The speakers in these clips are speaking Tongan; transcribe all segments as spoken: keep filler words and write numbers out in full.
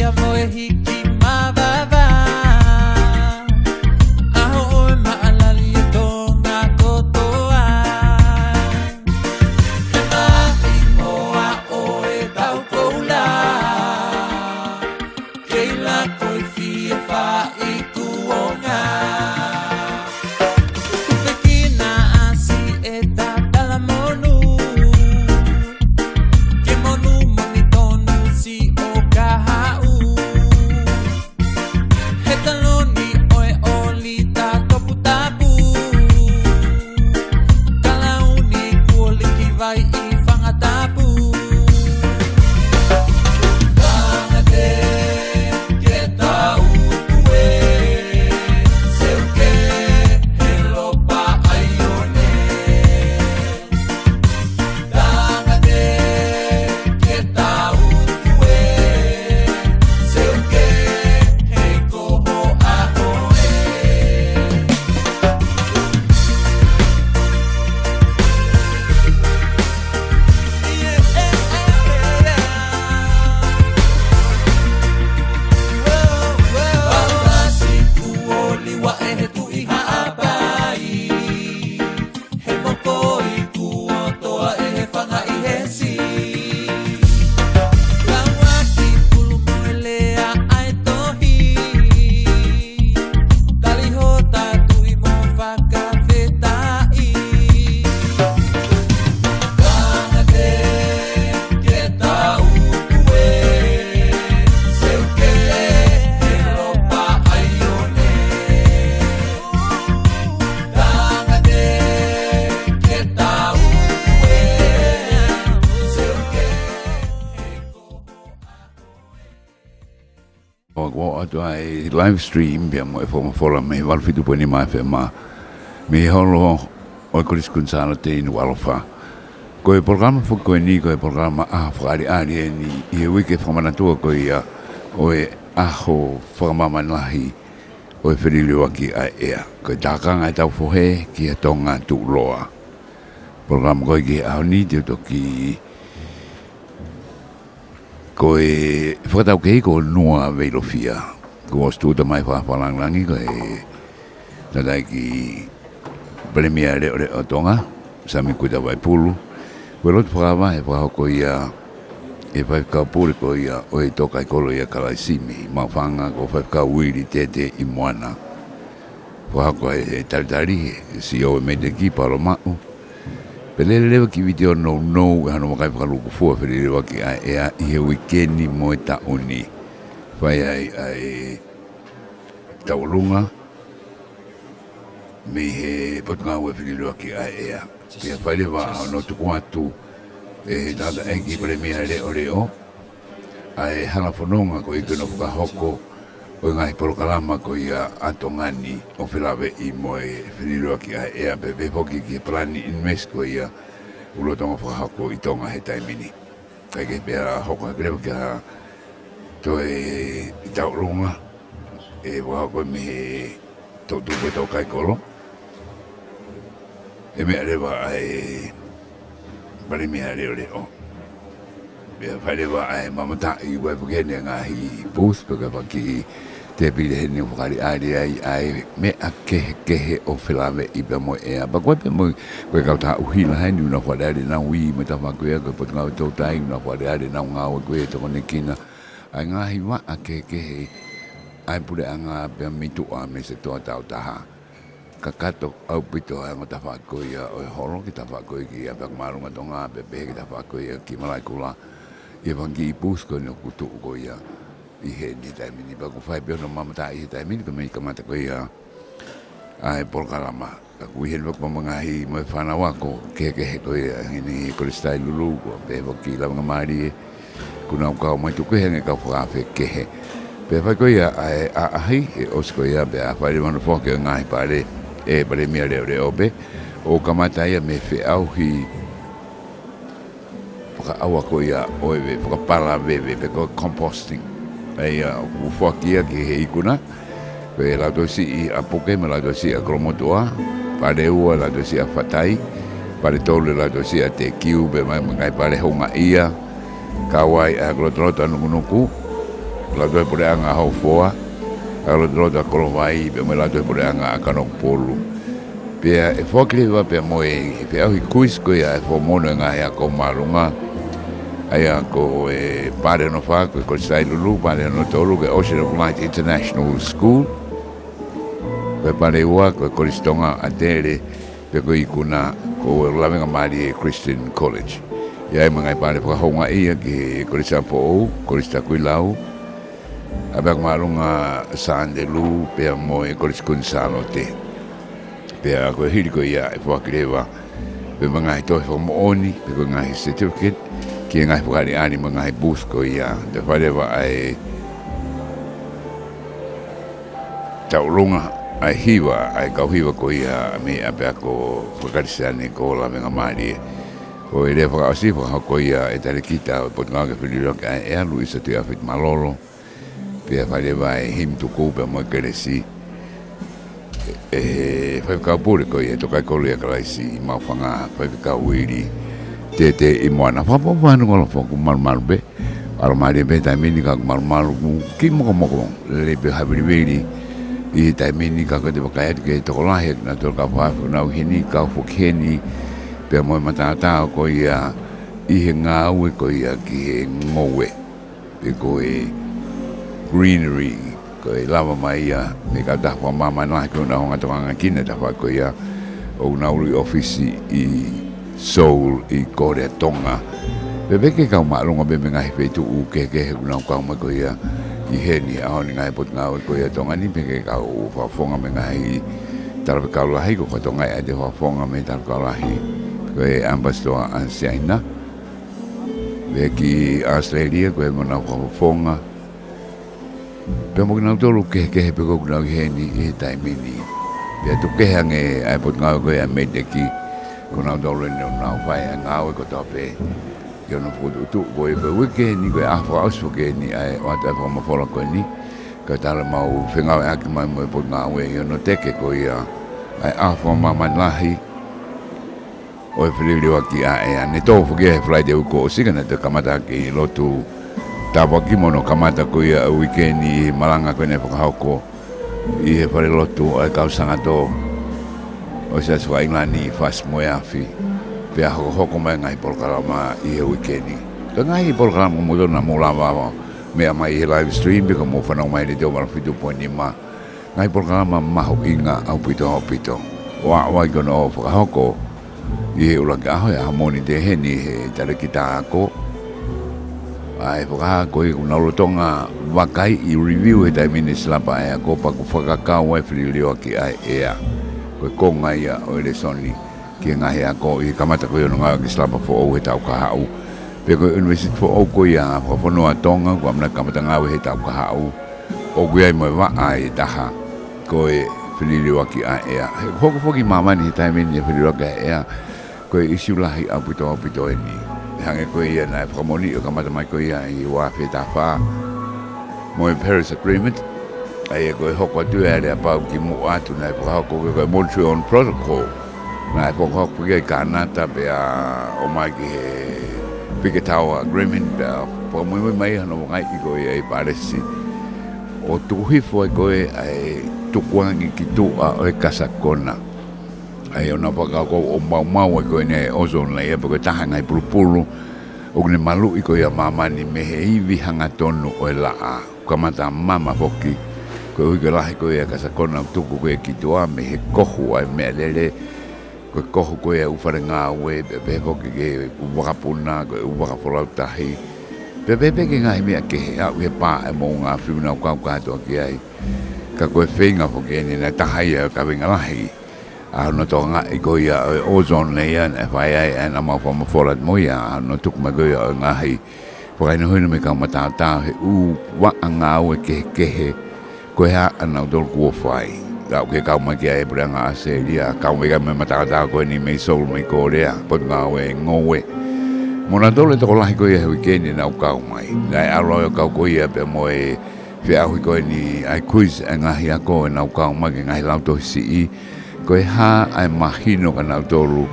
Tamoe hiki mavava, ʻaho ʻo e maʻalali ʻo Tonga kotoa. He maʻimoa ʻo e tau koula, kei lako ʻi fie faʻi kuonga. Kupe kina ʻasi e tatala monu, ke monu moni tonu si o kahaʻu. He taloni ʻo e ʻolita toputapu, kalauni kuo liki vai ʻi Fangatapu. Tangata ke tau tue, seuke he lopa ʻaione. Tangata ke tau tue, seuke he koho ʻaho ē. Paulasi kuo liwa ʻe he Tuʻi Haʻapai, he mokoi kuo toa ʻe he fanga ʻi he si. Lauaki pulu mo e lea ʻa e tohi, tali hota tui mo fakafetaʻi. Tangata ke tau tue, seuke he lopa ʻaione. Tangata ke tau tue, seuke he koho ʻaho ē. ʻOku ʻoatu ʻa e live stream pea mo e folofola mei he valu fitu poini nima F M, mei he holo ʻo e Kolisi Kuini Sālote ʻi Nukuʻalofa. Ko e polokalama foki ko eni, ko e polokalama ʻaho fakaʻaliʻali eni ʻi he uike fakamanatua ko ia ʻo e ʻaho fakamāmani lahi ʻo e feliliuaki ʻa e ʻea. Ko e tākanga ʻetau fohe ki he Tonga Tuʻuloa. Polokalama ko ē ki he ʻaho ni te u toki, ko e fakataukehi ko Nua Veilofia. Kuo ʻosi tūʻuta mai fakafakalāngilangi ko e tangataʻeiki Palēmia Leʻoleʻo ʻo Tonga, Sami Kuta Vaipulu. Ko e lotu fakavahe fakahoko ia ʻe he faifekau pule ko ia ʻo e Tōkaikolo ia Kalaisimi Maʻufanga, ko Faifekau Uili Tete ʻi Moana. Fakahoko ʻe he talitali, he CEO ʻo e MEIDECC, Paolo Maʻu. Pea lele leva ki he vitiō nounou ʻe hono vakai fakalūkufua feliliuaki ʻa e ʻea ʻi he uike ni mo e taʻu ni. Fai ai ʻa e tauʻolunga mei he Potungāue Feliliuaki ʻa e ʻEa. Pea fai leva hono tuku atu ʻe he tangataʻeiki Palēmia Leʻoleʻo ʻa e hala fononga ko ia ke nau fakahoko ʻo e ngaahi polokalama ko ia ʻa Tonga ni ʻo felāveʻi mo e feliliuaki ʻa e ʻea, pea pehē foki ki he palani invest ko ia ʻoku lolotonga fakahoko ʻi Tonga he taimi ni. Kae kehe pea hoko hake leva ki ha toe tauʻolunga ʻe fakahoko mei he toʻutupu ʻo e Tōkaikolo. ʻE meʻa leva ʻa e Palēmia Leʻoleʻo. Pea fai leva ʻa e mamataʻi, ʻoku ʻi ai pē ki heni ʻa e ngaahi booth, pe ko e fanga kiʻi tēpile heni ʻoku fakaʻaliʻali ai ʻa e meʻa kehekehe ʻo felāveʻi pea mo e ʻea. Pea ko e pē mo, ko e kautaha ʻuhila heni, ʻoku nau fakaʻaliʻali ʻenau ui mo e tafaʻaki ko ia, ko e Potungāue Toutai, ʻoku nau fakaʻaliʻali ʻenau ngāue ko ia ʻe tokoni kina ʻa e ngaahi vaʻa kehekehe ʻa e puleʻanga pea mei tuʻa mei he sekitoa taautaha. Kakato ʻaupito ʻa e ongo tafaʻaki ko ia ʻo e holo ki he tafaʻaki ko ia ki he Fakamāʻolunga Tonga, pea pehē ki he tafaʻaki ko ia ki Malaʻekula. ʻI he fanga kiʻi booth ko eni ʻoku tuʻu ko ia ʻi heni he taimi ni. Pea ʻoku fai pē hono mamataʻi he taimi ni, ko e meʻa kamata ko ia ʻa e polokalama. Ka ʻoku ʻi heni pē ko e ngaahi mo e fānau ako kehekehe ko ia heni, Kolisi Tailulu, ko e pehē foki Lavengamālie, ʻoku nau kau mai, tuku kehe ange kau fakaafe kehe. Pea fai ko ia ʻa e ʻaʻahi, ʻe ʻosi ko ia pea fai leva hono foaki ʻo e ngaahi pale ʻe he Palēmia Leʻoleʻo pē, ʻo kamata ia mei he feʻauhi fakaʻauha ko ia ʻo e ve-, fakapala veve pe ko e composting. ʻA ia ʻoku foaki ia ki he ikuna, ko e Lautohi Siʻi ʻa Puke mo e Lautohi Siʻi ʻa Kolomotuʻa, pale ua Lautohi Siʻi ʻa Fatai, pale tolu Lautohi Siʻi ʻa Tekiu, pea mo e ngaahi pale houngaʻia, kau ai ʻa e Kolotoloto ʻa Nukunuku, Lautohi Puleʻanga ʻa Hofoa, ʻa e Lotoloto ʻa Kolovai, pea mo e Lautohi Puleʻanga ʻa Kanokupolu. Pea ʻe foaki leva pea mo e feʻauhi kuisi ko ia ʻa e fomono ʻa e ngaahi ako māʻolunga. ʻA ia ko e pale hono fā, ko e Kolisi Sailulu, pale hono tolu, ko e Ocean of Light International School. Ko e pale ua, ko e Kolisi Tonga ʻa Tele, pea ko e ikuna, ko e Lavengamālie Christian College. ʻI ai mo e ngaahi pale fakahoungaʻia ki he Kolisi ʻa Foʻou, Kolisi Takuilau, ʻa e Ako Māʻolunga Sandelu, pea mo e Kolisi Kuini Sālote. Pea ko e hili ko ia ʻe foaki leva pea mo e ngaahi tohi fakamoʻoni, pe ko e ngaahi certificate, ki he ngaahi fakaʻaliʻali mo e ngaahi booth ko ia. Pea fai leva ʻa e tauʻolunga ʻa e hiva ʻa e kau hiva ko ia mei he ʻapiako faka-Kalisitiane ko Lavengamālie. Ko e lea fakaʻosi, fakahoko ia ʻe he talēkita ʻo e Potungāue ki he Feliliuaki ʻa e ʻEa, Luisa Tuʻiʻafitu Malolo. Pea fai leva e himi tuku pea mo e kelesi ʻe he faifekau pule ko ia, Tokaikoloi ʻa Kalaisi Maʻufanga, Faifekau Uili Tētē ʻi Moana. Fakaʻapaʻapa hono ʻaloʻofa, ʻoku malumalu pē. ʻAlomālie pē taimi ni, ka ʻoku malumalu, ʻoku kiʻi mokomoko lelei pē havilivili ʻi he taimi ni, ka ko ʻete vakai atu ki he tokolahi ʻa kinautolu kau fakafoki ʻoku nau ʻi heni, kau foki heni, pea mo e mataotao ko ia ʻi he ngāue ko ia ki he ngoue, pe ko e greenery, ko e lava mai ia mei he kautaha fakamāmani lahi ko ʻenau hanga ʻo tokanga ki he tafaʻaki ko ia ʻoku nau ʻi ʻōfisi ʻi Seoul ʻi Kōlea Tonga. Pea pehē ki he kau māʻolunga pea mo e ngaahi feituʻu kehekehe ʻoku nau kau mai ko ia ʻi heni, ʻa hono ngaahi potungāue ko ia ʻa Tonga ni, pehē ki he kau fakafofonga mo e ngaahi talafekau lahi, ʻoku fakatokangaʻi ʻa ʻete fakafofonga mei he talafekau lahi ko e ʻAmipasitoa ʻa Siaina. Pea ki ʻAositelēlia, ko e mo ʻenau fakafofonga. Pea mo kinautolu kehekehe pē ʻoku nau ʻi heni ʻi he taimi ni. Pea tuku kehe ange ʻa e potungāue ko ia ʻa MEIDECC, ko kinautolu eni ʻoku nau fai ʻa e ngāue kotoa pē. Ki hono fokotuʻutuʻu ko ia ko e uike ni, ko e ʻaho fakaʻosi foki eni ʻa e ʻoatu ʻa e fakamafola ko eni. Ka tala mau fengāueʻaki mai mo e potungāue ʻi hono teke ko ia ʻa e ʻaho fakamāmani lahi ʻo e feliliuaki ʻa e ʻEa. Ne tō foki ia he Falaite uike kuo ʻosi, ka naʻe toe kamata ʻaki e lotu tāpuaki mo hono kamata ko ia ʻa e uike ni ʻi he malanga ko ē naʻe fakahoko ʻi he falelotu ʻa e kau Sangato ʻo e Siasi Faka-ʻIngilani ʻi Fasi mo e Afi. Pea hokohoko mai e ngaahi polokalama ʻi he uike ni. Ko e ngaahi polokalama ko ia naʻa mou lava ʻo meʻa mai ʻi he live stream, pe ko hoʻomou fanongo mai he letiō valu fitu poini nima. Ngaahi polokalama mahuʻinga ʻaupito ʻaupito. ʻOku ʻi ai ko ʻenau fakahoko ʻi he ʻuluaki ʻaho, ʻi he ʻaho Mōnite heni, ʻe he talēkita ako ʻa e fakahā ko ia ʻoku nau lolotonga vakaiʻi, review he taimi ni e silapa ʻa e ako, pea ʻoku fakakau ai e feliliuaki ʻa e ʻEa. Ko e konga ia ʻo e lēsoni ki he ngaahi ako ʻi he kamata ko ia hono ngāue ki he silapa foʻou he taʻu kahaʻu. Pea ko e ʻUnivēsiti foʻou ko ia ʻa Fakafonua Tonga, ʻoku ʻamanaki kamata ngāue he taʻu kahaʻu, ʻoku ʻi ai mo e vaʻa ʻe taha ko e feliliuaki ʻa e ʻEa. He hoko foki ʻi māmani he taimi ni e feliliuaki ʻa e ʻEa, ko e ʻīsiu lahi ʻaupito ʻaupito eni. Hangē ko ia naʻe fakamoʻoni ʻo kamata mai ko ia ʻi he ua afe taha fā mo e Paris Agreement, ʻa ia ko e hoko atu ʻa e aleapau ki muʻa atu naʻe fakahoko ko e, ko e Montreal Protocol. Naʻe fakahoko ki ai ʻi Kānata pea ʻomai ki he Biketawa Agreement pea fakamuimui mai hono vakaiʻi ko ia ʻi Palesi. ʻO tuku hifo ai ko ē ʻa e tukuange ki tuʻa ʻo e kasakona. ʻA ia ʻoku nau fakakaukau ʻoku maumau ai ko eni e ozone layer pe ko e taha e ngaahi pulupulu ʻoku ne maluʻi ko ia ʻa māmani mei he ivi hangatonu ʻo e laʻā. Kamata mama foki, koeʻuhi ko e lahi ko ia e kasakona ʻoku tuku ko ē ki tuʻa mei he kohu ʻa e meʻalele, ko e kohu ko ia e ʻū fale ngāue, pea pehē foki ki he ʻū vakapuna, ko e ʻū vaka folau tahi. Pea pehē pē ki he ngaahi meʻa kehe, aʻu ki he pā ʻa e moʻunga afi ʻoku nau kau kātoa ki ai. Ka ko e feinga foki eni naʻe taha ia ʻo e kaveinga lahi ʻa hono tokangaʻi ko ia ʻo e ozone layer naʻe fai ai ʻa ʻenau maʻu fakamafola mo ia, ʻa hono tuku mai ko ia ʻo e ngaahi fakahinohino mei he kau mataotao he ʻū vaʻa ngāue kehekehe ko e hā ʻa nautolu kuo fai. Aʻu ki he kau mai ki ai e Puleʻanga ʻAositelēlia, kau mai ki ai mo e mataotao ko eni mei Seoul mei Kōlea, Potungāue Ngoue. Mo nautolu e tokolahi ko ia he uike ni naʻa nau kau mai. Naʻe ʻalu ʻo kau ko ia pea mo e feʻauhi ko eni ʻa e quiz ʻa e ngaahi ako ʻenau kau mai ki he ngaahi lautohi siʻi, ko e hā ʻa e mahino kia nautolu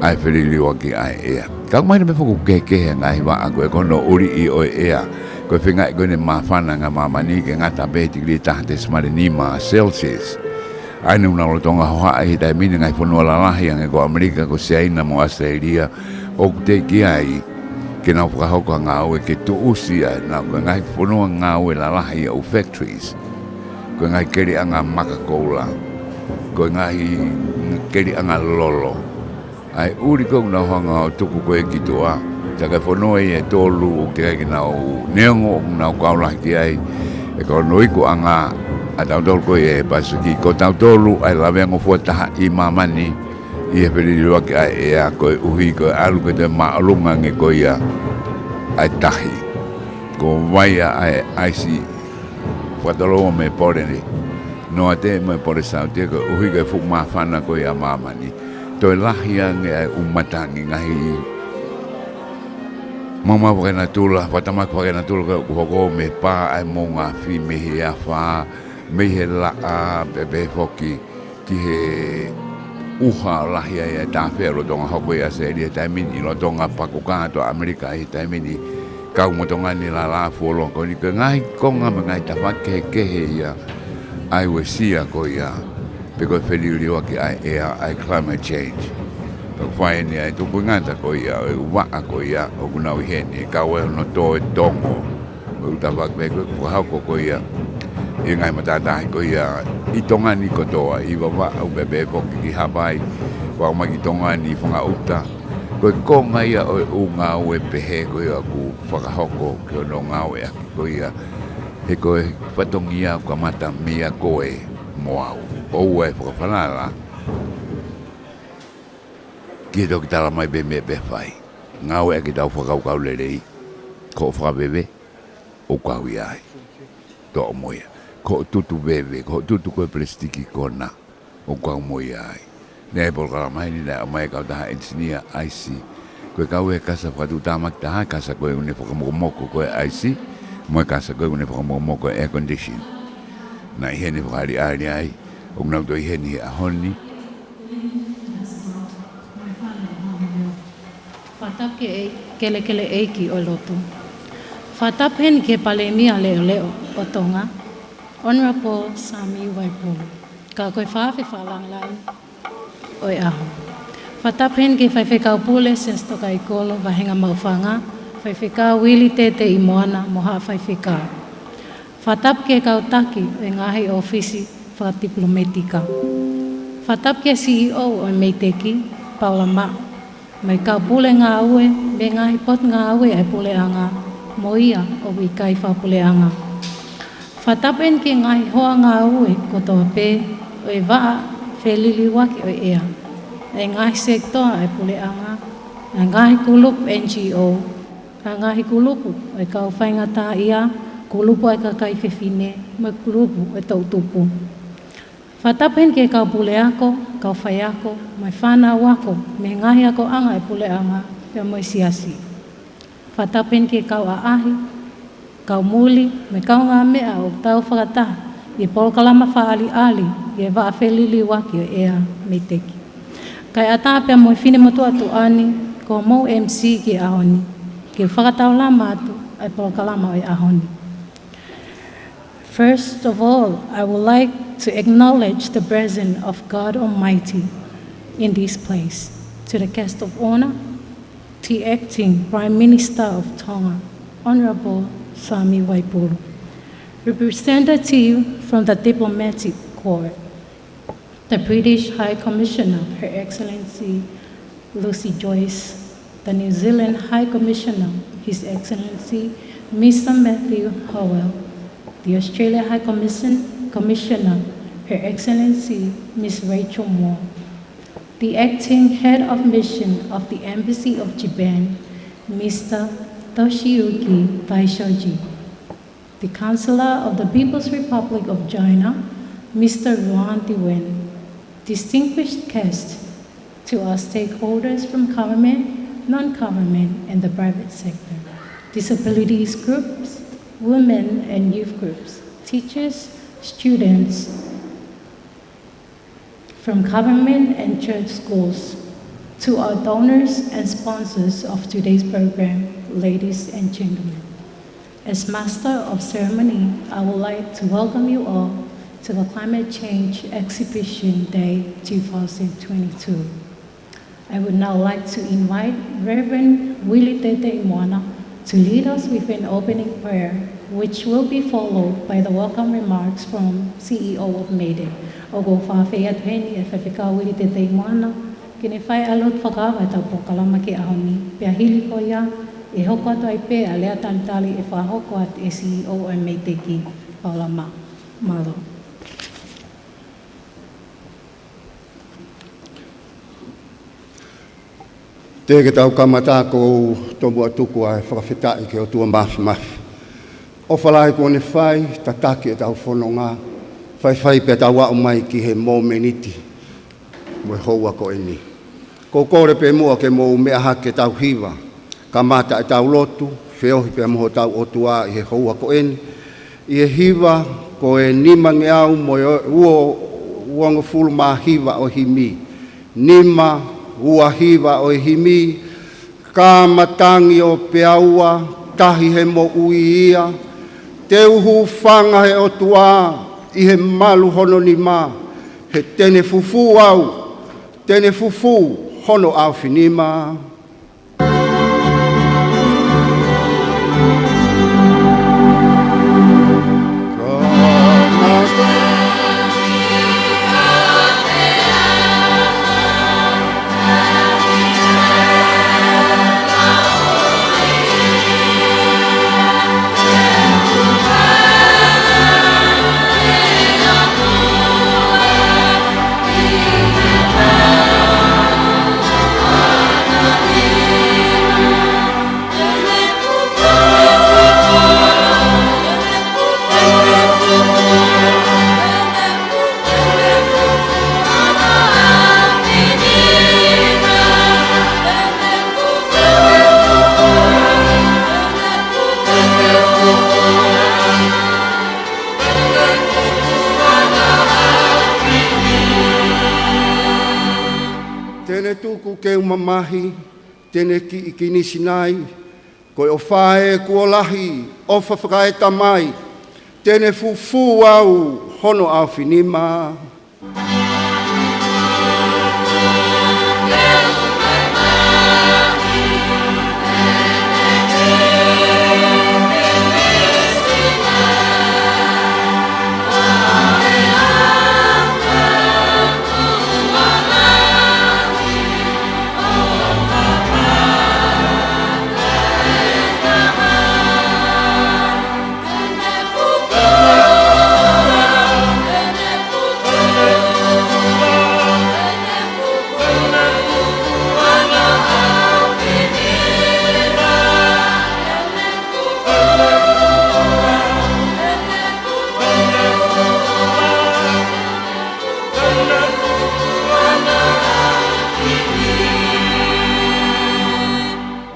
ʻa e feliliuaki ʻa e ʻEa. Kau mai na me foku kehekehe ʻa e ngaahi vaʻa ko ē ko hono ʻuliʻi ʻo e ʻEa. Ko e feingaʻi ko eni māfana ʻa māmani ke ngata pē he tikilī ʻe taha tesimale nima Celsius. ʻA ia naʻa nau lolotonga hohaʻa he taimi ni he ngaahi fonua lalahi ange ko ʻAmelika, ko Siaina mo ʻAositelēlia, ʻoku teʻeki ai ke nau fakahoko ha ngāue ke tuʻusi ʻa e, naʻa ko e ngaahi fonua ngāue lalahi ʻa e factories. Ko e ngaahi keliʻanga maka koula. Ko e ngaahi keliʻanga lolo. ʻA e ʻuli ko ē ʻoku nau hanga ʻo tuku ko ē ki tuʻa. Ka ko e fonua ia ʻe tolu ʻoku teʻeki ai ke nau neongo ʻoku nau kau lahi ki ai. He ko hono ikuʻanga ʻa tautolu ko ē he Pasifiki, ko tautolu ʻa e lavea ngofua taha ʻi māmani ʻi he feliliuaki ʻa e ʻea, koeʻuhi ko e ʻalu ke toe māʻolunga ange ko ia ʻa e tahi. Ko e vai ʻa e ʻaisi fakatoloua mei Pole Noate mo e Pole Saute, koeʻuhi ko e fuʻu māfana ko ia ʻa māmani. Toe lahi ange ʻa e ʻū matangi, ngaahi maumau fakanatula, fakatamaki fakanatula ko ē ʻoku hoko mei he pā ʻa e moʻunga afi, mei he afā, mei he laʻā, pea pehē foki ki he ʻuha ʻoku lahi ai ʻa e tāfea lolotonga hoko ʻi ʻAositelēlia he taimi ni, lolotonga paku kātoa ʻAmelika ʻi he taimi ni, kau mo Tonga ni, lalahi fuoloa ko eni. Ko e ngaahi konga mo e ngaahi tafaʻaki kehekehe ia ʻa e uesia ko ia, pe ko e feliliuaki ʻa e ʻea, ʻa e climate change. Pea ʻoku fai eni ʻa e tupu ngata ko ia ʻo e ʻū vaʻa ko ia ʻoku nau ʻi heni, kau ai hono tō e tongo ʻo e ʻū tafaʻaki pehē ko ē ʻoku fakahoko ko ia ʻi he ngaahi matātahi ko ia ʻi Tonga ni kotoa, ʻi Vavaʻu pea pehē foki ki Havaii, ʻo aʻu mai ki Tonga ni, Fangaʻuta. Ko e konga ia ʻo e ʻū ngāue pehē ko ia ʻoku fakahoko ki hono ngāueʻaki ko ia. He ko e fatongia ʻoku kamata meia koe mo au. ʻOua ʻe fakafalala ki he toki tala mai pē meʻa pē ʻe fai. Ngāueʻaki ʻetau fakakaukau lelei, ko hoʻo fakaveve, ʻoku kau ia ai. Toʻo mo ia. Ko hoʻo tutu veve, ko hoʻo tutu ko ē pelesitiki kona, ʻoku kau mo ia ai. Naʻe ʻi ai e polokalama heni naʻe ʻomai ʻe he kautaha ʻenisinia ʻaisi. Ko e kau ʻe kasa fakatuʻutāmaki taha, kasa ko ē ʻoku ne fakamokomoko ko ē ʻaisi, mo e kasa ko ē ʻoku ne fakamokomoko e air condition. Naʻe ʻi heni e fakaʻaliʻali ai, ʻoku nau toe ʻi heni he ʻaho ni. Fakatapu ki he kelekele ʻeiki ʻo e lotu. Fakatapu heni ki he Palēmia Leʻoleʻo ʻo Tonga, Honourable Sami Vaipulu. Ka ko e fakafe fakalāngilangi ʻo e ʻaho. Fakatapu heni ki he Faifekau Pule Siaosi Tokaikolo Vāhenga Maʻufanga, Faifekau Uili Tētē ʻi Moana mo haʻa faifekau. Fakatapu ki he kau taki ʻo e ngaahi ʻōfisi fakatipilometika. Fakatapu ki he C E O ʻo e MEIDECC, Paula Maʻu, mo e kau pule ngāue mei he ngaahi potungāue ʻa e puleʻanga, mo ia ʻoku ʻikai fakapuleʻanga. Fakatapu heni ki he ngaahi hoa ngāue kotoa pē ʻo e vaʻa feliliuaki ʻo e ʻea, ʻa e ngaahi sekitoa ʻa e puleʻanga, ʻa e ngaahi kulupu N G O, ʻa e ngaahi kulupu ʻo e kau faingataʻaʻia, kulupu ʻa e kakai fefine, mo e kulupu ʻo e toʻutupu. Fakatapu heni ki he kau puleako, kau faiako, mo e fānau ako mei he ngaahi akoʻanga ʻa e puleʻanga pea mo e siasi. Fakatapu heni ki he kau ʻaʻahi, kau muli, mo e kaungāmeʻa ʻoku tau fakataha ʻi he polokalama fakaʻaliʻali ʻi he vaʻa feliliuaki ʻo e ʻea MEIDECC. Kae ʻatā pea mo e finemotuʻa tuʻa ni, ko homou M C ki he ʻaho ni, ke fakataulama atu ʻa e polokalama ʻo e ʻaho ni. First of all, I would like to acknowledge the presence of God Almighty in this place. To the guest of honor, the Acting Prime Minister of Tonga, Honourable Sami Vaipulu. Representative from the Diplomatic Corps, the British High Commissioner, Her Excellency Lucy Joyce, the New Zealand High Commissioner, His Excellency Mister Matthew Howell, the Australia High Commission, Commissioner, Her Excellency Miss Rachel Moore, the Acting Head of Mission of the Embassy of Japan, Mister Toshiyuki Daishoji, the Counselor of the People's Republic of China, Mister Luan Diwen, distinguished guests, to our stakeholders from government, non-government, and the private sector, disabilities groups, women and youth groups, teachers, students, from government and church schools, to our donors and sponsors of today's program, ladies and gentlemen. As Master of Ceremony, I would like to welcome you all to the Climate Change Exhibition Day two thousand twenty-two. I would now like to invite Reverend Willie Tete Imoana to lead us with an opening prayer, which will be followed by the welcome remarks from C E O of MEIDECC. ʻOku ou fakaafeʻi atu heni ʻa e Faifekau Willie Tete Imoana ke ne fai ʻa e lotu fakaava ʻetau polokalama ki he ʻaho ni, pea hili ko ia ʻe hoko atu ai pē ʻa e lea talitali ʻe fakahoko atu ʻe he C E O ʻo e MEIDECC, Paula Mā. Mālō. Te ke tau kamata, ʻoku ou tomuʻa tuku ʻa e fakafetaʻi ki he ʻOtua Māfimafi. ʻOfa lahi kuo ne fai, tataki ʻetau fononga, faifai pea tau aʻu mai ki he mōmeniti mo e houa ko eni. ʻOku ou kole pē muʻa ke mou meʻa hake ke tau hiva, kamata ʻetau lotu, feohi pea mo hotau ʻOtua ʻi he houa ko eni, ʻi he hiva ko e nimangeau mo e uo, uongofulu mā hiva ʻo e himi. Nima ua hiva ʻo e himi. Ka matangi ʻo peaua, tahi he moʻui ia. Te u hūfanga he ʻOtua ʻi he malu hono nima, he te ne fufū au, te ne fufū hono ʻaofinima. Te ne tuku ke u mamahi, te ne kiʻi kinisinai, ko e ʻofa ē kuo lahi, ʻofa fakaetamai, te ne fufū au hono ʻaofinima.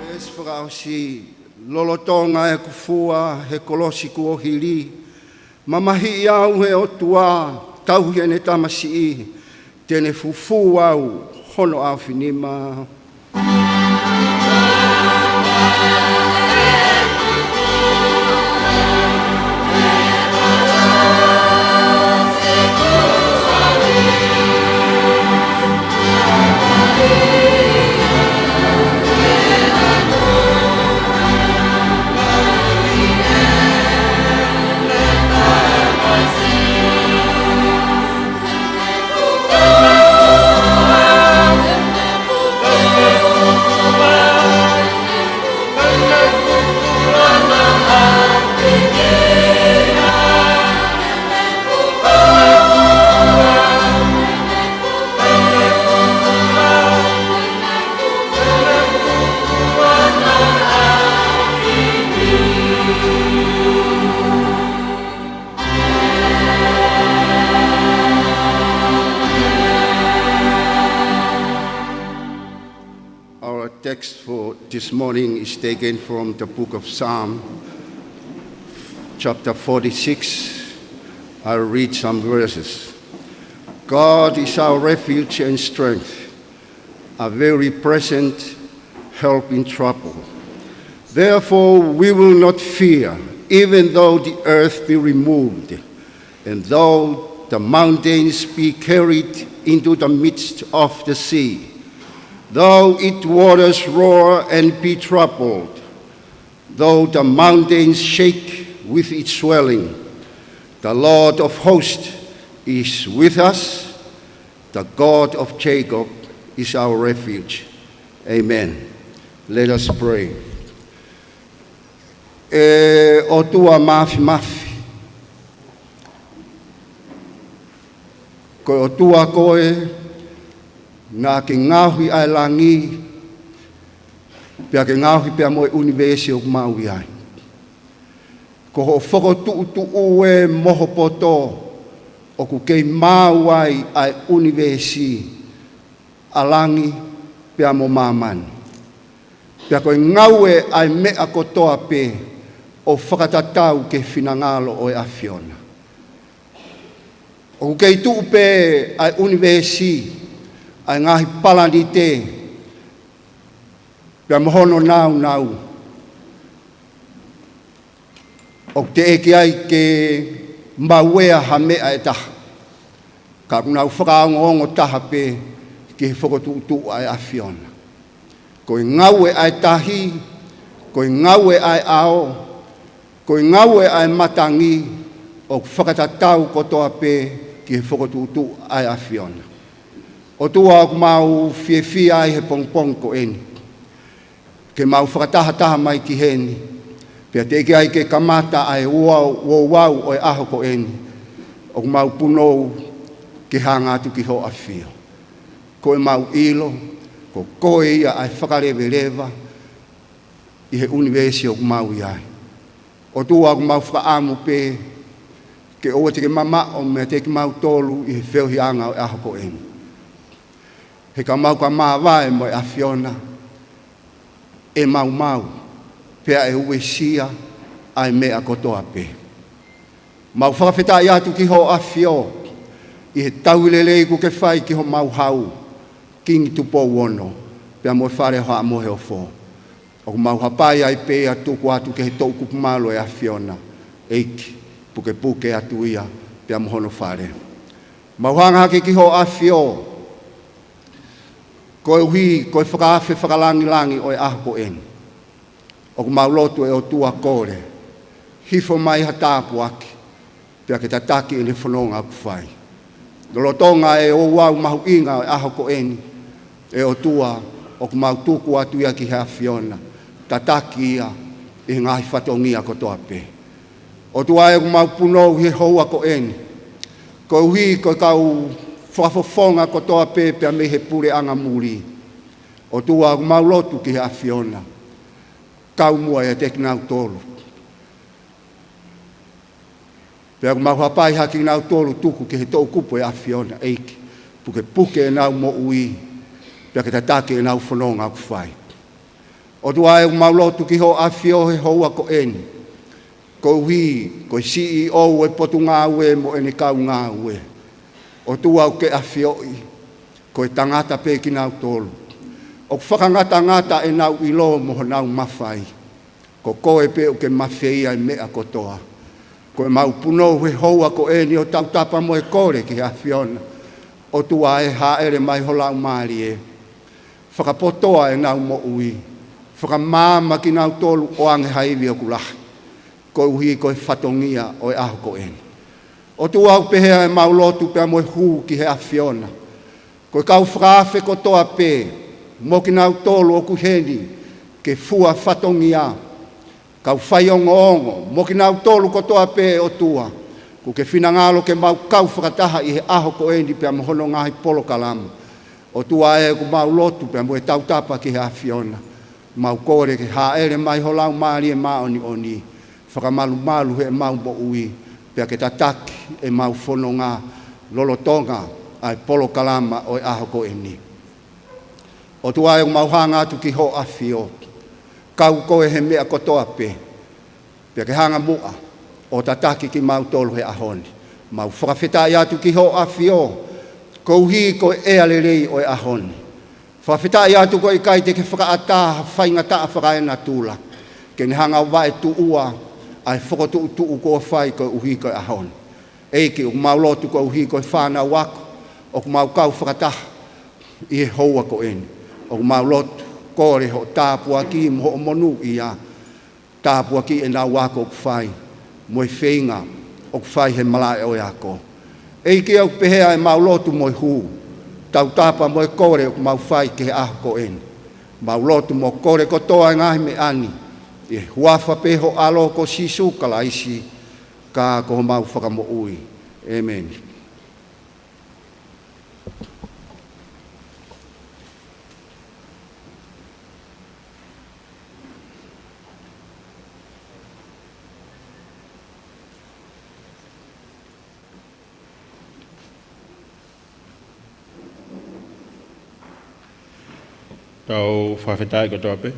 Veesi fakaʻosi, lolotonga ʻeku fua he kolosi kuo hili, mamahiʻi au he ʻOtua, tauhi ʻene tamasiʻi, te ne fufū au hono ʻaofinima. Our text for this morning is taken from the book of Psalm, chapter forty-six. I'll read some verses. God is our refuge and strength, a very present help in trouble. Therefore, we will not fear, Even though the earth be removed, and though the mountains be carried into the midst of the sea, though its waters roar and be troubled, though the mountains shake with its swelling, the Lord of hosts is with us, the God of Jacob is our refuge. Amen. Let us pray. ʻE ʻOtua Māfimafi, ko e ʻOtua koe naʻa ke ngaohi ʻa e langi, pea ke ngaohi pea mo e ʻunivēsi ʻoku mau ʻi ai. Ko hoʻo fokotuʻutuʻu ē mo ho poto ʻoku kei maau ai ʻa e ʻunivēsi, ʻa langi pea mo māmani. Pea ko e ngāue ʻa e meʻa kotoa pē ʻoku fakatatau ki he finangalo ʻo e ʻAfiona. ʻOku kei tuʻu pē ʻa e ʻunivēsi, ʻa e ngaahi palanite, pea mo hono nāunau, ʻoku teʻeki ai ke mauea ha meʻa ʻe taha, ka ʻoku nau fakaongoongo taha pē ki he fokotuʻutuʻu ʻa e ʻAfiona. Ko e ngāue ʻa e tahi, ko e ngāue ʻa e ʻao, ko e ngāue ʻa e matangi, ʻoku fakatatau kotoa pē ki he fokotuʻutuʻu ʻa e ʻAfiona. ʻOtua, ʻoku mau fiefia ai he pongipongi ko eni ke mau fakatahataha mai ki heni, pea teʻeki ai ke kamata ʻa e ouau, ouau ʻo e ʻaho ko eni, ʻoku mau punou ke hanga atu ki hoʻo ʻafio. Ko ʻemau ʻilo, ko koe ia ʻa e fakaleveleva ʻi he ʻunivēsi ʻoku mau ʻi ai. ʻOtua, ʻoku mau fakaʻamu pē ke ʻoua te ke mamaʻo meiate kimautolu ʻi he feohiʻanga ʻo e ʻaho ko eni. He ka mau ka māvae mo e ʻAfiona, ʻe maumau, pea ʻe uesia ʻa e meʻa kotoa pē. Mau fakafetaʻi atu ki hoʻo ʻafio ʻi he tauhi lelei kuo ke fai ki homau hau, Kingi Tupou Ono, pea mo e Fale ʻo Haʻa Moheofo. ʻOku mau hapai ai pē ʻa e tuku atu ki he toʻukupu malu ʻo e ʻAfiona, ʻEiki, pukepuke atu ia pea mo hono fale. Mau hanga hake ki hoʻo ʻafio, koeʻuhi ko e fakaafe fakalangilangi ʻo e ʻaho ko eni. ʻOku mau lotu, ʻe ʻOtua, kole, hifo mai ha tāpuaki, pea ke tataki ʻene fononga ʻoku fai. Lolotonga e ouau mahuʻinga ʻo e ʻaho ko eni, ʻe ʻOtua, ʻoku mau tuku atu ia ki he ʻAfiona, tataki ia ʻi he ngaahi fatongia kotoa pē. ʻOtua ē, ʻoku mau punou he houa ko eni, koeʻuhi ko e kau fakafofonga kotoa pē pea mei he puleʻanga muli. ʻOtua, ʻoku mau lotu ki he ʻAfiona, kau muʻa ʻiate kinautolu. Pea ʻoku mau hapai hake kinautolu tuku ki he toʻukupu ʻo e ʻAfiona, ʻEiki, pukepuke ʻenau moʻui, pea ke tataki ʻenau fononga ʻoku fai. ʻOtua ē, ʻoku mau lotu ki hoʻo ʻafio he houa ko eni, koeʻuhi ko e C E O ʻo e Potungāue mo ʻene kau ngāue. ʻOtua, ʻoku ke ʻafioʻi ko e tangata pē kinautolu ʻoku fakangatangata ʻenau ʻilo mo honau mafai. Ko koe pē ʻoku ke mafeia ʻa e meʻa kotoa. Ko ʻemau punou he houa ko eni ʻo tautapa mo e kole ki he ʻAfiona, ʻOtua ē, hāʻele mai ho Laumālie, fakapotoʻi ʻenau moʻui, fakamaama kinautolu ʻo ange ha ivi ʻoku lahi, koeʻuhi ko e fatongia ʻo e ʻaho ko eni. ʻOtua, ʻoku pehē ʻemau lotu pea mo e hū ki he ʻAfiona, ko e kau fakaafe kotoa pē, mo kinautolu ʻoku ʻi heni ke fua fatongia, kau faiongoongo, mo kinautolu kotoa pē, ʻOtua, ʻoku ke finangalo ke mau kau fakataha ʻi he ʻaho ko eni pea mo hono ngaahi polokalama. ʻOtua ē, ʻoku mau lotu pea mo e tautapa ki he ʻAfiona, mau kole ke hāʻele mai ho Laumālie Māʻoniʻoni, fakamalumalu heʻemau moʻui, pea ke tataki ʻemau fononga lolotonga ʻa e polokalama ʻo e ʻaho ko eni. ʻOtua ē, ʻoku mau hanga atu ki hoʻo ʻafio, kau koe he meʻa kotoa pē, pea ke hanga muʻa ʻo tataki kimautolu he ʻaho ni. Mau fakafetaʻi atu ki hoʻo ʻafio, koeʻuhi ko e ʻea lelei ʻo e ʻaho ni. Fakafetaʻi atu ko e ʻikai te ke fakaʻatā ha faingataʻa fakaenatula ke ne hanga ʻo vaʻe tuʻua ʻa e fokotuʻutuʻu kuo fai koeʻuhi ko e ʻaho ni. ʻEiki, ʻoku mau lotu koeʻuhi ko e fānau ako ʻoku mau kau fakataha ʻi he houa ko eni. ʻOku mau lotu, kole hoʻo tāpuaki mo hoʻo monūʻia, tāpuakiʻi ʻenau ako ʻoku fai, mo e feinga ʻoku fai he malaʻe ʻo e ako. ʻEiki, ʻoku pehē ʻa ʻemau lotu mo e hū, tautapa mo e kole ʻoku mau fai ki he ʻaho ko eni. Mau lotu mo kole kotoa e ngaahi meʻa ni ʻi he huafa pē ho ʻAlo ko Sīsū Kalaisi, ka ko homau Fakamoʻui. ʻĒmeni. Tau fakafetaʻi kotoa pē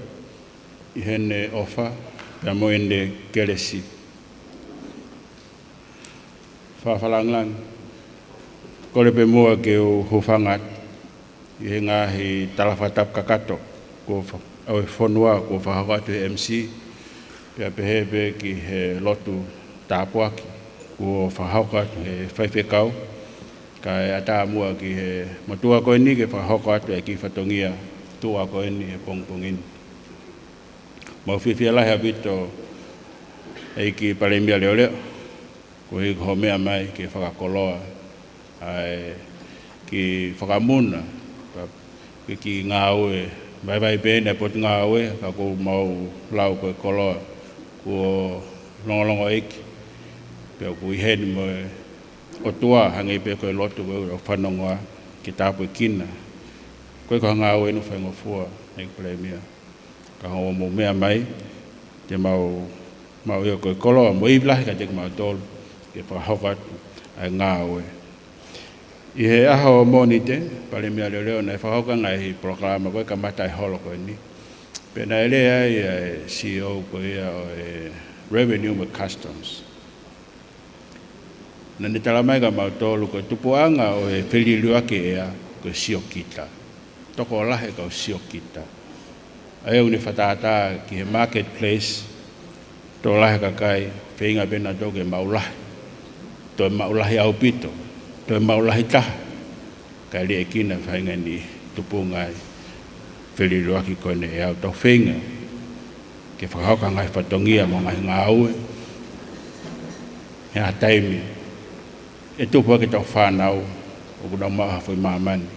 ʻi heʻene ʻofa pea mo ʻene kelesi. Fakalangilangi. Kole pē muʻa ke u hūfanga atu ʻi he ngaahi tala fakatapu kakato kuo fa-, ʻo e fonua kuo fakahoko atu he M C, pea pehē pē ki he lotu tāpuaki kuo fakahoko atu he faifekau, kae ʻatā muʻa ki he motuʻa ko eni ke fakahoko atu e kiʻi fatongia tuʻa ko eni he pongipongi ni. Mau fiefia lahi ʻaupito, ʻEiki Palēmia Leʻoleʻo, koeʻuhi ko hoʻo meʻa mai ke fakakoloa ʻa e kiʻi fakamuna, pea ko e kiʻi ngāue, vaivai pē ʻena potungāue, ka ʻoku mau lau ko e koloa kuo longolongoʻeiki, pea ʻoku ʻi heni mo e ʻOtua, hangē pē ko e lotu ko ē ʻoku fanongoa, ke tāpuekina. Ko e kiʻi ngāue ʻoku faingofua, ʻEiki Palēmia. Ka ko hoʻomou meʻa mai, te mau, mau ʻio ko e koloa mo e ivi lahi kiate kimautolu ke fakahoko atu ʻa e ngāue. ʻI he ʻaho Mōnite, Palēmia Leʻoleʻo, naʻe fakahoko e ngaahi polokalama ko ē kamata e holo ko eni. Pea naʻe lea ai ʻa e C E O ko ia ʻo e Revenue mo e Customs. Naʻá ne talamai kia mautolu ko e tupuʻanga ʻo e feliliuaki ʻea ko e siokita. Tokolahi e kau siokita. ʻA ia ʻoku ne fakatātā ki he marketplace, tokolahi e kakai, feinga pē nautolu ke maʻu lahi. Toe maʻu lahi ʻaupito, toe maʻu lahi taha. Kae liʻekina e faʻahinga ʻe niʻihi tupuʻanga ai e feliliuaki ko eni ʻa ʻetau feinga ke fakahoko e ngaahi fatongia mo e ngaahi ngāue. He ʻi ai ha taimi ʻe tupu hake ʻetau fānau ʻoku nau maʻu ha foʻi māmani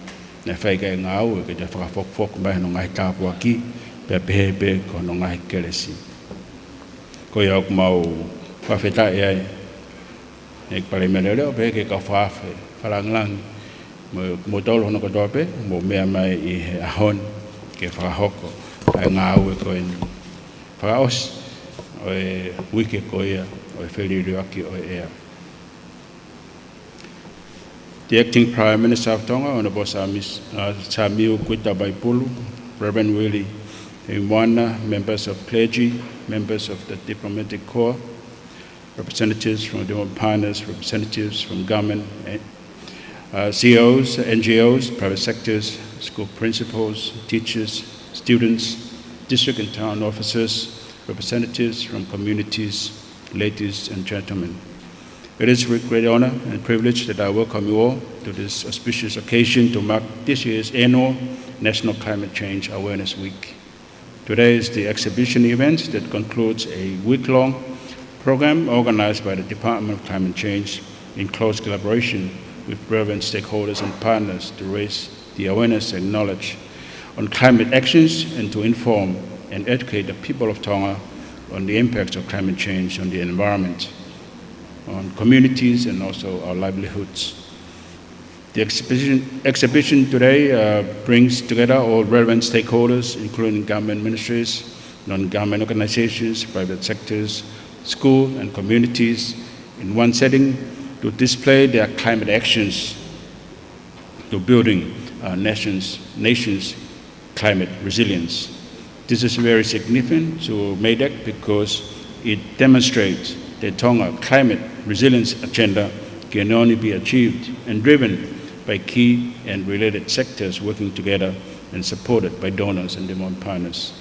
naʻe fai ki ai e ngāue ke toe fakafokifoki mai hono ngaahi tāpuaki, pea pehē pē ki hono ngaahi kelesi. Ko ia ʻoku mau fakafetaʻi ai, ʻEiki Palēmia Leʻoleʻo, pea ki he kau fakaafe, fakalangilangi, mo, mo kimoutolu hono kotoa pē, mou meʻa mai ʻi he ʻaho ni, ke fakahoko ʻa e ngāue ko eni. Fakaʻosi ʻo e uike ko ia ʻo e feliliuaki ʻo e ʻea. The Acting Prime Minister of Tonga, Honourable Sami-, uh, Samiu Kuita Vaipulu, Reverend Willie Heimoana, members of clergy, members of the diplomatic corps, representatives from development partners, representatives from government, eh, uh, C E Os, N G Os, private sectors, school principals, teachers, students, district and town officers, representatives from communities, ladies and gentlemen. It is with great honor and privilege that I welcome you all to this auspicious occasion to mark this year's annual National Climate Change Awareness Week. Today is the exhibition event that concludes a week-long program organized by the Department of Climate Change in close collaboration with relevant stakeholders and partners to raise the awareness and knowledge on climate actions and to inform and educate the people of Tonga on the impacts of climate change on the environment, on communities, and also our livelihoods. The exhibition, exhibition today, uh, brings together all relevant stakeholders, including government ministries, non-government organizations, private sectors, school and communities in one setting to display their climate actions to building our nation's, nation's climate resilience. This is very significant to MEIDAC because it demonstrates that Tonga climate resilience agenda can only be achieved and driven by key and related sectors working together and supported by donors and development partners.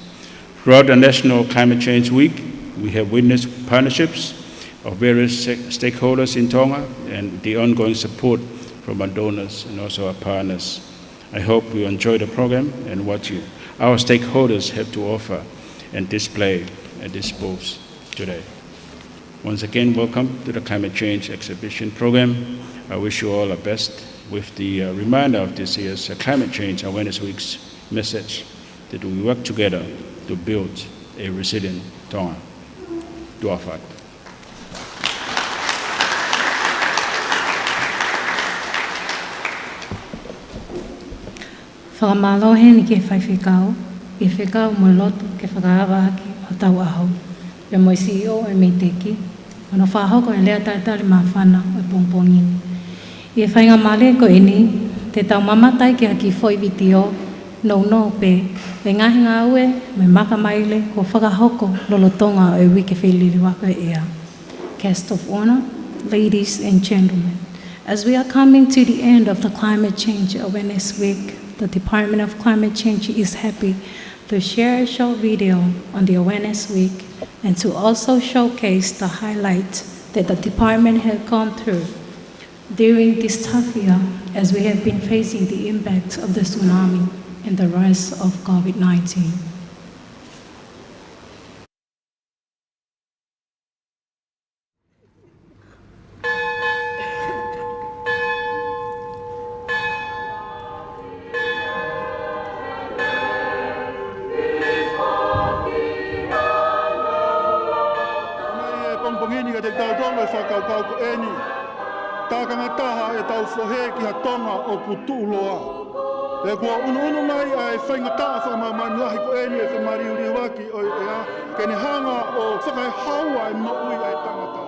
Throughout the National Climate Change Week, We have witnessed partnerships of various sta-, stakeholders in Tonga and the ongoing support from our donors and also our partners. I hope you enjoy the program and what you, our stakeholders have to offer and display at this booth today. Once again, welcome to the Climate Change Exhibition Program. I wish you all the best with the, uh, reminder of this year's, uh, Climate Change Awareness Week's message that we work together to build a resilient Tonga. Tuʻa ʻofa atu. Fakamālō heni ki he faifekau, ʻi he fekau mo e lotu ke fakaava ʻaki hotau ʻaho, pea mo e C E O ʻo e MEIDECC, ʻo hono fakahoko e lea talitali māfana ʻo e pongipongi ni. ʻI he faingamālie ko eni, te tau mamata ai ki ha kiʻi foʻi vitiō nounou pē ʻo e ngaahi ngāue mo e maka maile kuo fakahoko lolotonga ʻo e Uike Feliliuaki ʻo e ʻEa. Guest of honor, ladies and gentlemen, as we are coming to the end of the Climate Change Awareness Week, the Department of Climate Change is happy to share a short video on the Awareness Week and to also showcase the highlights that the department has gone through during this tough year as we have been facing the impacts of the tsunami and the rise of COVID nineteen. Mai e pongipongi ni kiate kitautolu e fakakaukau ko eni. Tākanga taha ʻetau fohe ki ha Tonga ʻoku tuʻuloa. Pea kuo ʻunuʻunu mai ʻa e faingataʻa fakamāmani lahi ko eni ʻo e femaliuliuaki ʻo e ʻea, ke ne hanga ʻo fakaehaua e moʻui ʻa e tangata.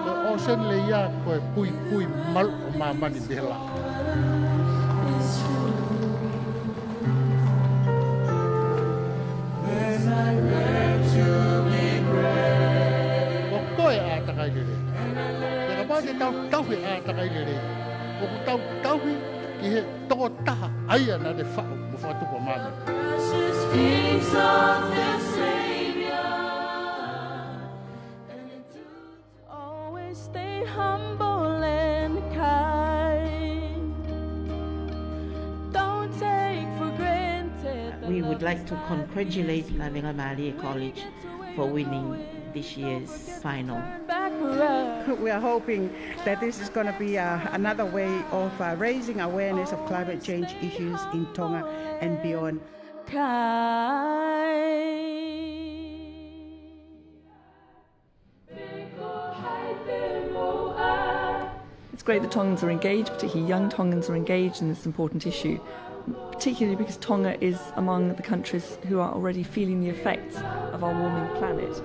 Ko e ʻōseni lea ia ko e puipui malu ʻo māmani mei he laʻā. Ko koe ʻātakai lelei. Pea kapau te tau tauhi ʻātakai lelei, ʻoku tau tauhi ki he tokotaha ʻa ia naʻa ne faʻu mo fakatupu ʻa māmani. Precious things of the Savior. Always stay humble and kind. Don't take for granted the love. We would like to congratulate Lavengamālie College for winning this year's final. We are hoping that this is gonna be, uh, another way of, uh, raising awareness of climate change issues in Tonga and beyond. It's great that Tongans are engaged, particularly young Tongans are engaged in this important issue, particularly because Tonga is among the countries who are already feeling the effects of our warming planet.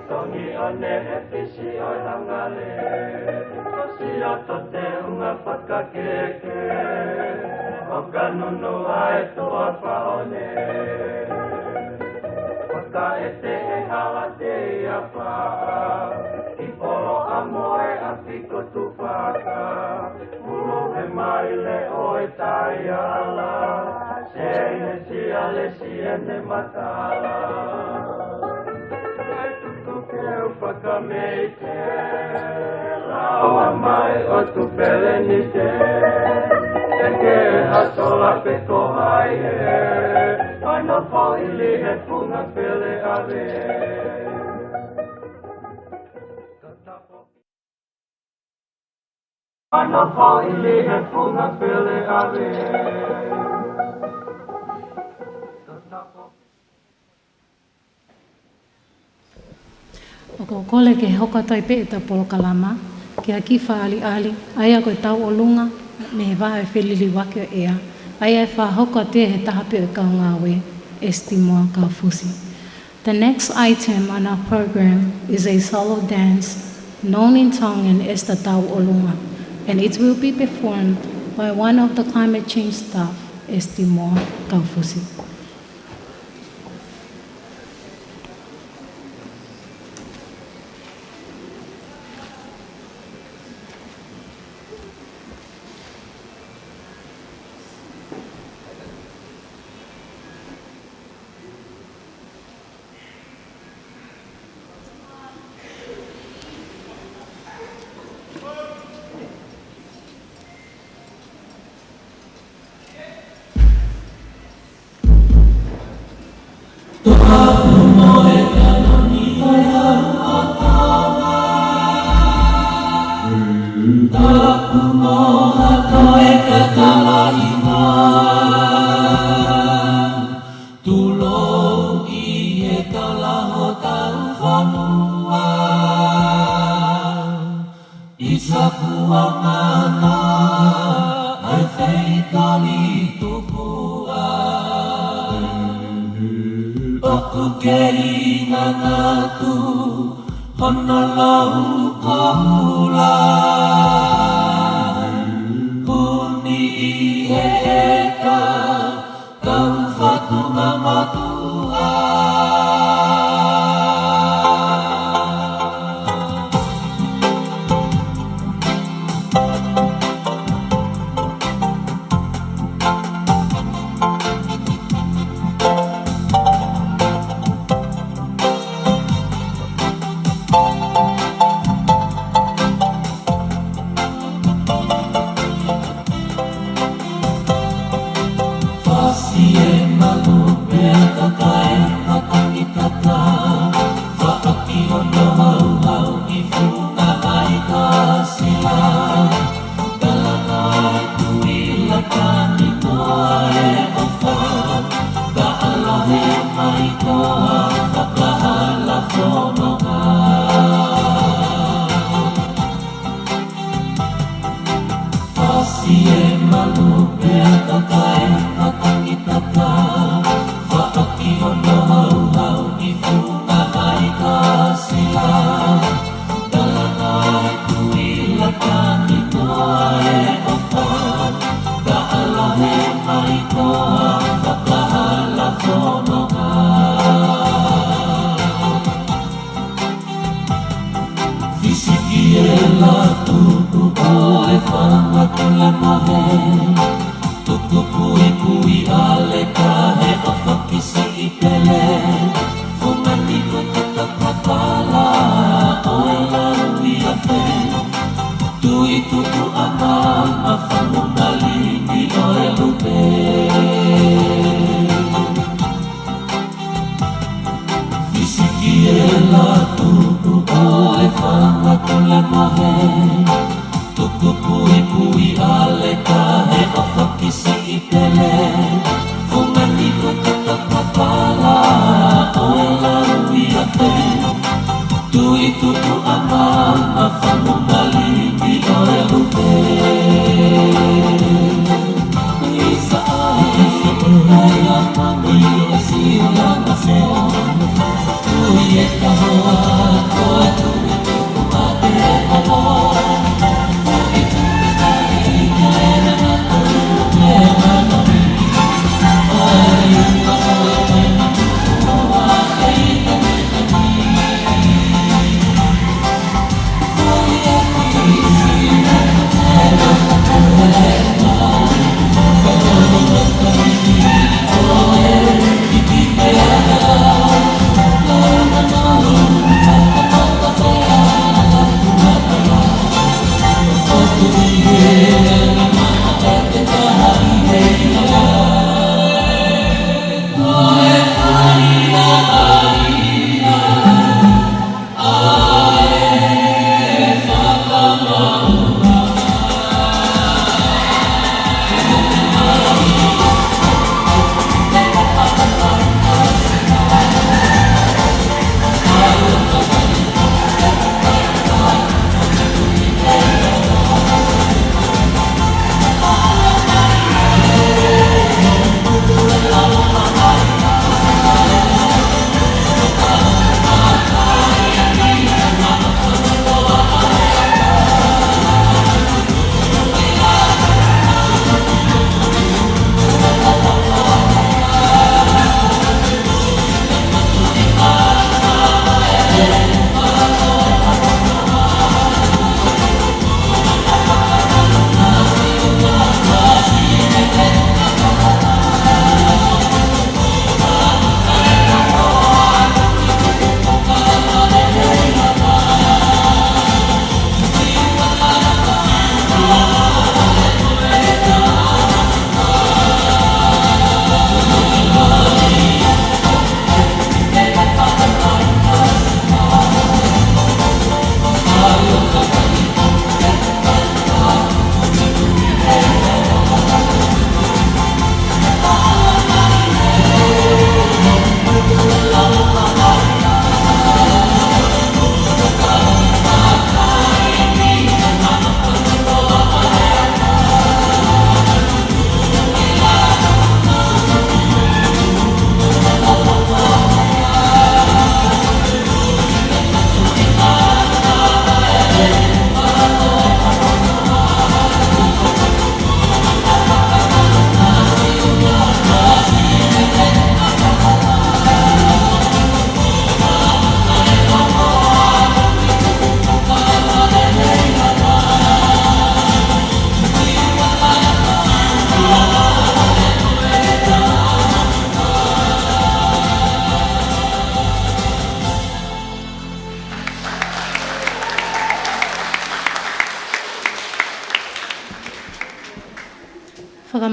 Tongi ʻo ne he pisi ʻo e hangale. Ko si ʻo to te unga fakakeke. ʻO ka nunu ai to a pa ʻo ne. Fakaʻete e hala te ia pa. Ki polo a moe a piko tu faka. Mulu he mai le ʻo e taiala. Sene si a le si ene matala. Ai tuku ke u fakameite. Laua mai ʻo tu pele ni te. Eke ha sola pe ko hai e. Mai no fo ili he punga pele ave. Ano fo ili he punga pele ave. ʻOku ou kole ke hoko atu ai pē ʻetau polokalama ki ha kiʻi fakaʻaliʻali, ʻa ia ko e tauʻolunga mei he vaʻe feliliuaki ʻo e ʻea, ʻa ia ʻe fakahoko atu ia ʻe he taha pē ʻo e kau ngāue. Estimoa Kaufusi. The next item on our program is a solo dance known in Tongan as the Tauʻolunga, and it will be performed by one of the climate change staff, Estimoa Kaufusi. Tulou ʻi he tala hotau fonua, ʻi Sakuamana, ʻa e feitoli tupuʻa. ʻOku kei ngangatu hono lou koula, puni ʻi he ʻeka, kau fatunga motuʻa. Fasi e malu pea kakae ha tangitata, faʻaki hono hauhau ʻi funga ʻaika sila. Talanga e kuila kani koa e ʻofa, ka ʻalu hē mai koa fakahala fononga. Fasi e malu pea kakae ha tangitata, faʻaki hono hauhau ʻi funga ʻaika sila. Talanga e kuila kani koa e ʻofa, ka ʻalu hē mai koa fakahala fononga. Fisiki e latu ʻo e fanga tulemohe, tuku puipui ʻa Leka he ʻofa ki siʻi pele. Fungani ko Takapapala ʻo e lau ia fe, tui tuku ʻa Mama Fanunga Lini ʻo e lupe. Fisiki e latu ʻo e fanga tulemohe, tuku puipui ʻa Leka he ʻofa ki siʻi pele. Fungani ko Takapapala ʻo e lau ia fe, tui tuku ʻa Mama Fanunga Lini ʻo e lupe.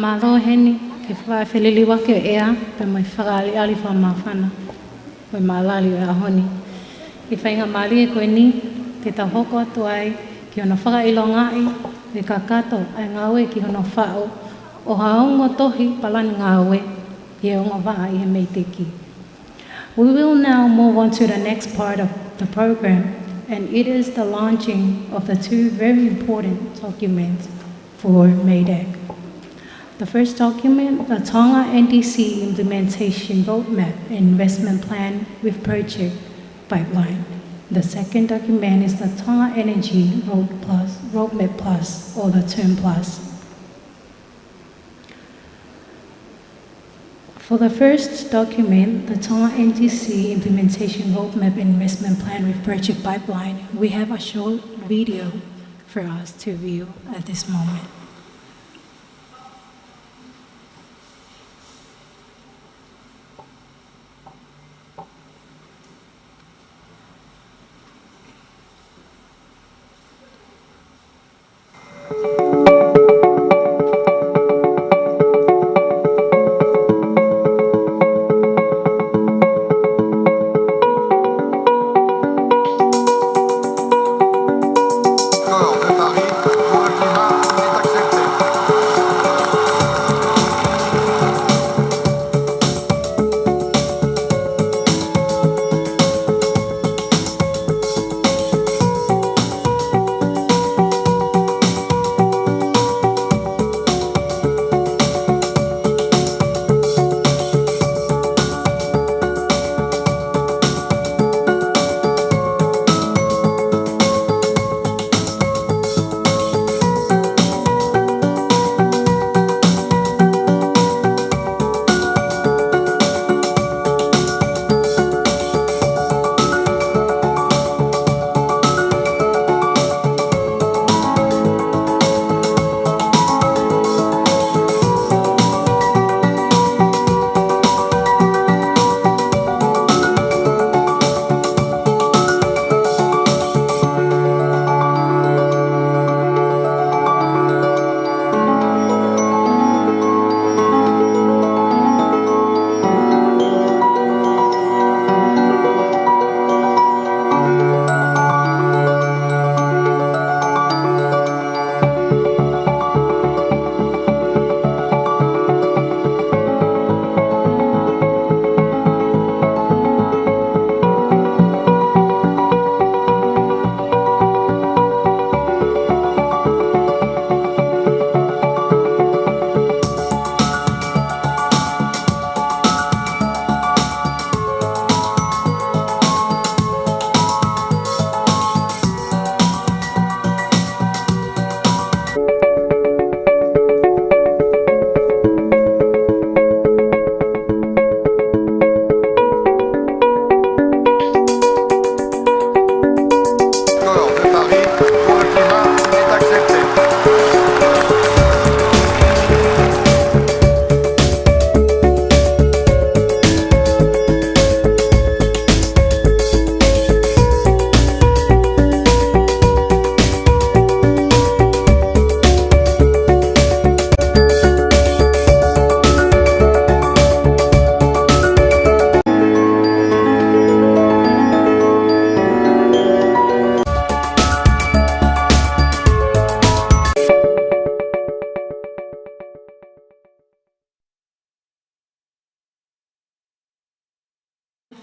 Mālō heni ki he fakafeliliuaki ʻo e ʻea pea mo e fakaʻaliʻali fakamāfana ʻo e maʻalali ʻo e ʻaho ni. ʻI he faingamālie ko eni, te tau hoko atu ai ki hono fakaʻilongaʻi ʻe kakato ʻa e ngāue ki hono faʻu ʻo ha ongo tohi palani ngāue ʻi he ongo vaʻa ʻi he MEIDECC. We will now move on to the next part of the program, and it is the launching of the two very important documents for MEIDECC. The first document, the Tonga N D C Implementation Roadmap and Investment Plan with Project Pipeline. The second document is the Tonga Energy Road Plus, Roadmap Plus, or the TERM Plus. For the first document, the Tonga N D C Implementation Roadmap and Investment Plan with Project Pipeline, we have a short video for us to view at this moment.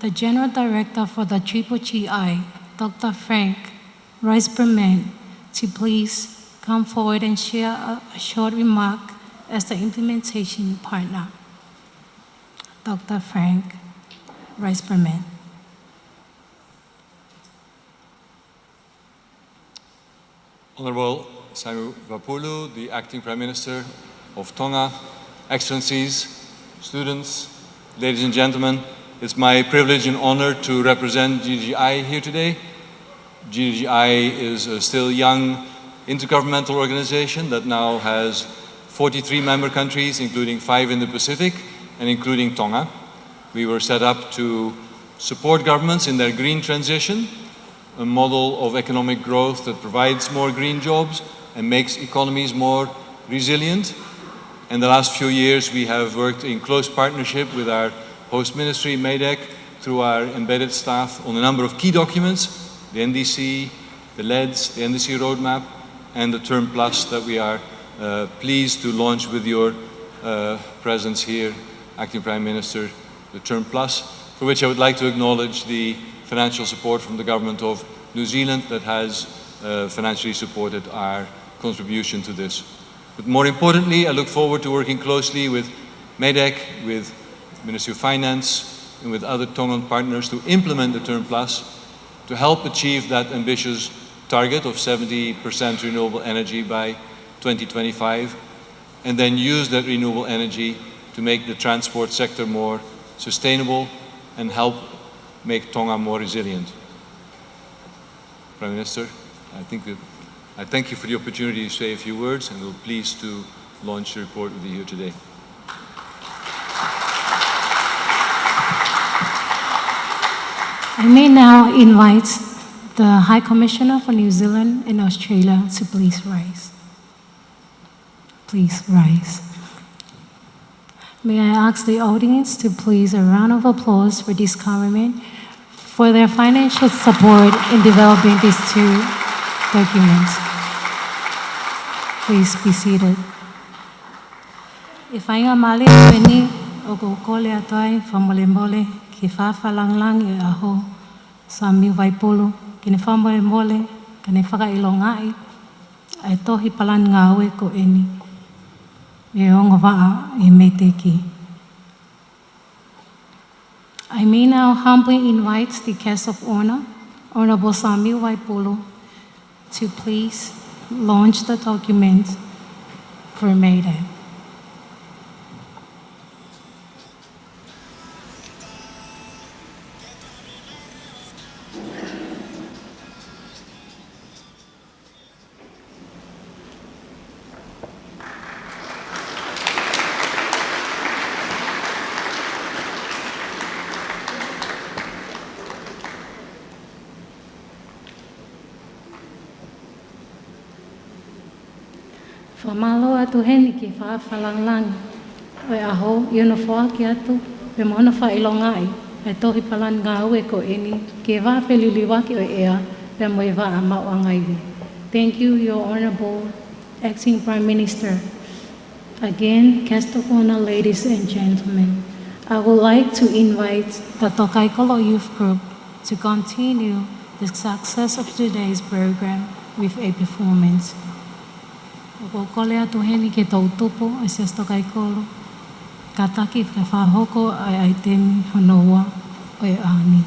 The General Director for the Triple G I, Doctor Frank Reisperman, to please come forward and share a, a short remark as the implementation partner. Doctor Frank Reisperman. Honorable Saimupulu Vapulu, the Acting Prime Minister of Tonga, Excellencies, students, ladies and gentlemen, it's my privilege and honor to represent G D G I here today. G D G I is a still young intergovernmental organization that now has forty-three member countries, including five in the Pacific and including Tonga. We were set up to support governments in their green transition, a model of economic growth that provides more green jobs and makes economies more resilient, In the last few years, we have worked in close partnership with our host ministry, MEIDAC, through our embedded staff on a number of key documents, the N D C, the LEDS, the N D C roadmap, and the Term Plus that we are, uh, pleased to launch with your, uh, presence here, Acting Prime Minister, the Term Plus, for which I would like to acknowledge the financial support from the Government of New Zealand that has, uh, financially supported our contribution to this. But more importantly, I look forward to working closely with MEIDAC, with Ministry of Finance, and with other Tongan partners to implement the Term Plus to help achieve that ambitious target of seventy percent renewable energy by twenty twenty-five, and then use that renewable energy to make the transport sector more sustainable and help make Tonga more resilient. Prime Minister, I think that, I thank you for the opportunity to say a few words, and we're pleased to launch the report with you here today. I may now invite the High Commissioner for New Zealand and Australia to please rise. Please rise. May I ask the audience to please a round of applause for this government for their financial support in developing these two documents. Please be seated. ʻE faingamālie ko eni ʻoku ou kole atu ai fakamolemole ki he Faʻa Fakalangilangi ʻo e ʻAho, Samiu Vaipulu, ke ne fakamolemole, ke ne fakaʻilongaʻi ʻa e tohi palani ngāue ko eni mei he ongo vaʻa ʻi he MEIDAC. I may now humbly invite the guest of honor, Honorable Samiu Vaipulu, to please launch the document for MEIDAC. Fakamālō atu heni ki he Faʻa Fakalangilangi ʻo e ʻAho ʻi hono foaki atu pea mo hono fakaʻilongaʻi ʻa e tohi palani ngāue ko eni ki he vaʻa feliliuaki ʻo e ʻea pea mo e vaʻa maʻuʻanga ivi. Thank you, Your Honorable Acting Prime Minister. Again, guest of honor, ladies and gentlemen, I would like to invite the Tokaikolo Youth Group to continue the success of today's program with a performance. ʻOku ou kole atu heni ki he toʻutupu ʻo e Siasi Tokaikolo, kātaki ke fakahoko ʻa e ʻaiteni hono ua ʻo e ʻaho ni.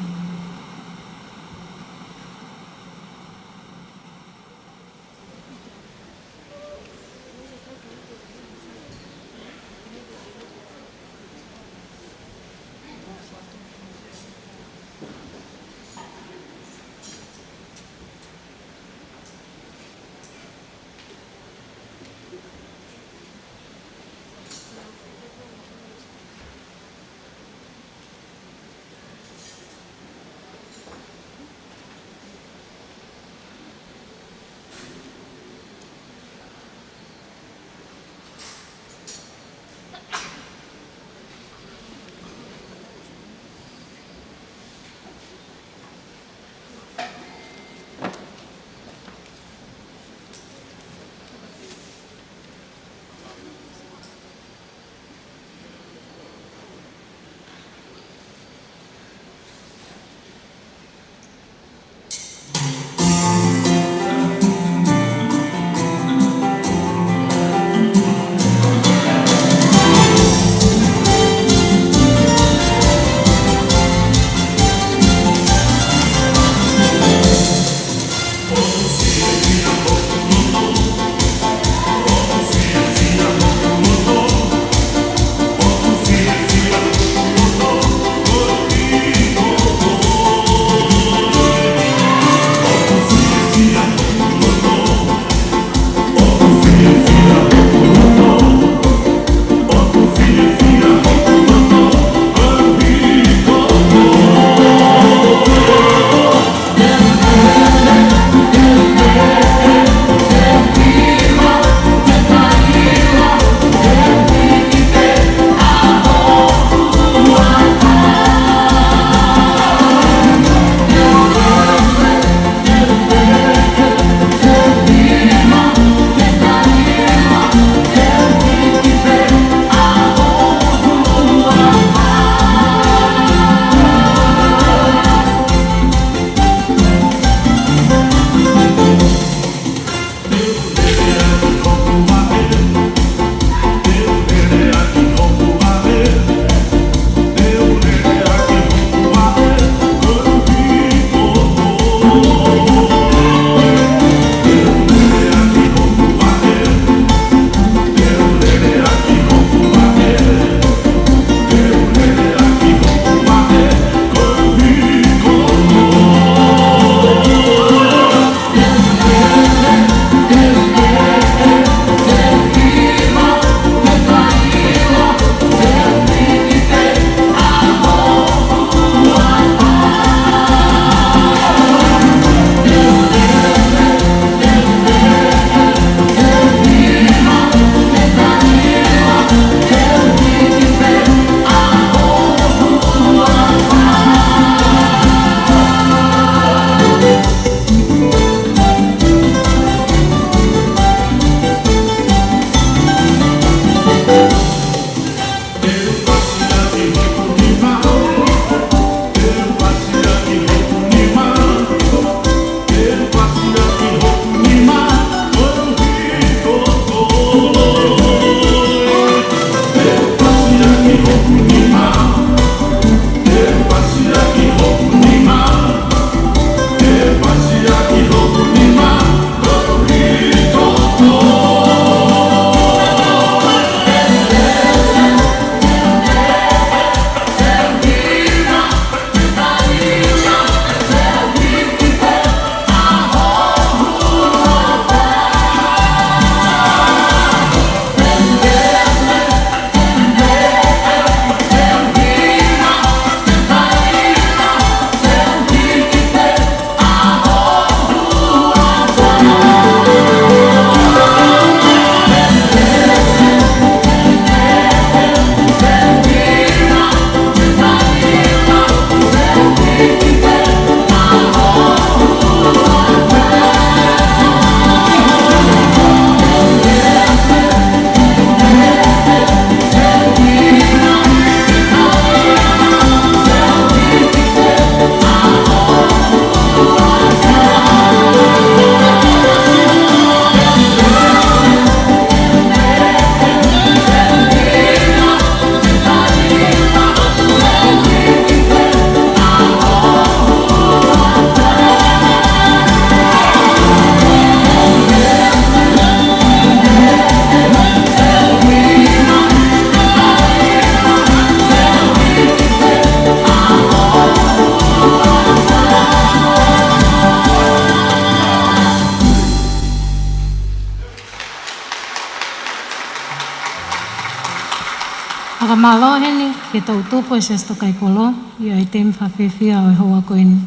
Mālō heni ki he toʻutupu ʻo e Siasi Tokaikoló, ʻi he ʻaitemi fakafiefia ʻo e houa ko eni.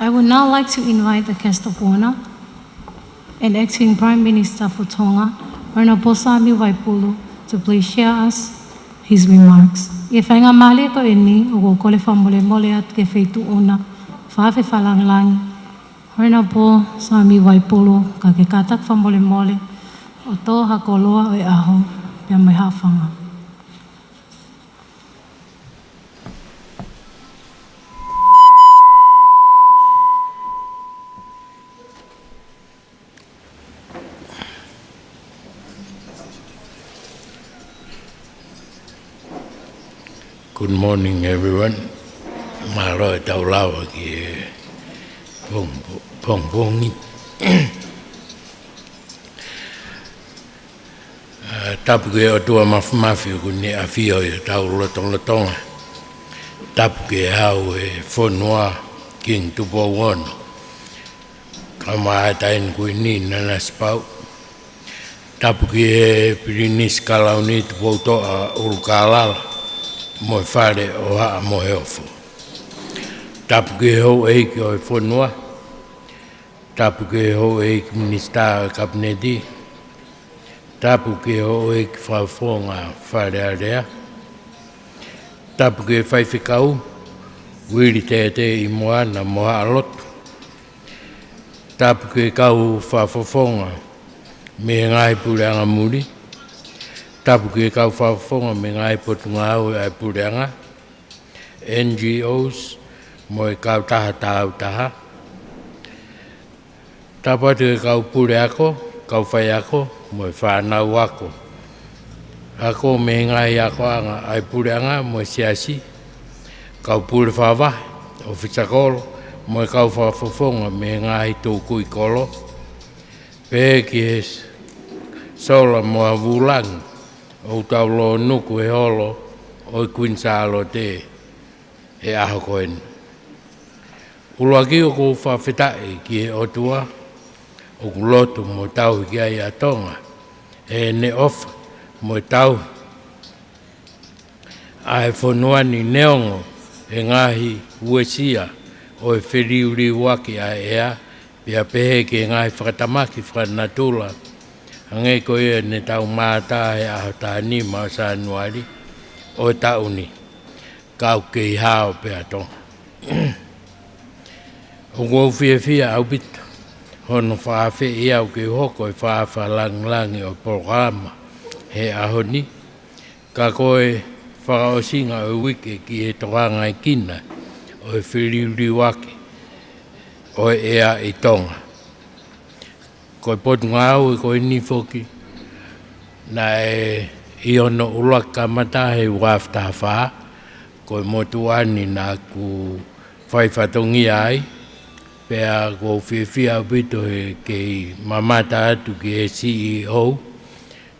I would now like to invite the guest of honor, an acting Prime Minister for Tonga, Honorable Sami Vaipulu, to please share us his remarks. ʻI he faingamālie ko eni, ʻoku ou kole fakamolemole atu ki he Feituʻuna Fakaafe Fakalangilangi, Honorable Sami Vaipulu, ka ke kātaki fakamolemole ʻo tō ha koloa ʻo e ʻaho, pea mo e haʻofanga. Good morning, everyone. Mālō e tau lava ki he pong-, pongipongi. ʻA, tapu ki he ʻOtua Māfimafi ʻoku ne ʻafio ʻi hotau lotolotonga. Tapu ki he Hau ʻo e fonua, Kingi Tupou Ono, kae ʻumaʻā e Taʻahine Kuini Nanasipauʻu. Tapu ki he Pilinisi Kalauni Tupoutoʻa ʻUlukalala mo e Fale ʻo Haʻa Moheofo. Tapu ki he houʻeiki ʻo e fonua. Tapu ki he houʻeiki Minisitā ʻo e Kapineti. Tapu ki he houʻeiki Fakafofonga Fale Alea. Tapu ki he Faifekau, Uili Tētē ʻi Moana mo Haʻa Lotu. Tapu ki he kau fakafofonga mei he ngaahi puleʻanga muli. Tapu ki he kau fakafofonga mei he ngaahi potungāue ʻa e puleʻanga, N G Os, mo e kautaha taautaha. Tapu atu ki he kau puleako, kau faiako, mo e fānau ako. Ako mei he ngaahi akoʻanga ʻa e puleʻanga mo e siasi. Kau pule fakavahe, ʻofisa kolo, mo e kau fakafofonga mei he ngaahi tukui kolo. Pehē ki he sola mo e vūlangi ʻoku tau lōnuku he holo ʻo e Kuini Sālote he ʻaho ko eni. ʻUluaki, ʻoku ou fakafetaʻi ki he ʻOtua ʻoku lotu mo tauhi ki ai ʻa Tonga heʻene ʻofa mo e tauhi ʻa e fonua ni neongo e ngaahi uesia ʻo e feliuliuaki ʻa e ʻea, pea pehē ki he ngaahi fakatamaki fakanatula, hangē ko ia ne tau mātā he ʻaho taha nima ʻo Sānuali ʻo e taʻu ni, ka ʻoku kei hao pē ʻa Tonga. ʻOku ou fiefia ʻaupito hono fakaafeʻi au ke u hoko ko e Fakaafe Fakalangilangi ʻo e polokalama he ʻaho ni, ka ko e fakaʻosinga ʻo e uike ki he tokangaekina ʻo e feliuliuaki ʻo e ʻea ʻi Tonga. Ko e potungāue ko eni foki naʻe ʻi hono ʻuluaki kamata he ua afe taha fā, ko e motuʻa ni naʻá ku fai fatongia ai, pea ʻoku ou fiefia ʻaupito he kei mamata atu ki he C E O,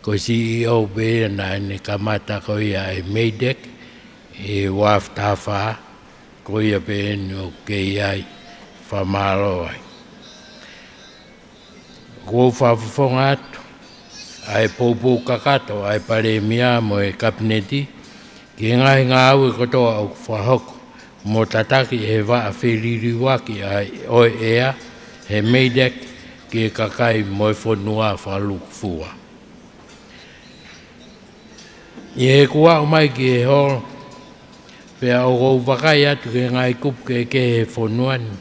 ko e C E O pē ia naʻá ne kamata ko ia e MEIDECC ʻi he ua afe taha fā, ko ia pē eni ʻoku kei ʻi ai, fakamālō ai. ʻOku ou fakafofonga atu ʻa e poupou kakato ʻa e Palēmia mo e Kapineti ki he ngaahi ngāue kotoa ʻoku fakahoko mo tataki ʻe he vaʻa feliliuaki ʻa e ʻea he MEIDECC ki he kakai mo e fonua fakalūkufua. ʻI heʻeku aʻu mai ki he holo, pea ʻoku ou vakai atu ki he ngaahi kupu kehekehe he fonua ni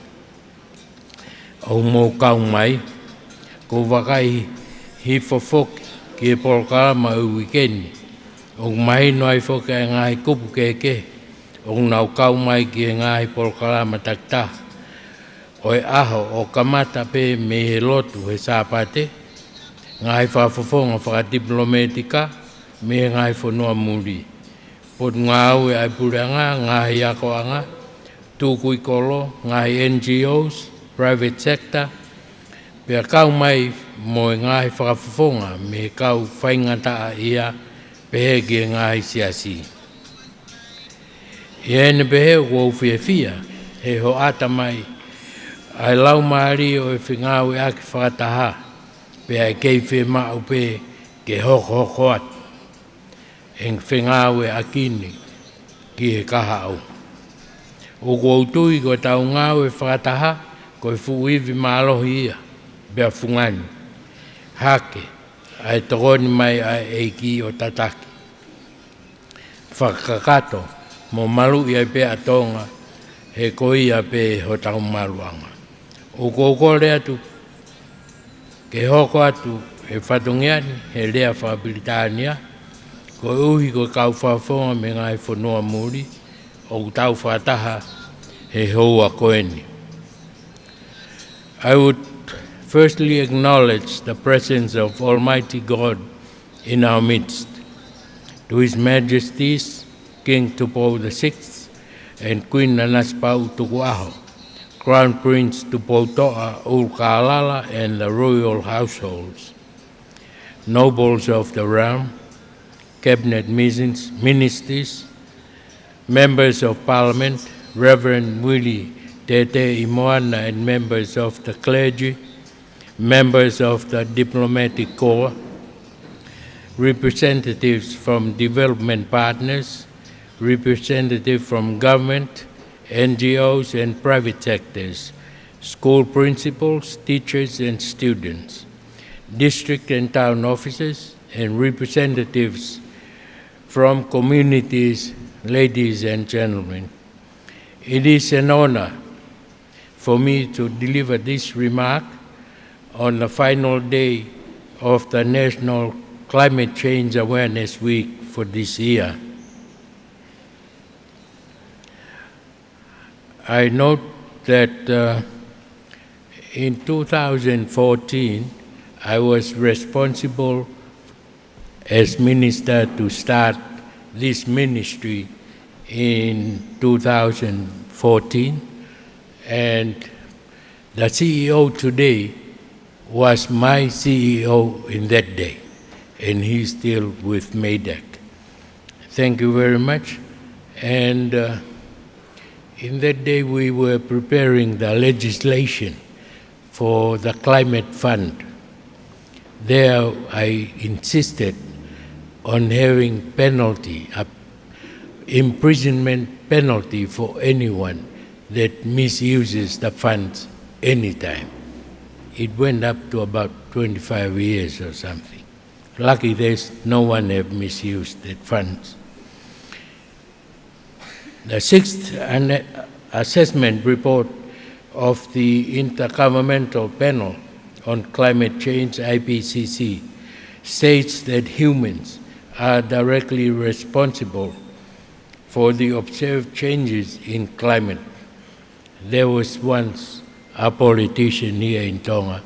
ʻoku mou kau mai, ʻoku ou vakai hifo foki ki he polokalama ʻo e uike ni, ʻoku mahino ai foki ʻa e ngaahi kupu kehekehe ʻoku nau kau mai ki he ngaahi polokalama takitaha ʻo e ʻaho, ʻo kamata pē mei he lotu he Sāpate, ngaahi fakafofonga fakatipilōmētika mei he ngaahi fonua muli, potungāue ʻa e puleʻanga, ngaahi akoʻanga, tukui kolo, ngaahi N G Os, private sector, pea kau mai mo e ngaahi fakafofonga mei he kau faingataʻaʻia, pehē ki he ngaahi siasi. ʻI heʻene pehē, ʻoku ou fiefia he hoʻata mai ʻa e laumālie ʻo e fengāueʻaki fakataha, pea ʻe kei fiemaʻu pē ke hokohoko atu. ʻEngi fengāueʻaki ni ki he kahaʻu. ʻOku ou tui ko ʻetau ngāue fakataha ko e fuʻu ivi mālohi ia, pea fungani hake ʻa e tokoni mai ʻa e ʻEiki ʻo tataki, fakakakato mo maluʻi ai pē ʻa Tonga, he ko ia pē hotau maluʻanga. ʻOku ou kole atu ke hoko atu e fatongia ni he lea fakapilitānia, koeʻuhi ko e kau fakafofonga mei he ngaahi fonua muli ʻoku tau fakataha he houa ko eni. I would firstly acknowledge the presence of Almighty God in our midst, to His Majesties King Tupou the sixth and Queen Nanasipauʻu Tukuʻaho, Crown Prince Tupoutoʻa ʻUlukalala and the royal households, nobles of the realm, cabinet misins-, ministers, members of parliament, Reverend Willie Tētē ʻImoana and members of the clergy, members of the diplomatic corps, representatives from development partners, representatives from government, N G Os and private sectors, school principals, teachers and students, district and town officers, and representatives from communities, ladies and gentlemen. It is an honor for me to deliver this remark on the final day of the National Climate Change Awareness Week for this year. I note that, uh, in two thousand fourteen, I was responsible as minister to start this ministry in two thousand fourteen, and the C E O today was my C E O in that day, and he's still with MEIDAC. Thank you very much. And, uh, in that day, we were preparing the legislation for the climate fund. There, I insisted on having penalty, a imprisonment penalty for anyone that misuses the funds anytime. It went up to about twenty-five years or something. Lucky there's no one have misused that funds. The sixth an-, assessment report of the Intergovernmental Panel on Climate Change, I P C C, states that humans are directly responsible for the observed changes in climate. There was once a politician here in Tonga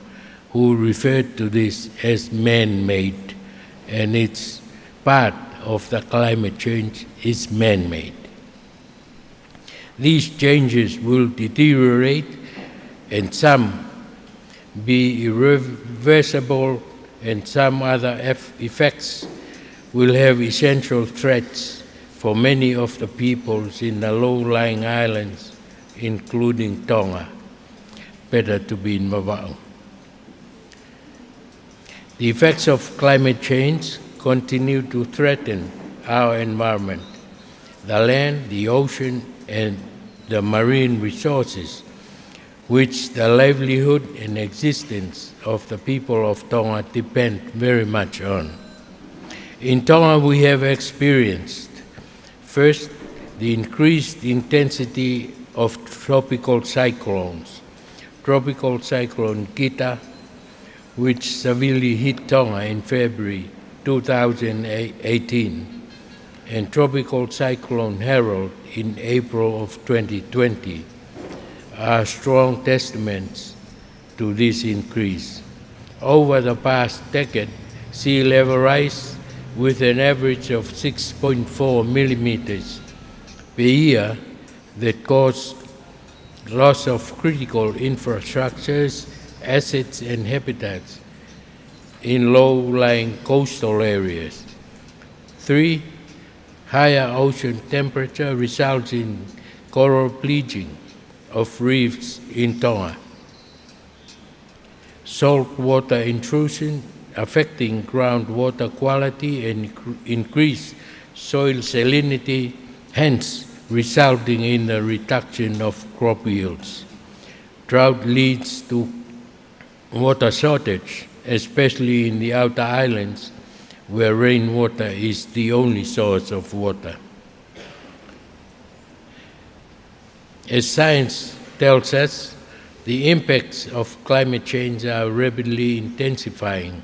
who referred to this as man-made, and it's part of the climate change is man-made. These changes will deteriorate and some be irreversible, and some other eff-, effects will have essential threats for many of the peoples in the low-lying islands, including Tonga. Better to be in Vavaʻu. The effects of climate change continue to threaten our environment, the land, the ocean, and the marine resources, which the livelihood and existence of the people of Tonga depend very much on. In Tonga, we have experienced, first, the increased intensity of tropical cyclones. Tropical Cyclone Gita, which severely hit Tonga in February two thousand eighteen, and Tropical Cyclone Harold in April of twenty twenty, are strong testaments to this increase. Over the past decade, sea level rise with an average of six point four millimeters per year that caused loss of critical infrastructures, assets and habitats in low-lying coastal areas. Three, higher ocean temperature results in coral bleaching of reefs in Tonga. Salt water intrusion affecting groundwater quality and incre-, increase soil salinity, hence resulting in the reduction of crop yields. Drought leads to water shortage, especially in the outer islands, where rainwater is the only source of water. As science tells us, the impacts of climate change are rapidly intensifying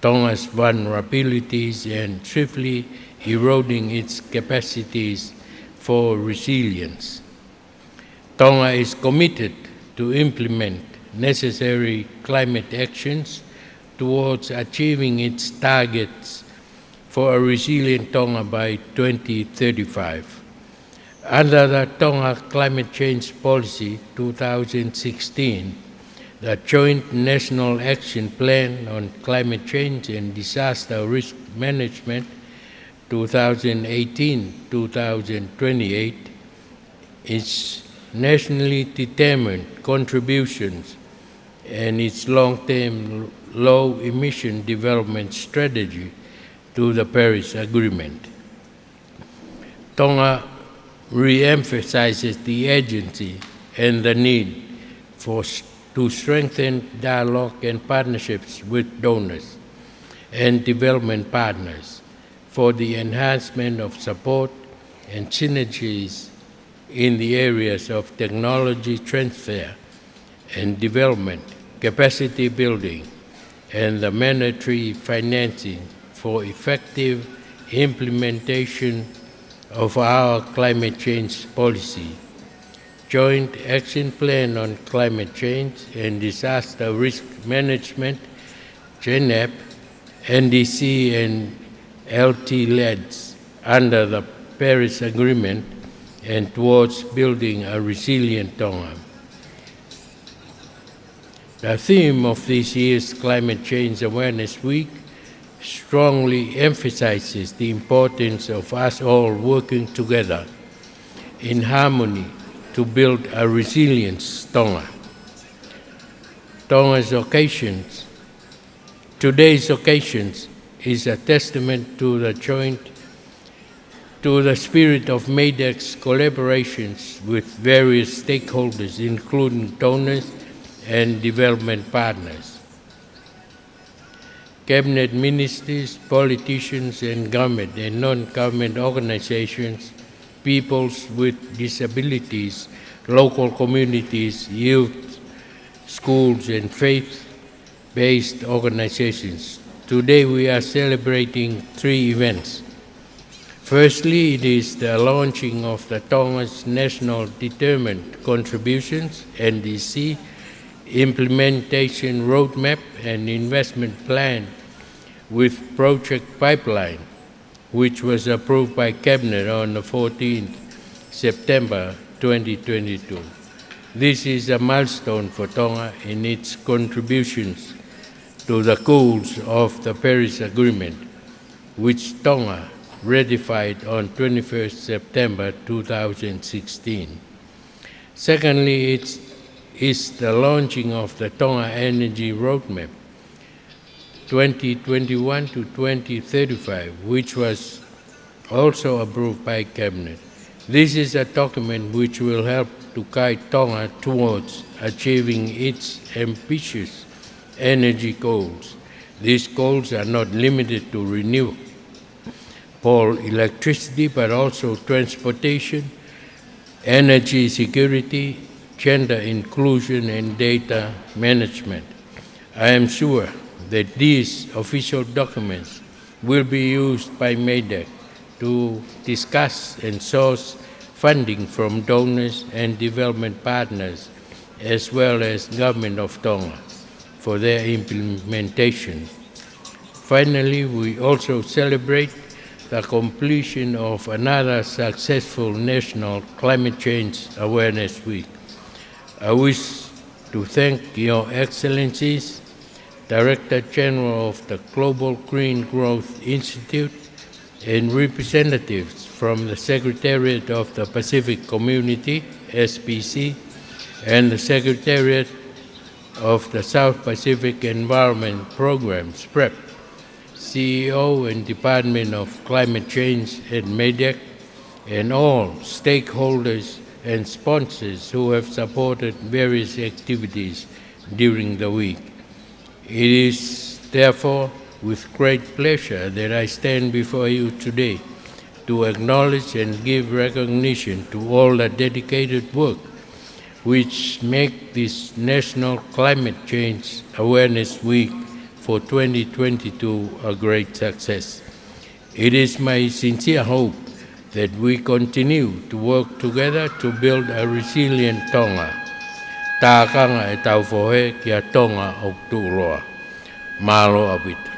Tonga's vulnerabilities and swiftly eroding its capacities for resilience. Tonga is committed to implement necessary climate actions towards achieving its targets for a resilient Tonga by twenty thirty-five. Under the Tonga Climate Change Policy two thousand sixteen, the Joint National Action Plan on Climate Change and Disaster Risk Management two thousand eighteen two thousand twenty-eight, its nationally determined contributions and its long-term low-emission development strategy to the Paris Agreement. Tonga re-emphasizes the urgency and the need for s-, to strengthen dialogue and partnerships with donors and development partners for the enhancement of support and synergies in the areas of technology transfer and development, capacity building, and the mandatory financing for effective implementation of our climate change policy. Joint Action Plan on Climate Change and Disaster Risk Management, JNAP, N D C and L T leds under the Paris Agreement and towards building a resilient Tonga. The theme of this year's Climate Change Awareness Week strongly emphasizes the importance of us all working together in harmony to build a resilient Tonga. Tonga's occasions, today's occasions is a testament to the joint, to the spirit of MEIDAC's collaborations with various stakeholders, including donors and development partners. Cabinet ministers, politicians and government and non-government organizations, peoples with disabilities, local communities, youth, schools and faith-based organizations. Today we are celebrating three events. Firstly, it is the launching of the Tonga's National Determined Contributions, N D C, Implementation Roadmap and Investment Plan with Project Pipeline, which was approved by Cabinet on the fourteenth September twenty twenty-two. This is a milestone for Tonga in its contributions to the goals of the Paris Agreement, which Tonga ratified on twenty-first September two thousand sixteen. Secondly, it is the launching of the Tonga Energy Roadmap twenty twenty-one to twenty thirty-five, which was also approved by Cabinet. This is a document which will help to guide Tonga towards achieving its ambitious energy goals. These goals are not limited to renewable electricity, but also transportation, energy security, gender inclusion, and data management. I am sure that these official documents will be used by MEIDAC to discuss and source funding from donors and development partners, as well as Government of Tonga, for their implementation. Finally, we also celebrate the completion of another successful National Climate Change Awareness Week. I wish to thank Your Excellencies, Director General of the Global Green Growth Institute, and representatives from the Secretariat of the Pacific Community, S P C, and the Secretariat of the South Pacific Environment Program, SPREP, C E O and Department of Climate Change at MEIDECC, and all stakeholders and sponsors who have supported various activities during the week. It is therefore with great pleasure that I stand before you today to acknowledge and give recognition to all the dedicated work which make this National Climate Change Awareness Week for twenty twenty-two a great success. It is my sincere hope that we continue to work together to build a resilient Tonga. Tākanga ʻetau fohe ki ha Tonga ʻoku tuʻuloa. Mālō ʻaupito.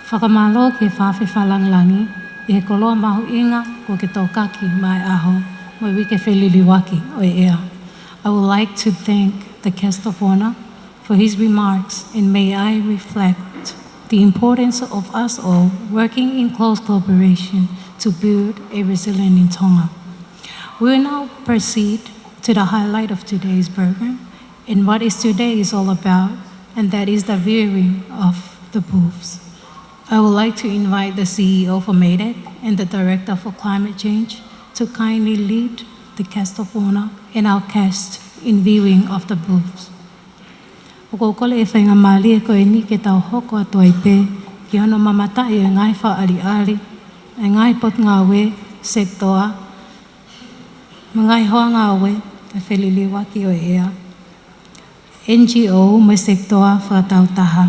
Fakamālō ki he Faʻafe Fakalangilangi ʻi he koloa mahuʻinga kuo ke tokaki maʻa e ʻaho mo e uike feliliuaki ʻo e ʻea. I would like to thank the guest of honor for his remarks, and may I reflect the importance of us all working in close collaboration to build a resilient Tonga. We will now proceed to the highlight of today's program, and what is today is all about, and that is the viewing of the booths. I would like to invite the C E O for MEIDECC and the Director for Climate Change to kindly lead the guest of honor and our guests in viewing of the booths. ʻOku ou kole ʻe he faingamālie ko eni ke tau hoko atu ai pē ki hono mamataʻi ʻo e ngaahi fakaʻaliʻali, ʻa e ngaahi potungāue, sekitoa, mo e ngaahi hoa ngāue ʻa e feliliuaki ʻo e ʻea, N G O mo e sekitoa fakataautaha.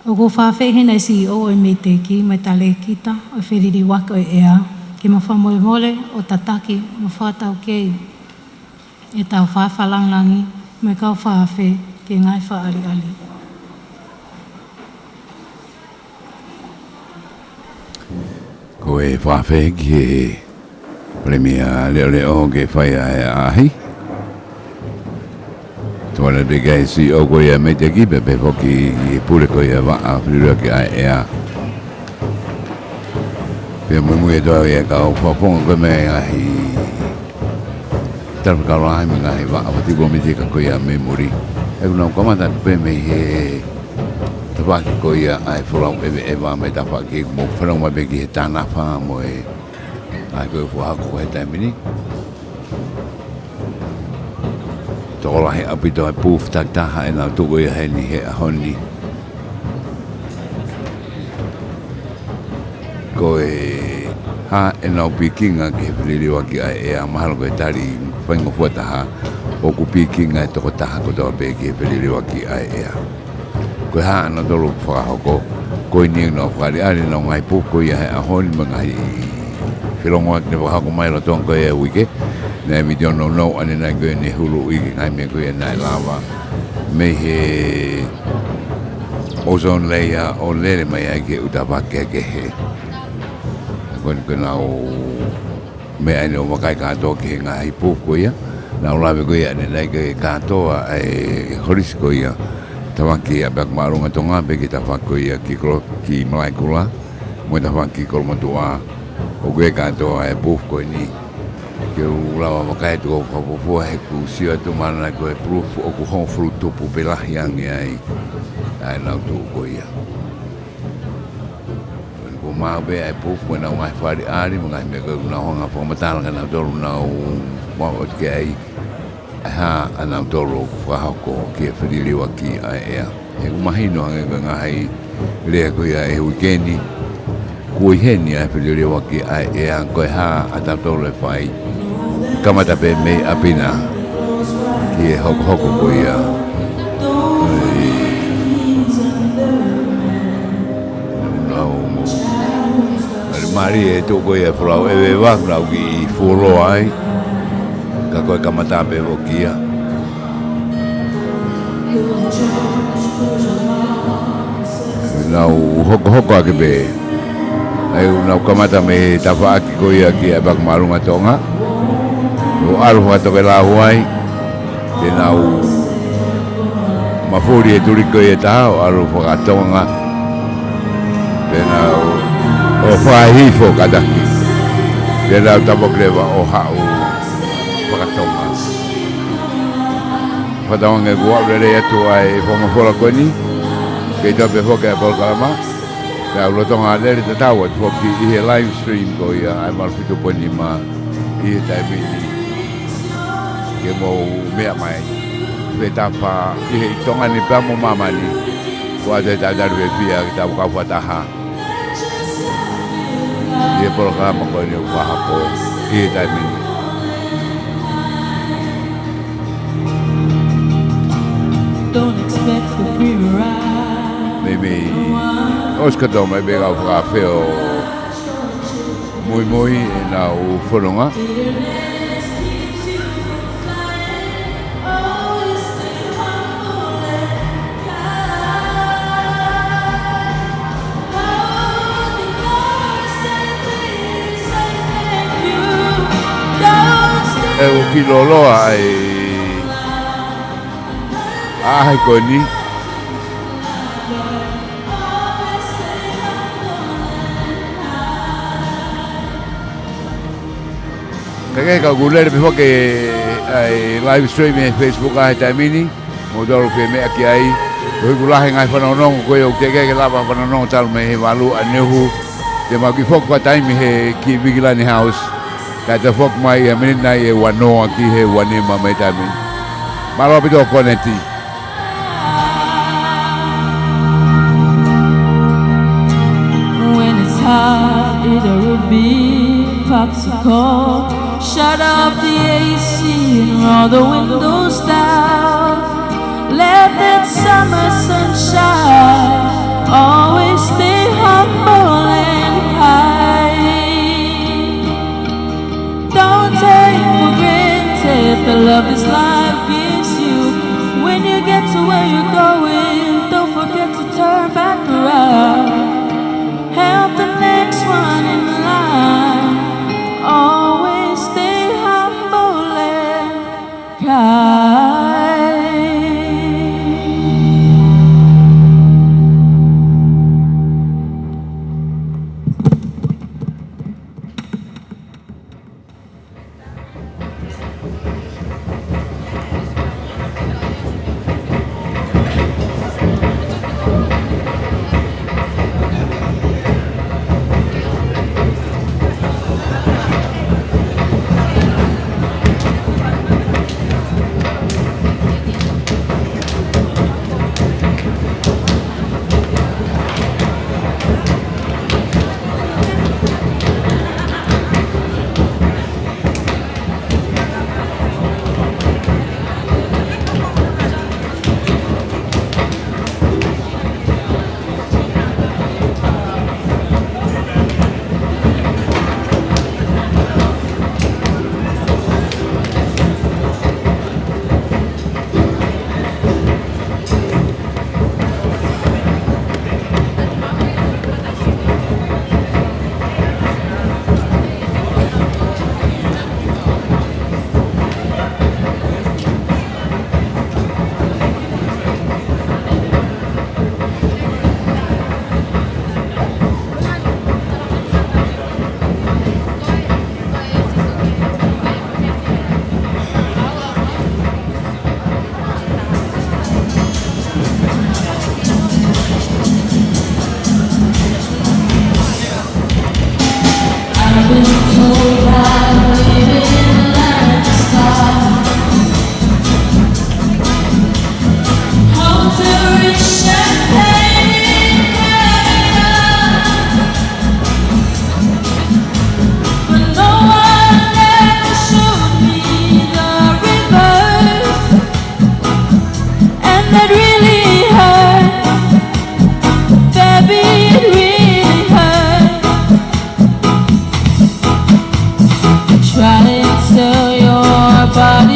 ʻOku ou fakaafeʻi heni ʻa e C E O ʻo e MEIDECC mo e talēkita ʻo e feliliuaki ʻo e ʻea ke ma fakamolemole ʻo tataki mo fakataukei ʻetau Faʻafe Fakalangilangi mo e kau fakaafe ki he ngaahi fakaʻaliʻali. Ko e fakaafe ki he Palēmia Leʻoleʻo ke fai ʻa e ʻaʻahi. Tokolahi pē ki he C E O ko ia MEIDECC pea pehē foki ki he pule ko ia vaʻa feliliuaki ʻa e ʻea. Pea muimui atu ʻa e kau fakafofonga ko e meʻa ʻi he Talafekau Lahi mo e ngaahi vaʻa fakatikomiti ka ko ia mei muli. ʻOku nau kamata atu pē mei he tafaʻaki ko ia ʻa e folau ʻeveʻeva mei he tafaʻaki ʻoku mou fanongo mai pē ki he tanafa mo e ʻaʻahi ko ē ʻoku fakahoko he taimi ni. Tokolahi ʻaupito ʻa e booth takitaha ʻenau tuʻu ia heni he ʻaho ni. Ko e hā ʻenau pikinga ki he feliliuaki ʻa e ʻea, mahalo ko e tali faingofua taha, ʻoku pikinga e tokotaha kotoa pē ki he feliliuaki ʻa e ʻea. Ko e hā ʻanautolu ʻoku fakahoko, ko eni ʻenau fakaʻaliʻali ʻenau ngaahi booth ko ia he ʻaho ni mo e ngaahi felongoaki naʻe fakahoko mai lolotonga ko ia e uike, naʻe vitiō nounou ʻanenai ko ia ne huluʻi ki he ngaahi meʻa ko ia naʻe lava mei he ozone layer ʻo lele mai ai ki he ʻū tafaʻaki kehekehe. Ko eni ko ʻenau meʻa eni ʻo vakai kātoa ki he ngaahi booth ko ia. Nau lave ko ia ʻanenai ke kātoa e holisi ko ia. Tafaʻaki ʻapiako māʻolunga Tonga pea ki he tafaʻaki ko ia ki Kolo-, ki Malaʻekula. Mo e tafaʻaki ki Kolomotuʻa. ʻOku ʻi ai kātoa e booth ko eni. Ke u lava vakai atu ʻo fakafuofua he ʻoku ou sio atu mahalo ko e booth ʻoku hongofulu tupu pe lahi ange ai. ʻA ʻenau tuʻu ko ia. Ko e maʻu pē ʻa e booth mo ʻenau ngaahi fakaʻaliʻali mo e ngaahi meʻa ko ē ʻoku nau hanga ʻo fakamatala kia nautolu ʻoku nau maʻu atu ki ai ʻa e hā ʻanautolu ʻoku fakahoko ki he feliliuaki ʻa e ʻea. He ʻoku mahino hangē ko e ngaahi lea ko ia he uike ni, kuo ʻi heni ʻa e feliliuaki ʻa e ʻea, ko e hā ʻatautolu ʻe fai. Kamata pē mei ʻapi na ki he hokohoko ko ia. Nau mo. Mālie, mālie e tuʻu ko ia e folau ʻeveʻeva, nau kiʻi fuoloa ai. Ka ko e kamata pē foki ia. Nau hokohoko ake pē. ʻAi, nau kamata mei he tafaʻaki ko ia ki ʻapiako māʻolunga Tonga. ʻO ʻalu fakatokelau ai. Te nau ma Mafuli e tuli ko ia ʻe taha ʻo ʻalu fakatonga. Pea nau ō fakahihifo kātaki. Pea nau tamoki leva ʻo haʻu fakatonga. Fakatonga ʻoku ʻalu lelei atu ʻa e fakafola ko eni. Kei toe pē foki ʻa e polokalama. Pea ʻoku lolotonga lele tatau atu foki ʻi he live stream ko ia ʻa e valu fitu poini nima ʻi he taimi ni. Ke mou meʻa mai. Fetapa ʻi he ʻi Tonga ni pea mo māmani. Ko ʻetau talitali fiefia ke tau kau fakataha ʻi he polokalama ko eni ʻoku fakahoko ʻi he taimi ni. Don't expect the free ride. Meimei ʻosi kātoa mai pē kau fakafeo muimui ʻenau fononga. ʻE ʻoku kiʻi lōloa ʻa e ʻaho ko eni. Kae kehe ka ʻoku lele pē foki ʻa e live stream ʻi he Facebook ʻa e taimi ni, mou toe fiemaʻu ki ai. Ko e ʻuhinga lahi e ngaahi fanongonongo ko ia ʻoku teʻeki ke lava fanongonongo talu mei he valu ʻaneuhu. Te mau kiʻi foki fakataimi he kiʻi Vigilani House. Kae toe foki mai ʻa e miniti nai ʻe uanoa ki he uanima mei he taimi ni. Mālō ʻaupito koneti. When it's hot, eat a Ruby popsicle. Shut off the A C and roll the windows down. Let that summer sunshine always stay humble and kind. Don't take for granted the love this life gives you. When you get to where you're going, don't forget to turn back around. Help the next one in line. Always stay humble and kind. And that really hurt, baby, it really hurt. Try and sell your body.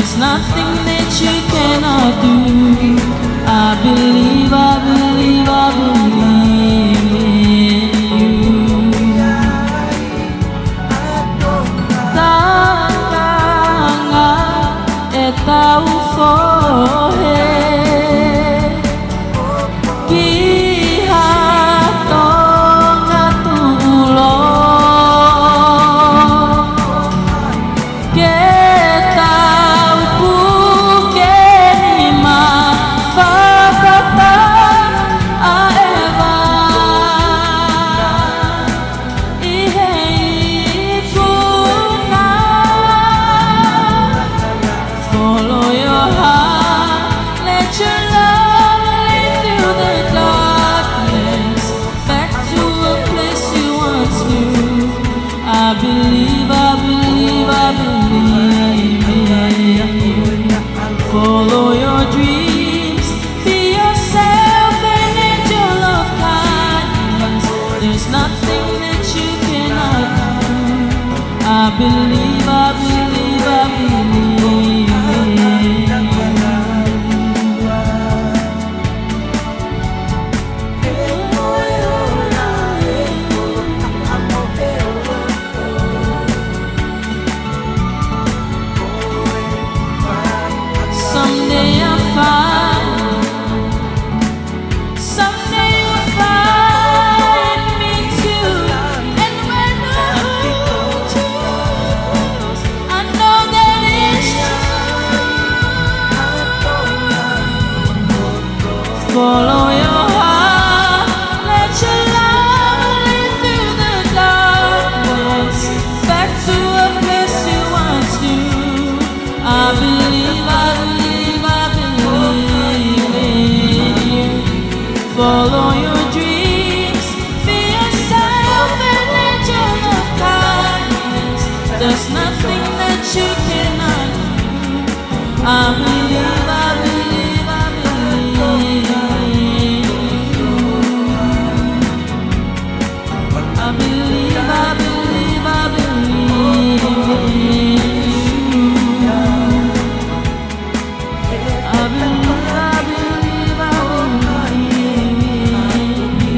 There's nothing that you cannot do. I believe, I believe, I believe in you. Takanga e tau fohe ki ha Tonga tuʻuloa. Ke tau puke nima fakataʻeʻeva ʻi he ikuna. Follow your heart, let your love lead through the darkness, back to a place you once knew. I believe, I believe, I believe in you. Follow your dreams, be yourself, an angel of kindness. There's nothing that you cannot do. I believe, I believe, I believe in you. Someday I'll find, someday you'll find me too. And when I hold you close, I know that it's true. Follow your heart, let your love lead through the darkness, back to a place you once knew. I believe, I believe, I believe in you. Follow your dreams, be yourself, an angel of kindness. There's nothing that you cannot do. I believe, I believe, I believe in you. I believe, I believe, I believe in you. I believe, I believe, I believe in you.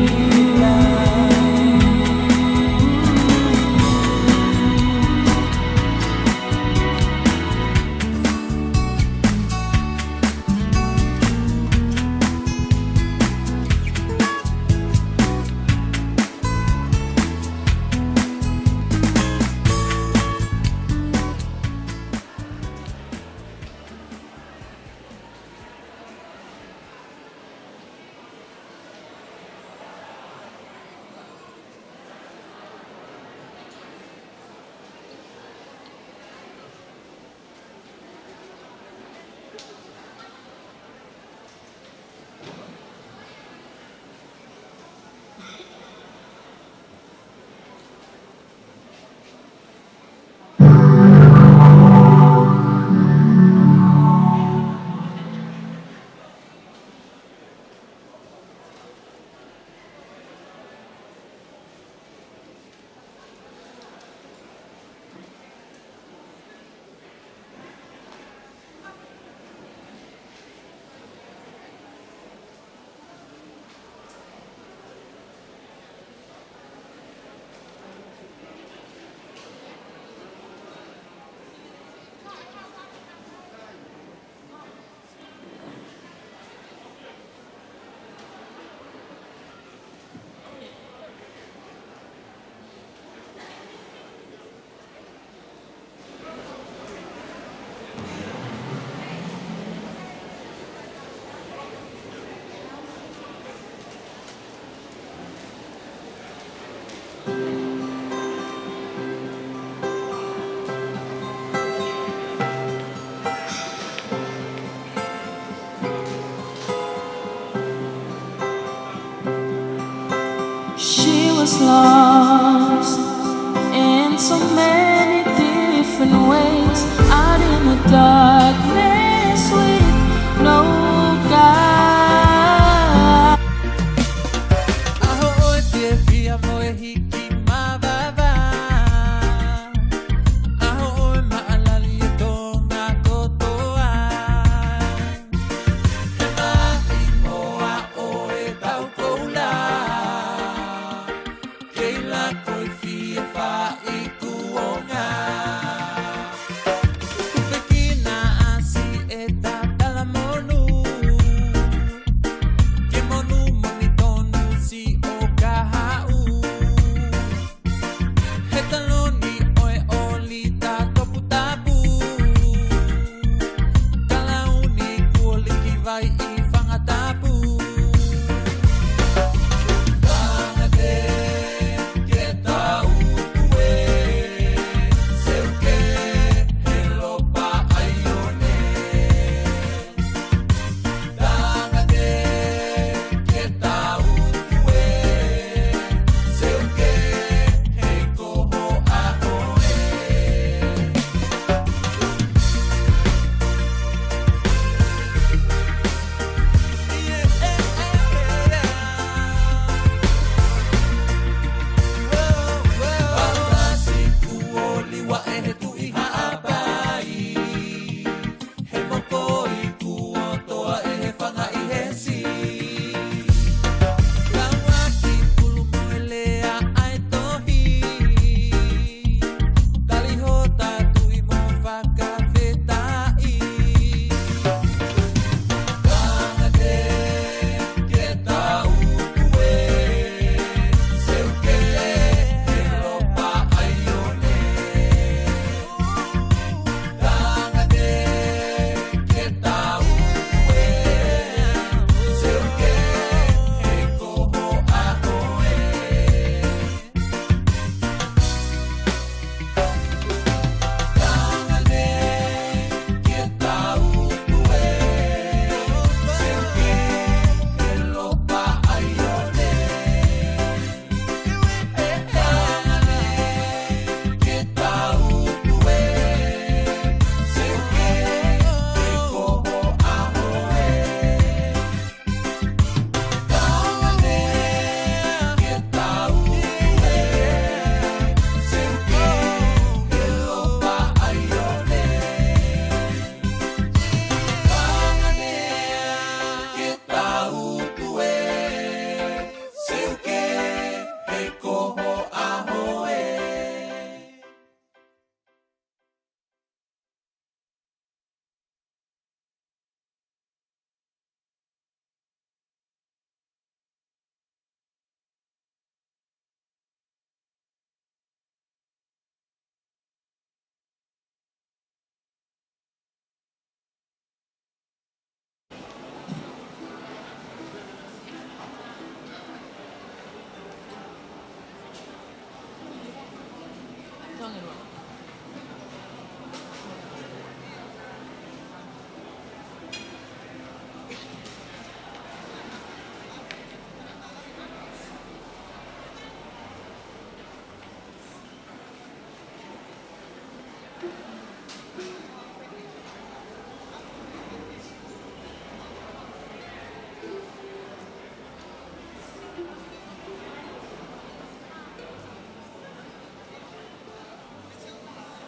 She was lost in so many different ways, out in the darkness with no guide. ʻAho ʻo e fiefia mo e hiki mavava. ʻAho ʻo e maʻalali e Tonga kotoa.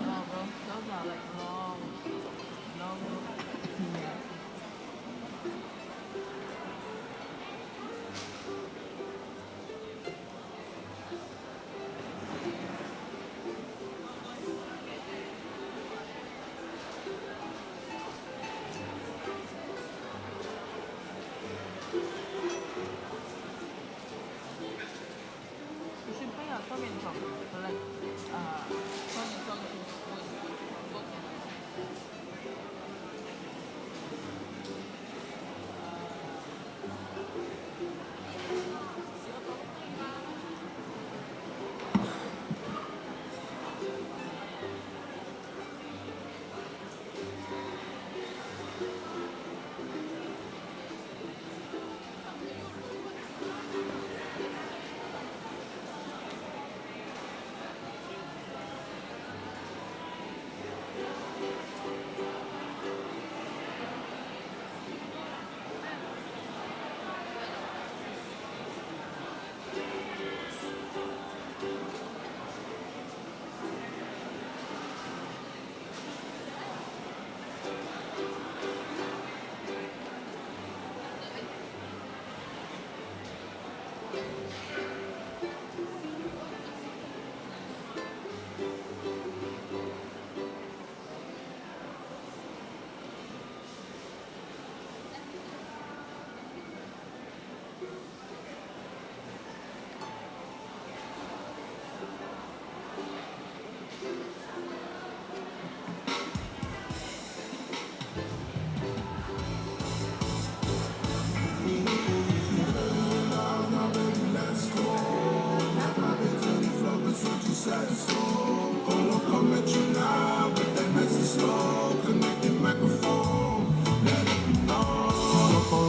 Wow, bro, those are, like, long, long. Yeah. You should pay a comment on, like, uh, comment on.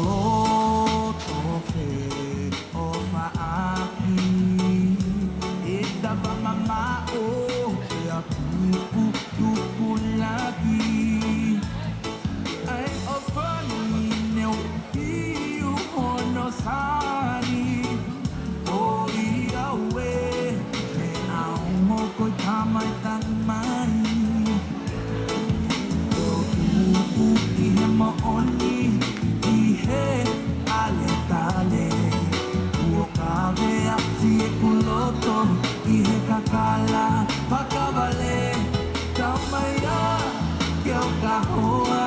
Koloto fē ʻo faʻahi, ʻe tapa mamaʻo, ʻe a pupu tupulaki. ʻAi ʻo fani neu fiu hono sani. ʻOi auē, ʻe au mo ko tama tanu mai. ʻO tuʻu ʻi he moʻoni, ʻi he ʻaletale. Kuo kavea siʻeku loto ʻi he kakala fakavale. Kau mai ā ke u ka hoa,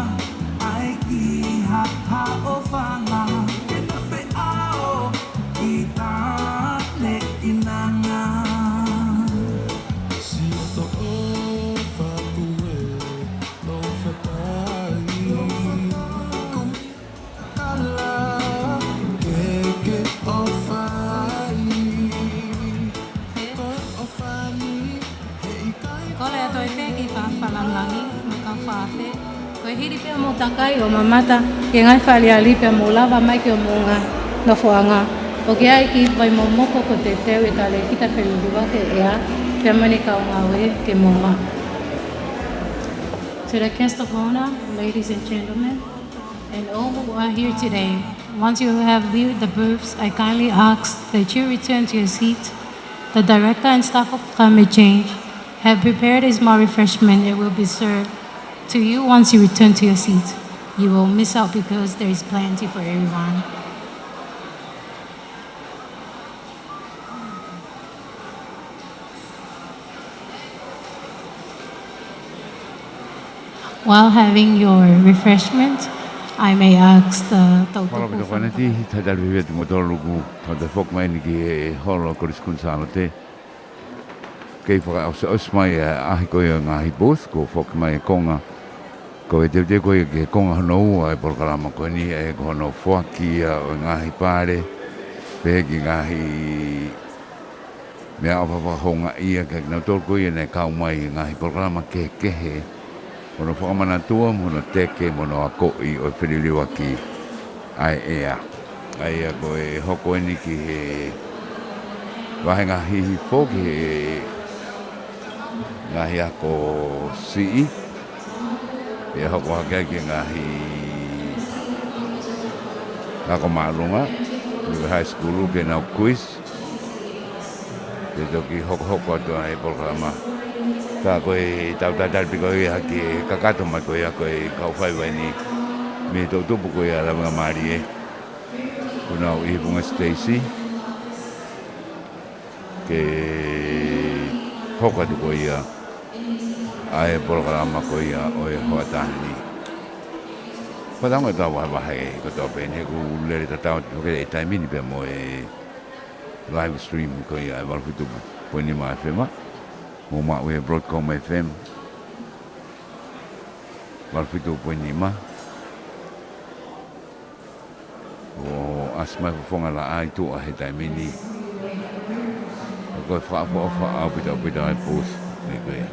ʻai ki ha haʻofanga. Ke na pe ao ki tane kinanga. Siʻoto ʻofa Tuʻi, ʻofa tai. Kumi kala, ke ke ʻofa ai. Ko e ʻofa ni, he ʻikai. Kole atu ai pē ki he kau fānau langi, mo e kau fāfē. Ko e hili pē hoʻomou takai ʻo mamata ki he ngaahi fale aliʻi pea mou lava mai ki homou ngaahi nofoʻanga. ʻOku ʻi ai e kiʻi vai momoko kuo teuteu ʻe he Talēkita Feliliuaki ʻEa, pea mo ʻene kau ngāue ke mou maʻu. To the guest of honor, ladies and gentlemen, and all who are here today, once you have viewed the booths, I kindly ask that you return to your seat. The director and staff of Climate Change have prepared a small refreshment. It will be served to you once you return to your seat. You will miss out because there is plenty for everyone. While having your refreshment, I may ask the Tautoku. Mālō ʻaupito Faneti, talitali pē kiate kimoutolu ʻoku tau foki mai eni ki he holo Kolisi Kuini Sālote. Kei fakaʻosiʻosi mai e ʻaʻahi ko ia ʻo e ngaahi booth, kuo foki mai e konga. Ko e teuteu ko ia ki he konga hono ua e polokalama ko eni, ʻa ia ko hono foaki ia ʻo e ngaahi pale, pehē ki he ngaahi Meʻaʻofa fakahoungaʻia kiate kinautolu ko ia naʻe kau mai he ngaahi polokalama kehekehe, hono fakamanatua, mo hono teke, mo hono akoʻi ʻo e feliliuaki ʻa e ʻea. ʻA ia ko e hoko eni ki he vahenga hihifo, ki he ngaahi ako siʻi, pea hoko hake ai ki he ngaahi ako māʻolunga, ki he high school, ki heʻenau quiz. Pea toki hokohoko atu ai e polokalama. Ka ko e tau tatali pē ko ia ki he kakato mai ko ia ko e kau faiva eni mei he toʻutupu ko ia Lavengamālie, ko Nau ʻIhifunga Stacy, ke hoko atu ko ia ʻa e polokalama ko ia ʻo e hoʻatā ni. Pea tau ʻoatu e vahevahe kotoa pē eni, he ʻoku lele tatau atu foki e taimi ni pea mo e live stream ko ia ʻa e valu fitu poini nima F M, mo maʻu ʻe he Broadcom F M, valu fitu poini nima. ʻOku ʻasi mai e fofonga laʻā ʻi tuʻa he taimi ni. Ka ko e fakaʻofoʻofa ʻaupito ʻaupito ʻa e booth ni ko ia.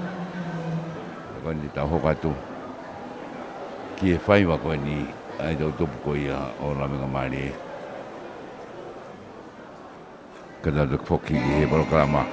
Ka ko eni tau hoko atu ki he faiva ko eni ʻa e toʻutupu ko ia ʻo Lavengamālie. Ka tau toki foki ki he polokalama.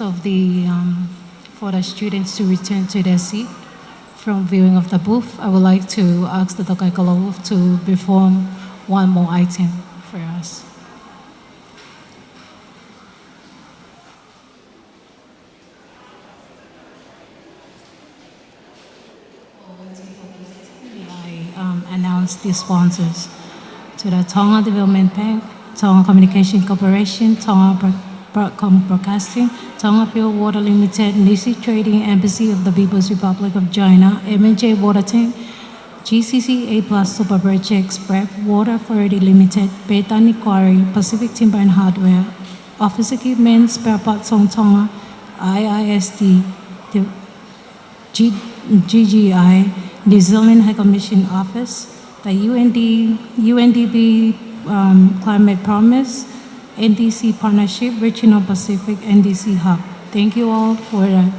of the, um, for the students to return to their seat from viewing of the booth, I would like to ask the Tokaikalou to perform one more item for us. I, um, announce the sponsors to the Tonga Development Bank, Tonga Communication Corporation, Tonga Bro-, Broadcom Broadcasting, Tonga Pure Water Limited, Nisi Trading, Embassy of the People's Republic of China, M and J Water Tank, G C C A plus Super Projects, Brave Water Authority Limited, Bethany Quarry, Pacific Timber and Hardware, Office Equipment, Spare Parts Hong Tonga, I I S D, the G-, G G I, New Zealand High Commission Office, the U N D, U N D P, um, Climate Promise, N D C Partnership, Regional Pacific, N D C Hub. Thank you all for the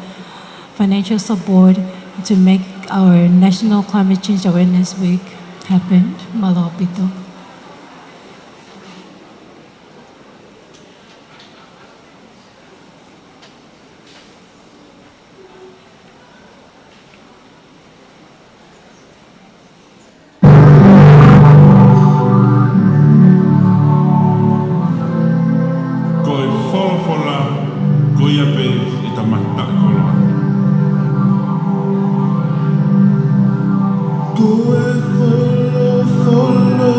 financial support to make our National Climate Change Awareness Week happen. Mālō ʻaupito. Ko e folofola, ko ia pē ʻe tama taʻekoloa. Ko e folofola.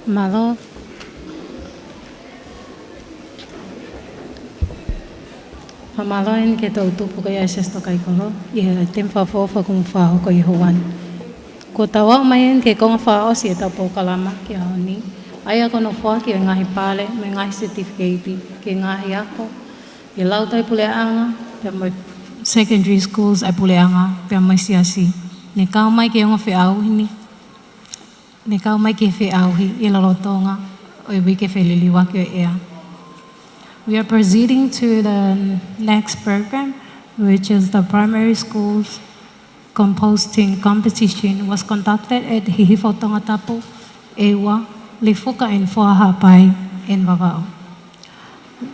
Mālō. Fakamālō eni ki he toʻu tupu ko ia ʻa Sesitā Kaikolo, ʻi he taimi fakaʻofoʻofa kuo mou fakahoko ʻi he ʻaho ni. Kuo tau aʻu mai eni ki he konga fakaʻosi ʻetau polokalama ki he ʻaho ni, ʻa ia ko hono foaki ʻo e ngaahi pale mo e ngaahi certificate ki he ngaahi ako ʻi he lautohi puleʻanga, pea mo e secondary schools ʻa e puleʻanga, pea mo e siasi, ne kau mai ki he ongo feʻauhi ni, ne kau mai ki he feʻauhi ʻi he lolotonga ʻo e uike feliliuaki ʻo e ʻea. We are proceeding to the next program, which is the primary schools composting competition was conducted at Hihifo Tongatapu, ʻEua, Lifuka and Foha Haʻapai in Vavaʻu.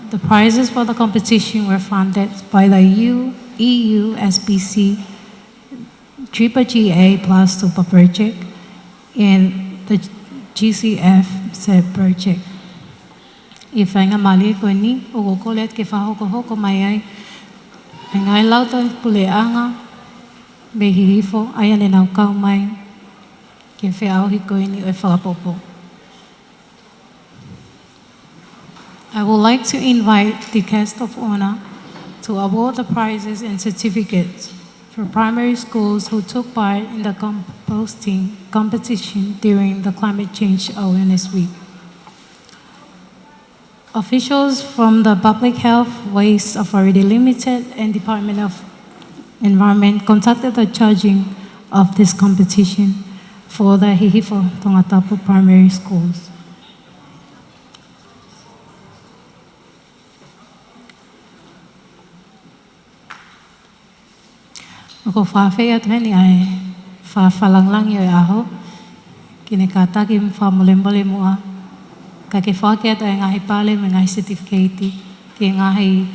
The prizes for the competition were funded by the U-, E U S P C, Triple G A plus Super Project, and the G C F Z Project. ʻI he faingamālie ko eni, ʻoku ou kole atu ke fakahokohoko mai ai ʻa e ngaahi lautohi puleʻanga mei Hihifo, ʻa ia ne nau kau mai ki he feʻauhi ko eni ʻo e fakapopo. I would like to invite the guest of honor to award the prizes and certificates for primary schools who took part in the composting competition during the Climate Change Awareness Week. Officials from the Public Health, Waste Authority Limited and Department of Environment conducted the judging of this competition for the Hihifo Tongatapu primary schools. ʻOku ou fakaafeʻi atu heni ʻa e fakafakalāngilangi ʻo e ʻaho, ke ne kātaki mo fakamolemole muʻa, kae ke foaki atu ʻa e ngaahi pale mo e ngaahi certificate ki he ngaahi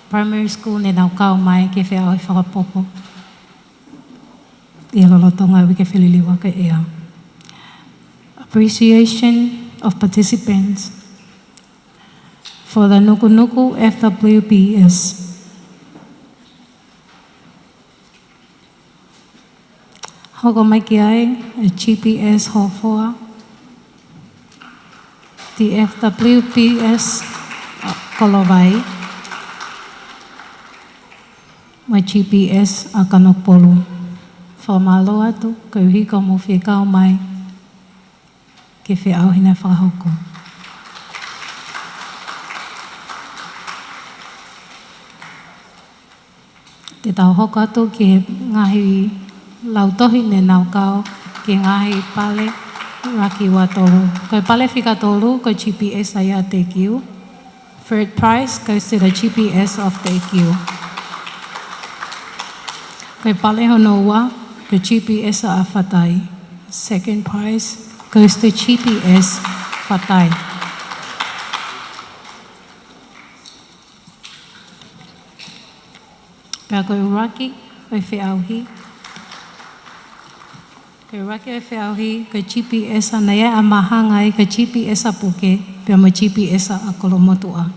primary school ne nau kau mai ki he feʻauhi fakapopo ʻi he lolotonga ʻo e uike feliliuaki ʻo e ʻea. Appreciation of participants for the Nukunuku F W P S. Hoko mai ki ai ʻa e G P S Hofoa, the F W P S ʻa Kolovai, mo e G P S ʻa Kanokupolu. Fakamālō atu koeʻuhi ko hoʻomou fie kau mai ki he feʻauhi naʻe fakahoko. Te tau hoko atu ki he ngaahi lautohi ne nau kau ki he ngaahi pale ʻuluaki, ua, tolu. Ko e pale fika tolu, ko e G P S ʻa ia ʻa Teʻekiu. Third prize goes to the G P S of Teʻekiu. Ko e pale hono ua, ko e G P S ʻa Fatai. Second prize goes to G P S Fatai. Pea ko e ʻuluaki ʻo e feʻauhi. Ko e ʻuluaki ʻo e feʻauhi, ko e G P S ʻa Naea ʻa Mahanga, ko e G P S ʻa Puke, pea mo e G P S ʻa Kolomotuʻa.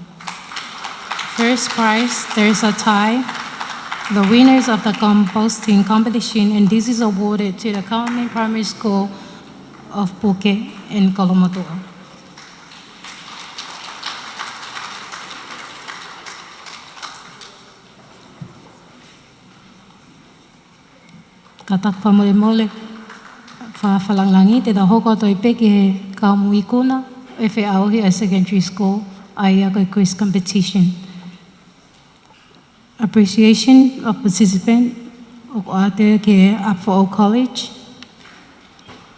First prize, there is a tie. The winners of the composting competition, and this is awarded to the Kauaʻi Primary School of Puke and Kolomotuʻa. Kātaki fakamolemole, fakafakalāngilangi, te tau hoko atu ai pē ki he kau ikuna ʻo e feʻauhi ʻa e secondary school, ʻa ia ko e quiz competition. Appreciation of participant, ʻoku ʻoatu ki he Upolu College,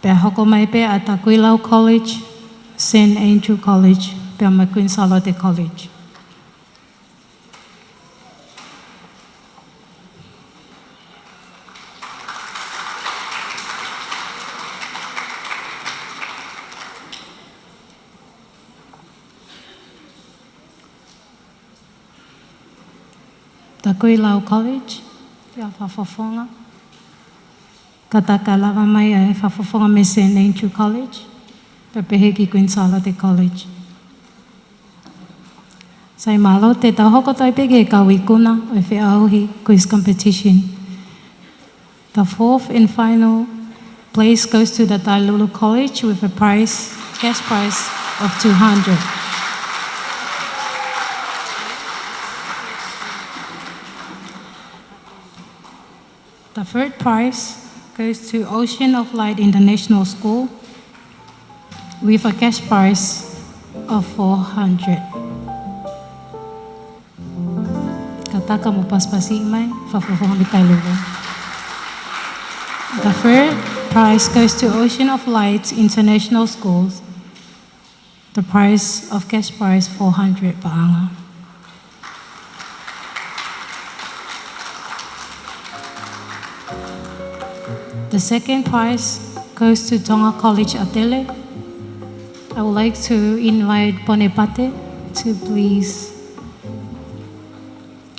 pea hoko mai pē ʻa Takuilau College, Saint Andrew College, pea mo e Queen Sālote College. Takuilau College, ʻi he fakafofonga. Kātaki lava mai ʻa e fakafofonga mei Saint Andrew College, pea pehē ki Queen Sālote College. Sai, mālō, te tau hoko atu ai pē ki he kau ikuna ʻo e feʻauhi quiz competition. The fourth and final place goes to the Tailulu College with a prize cash prize of two hundred. The third prize goes to Ocean of Light International School with a cash prize of four hundred. Kātaki mo pasipasi mai, fakafofonga mei Tailulu. The third prize goes to Ocean of Light International Schools. The prize of cash prize four hundred paʻanga. The second prize goes to Tonga College ʻAtele. I would like to invite Pone Pate to please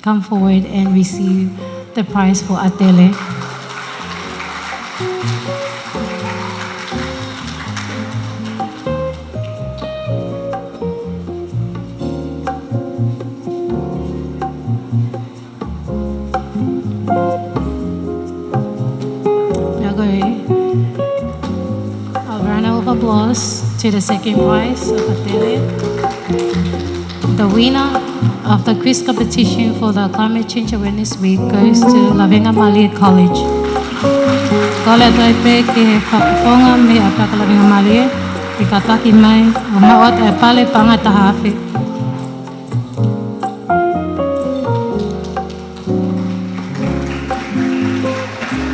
come forward and receive the prize for ʻAtele. Now go ahead. A round of applause to the second prize of ʻAtele. The winner of the quiz competition for the Climate Change Awareness Week goes to Lavengamālie College. Kole atu ai pē ki he fakafofonga mei he ʻApiako Lavengamālie, ke kātaki mai, ʻo maʻu atu e pale paʻanga ʻe taha afe.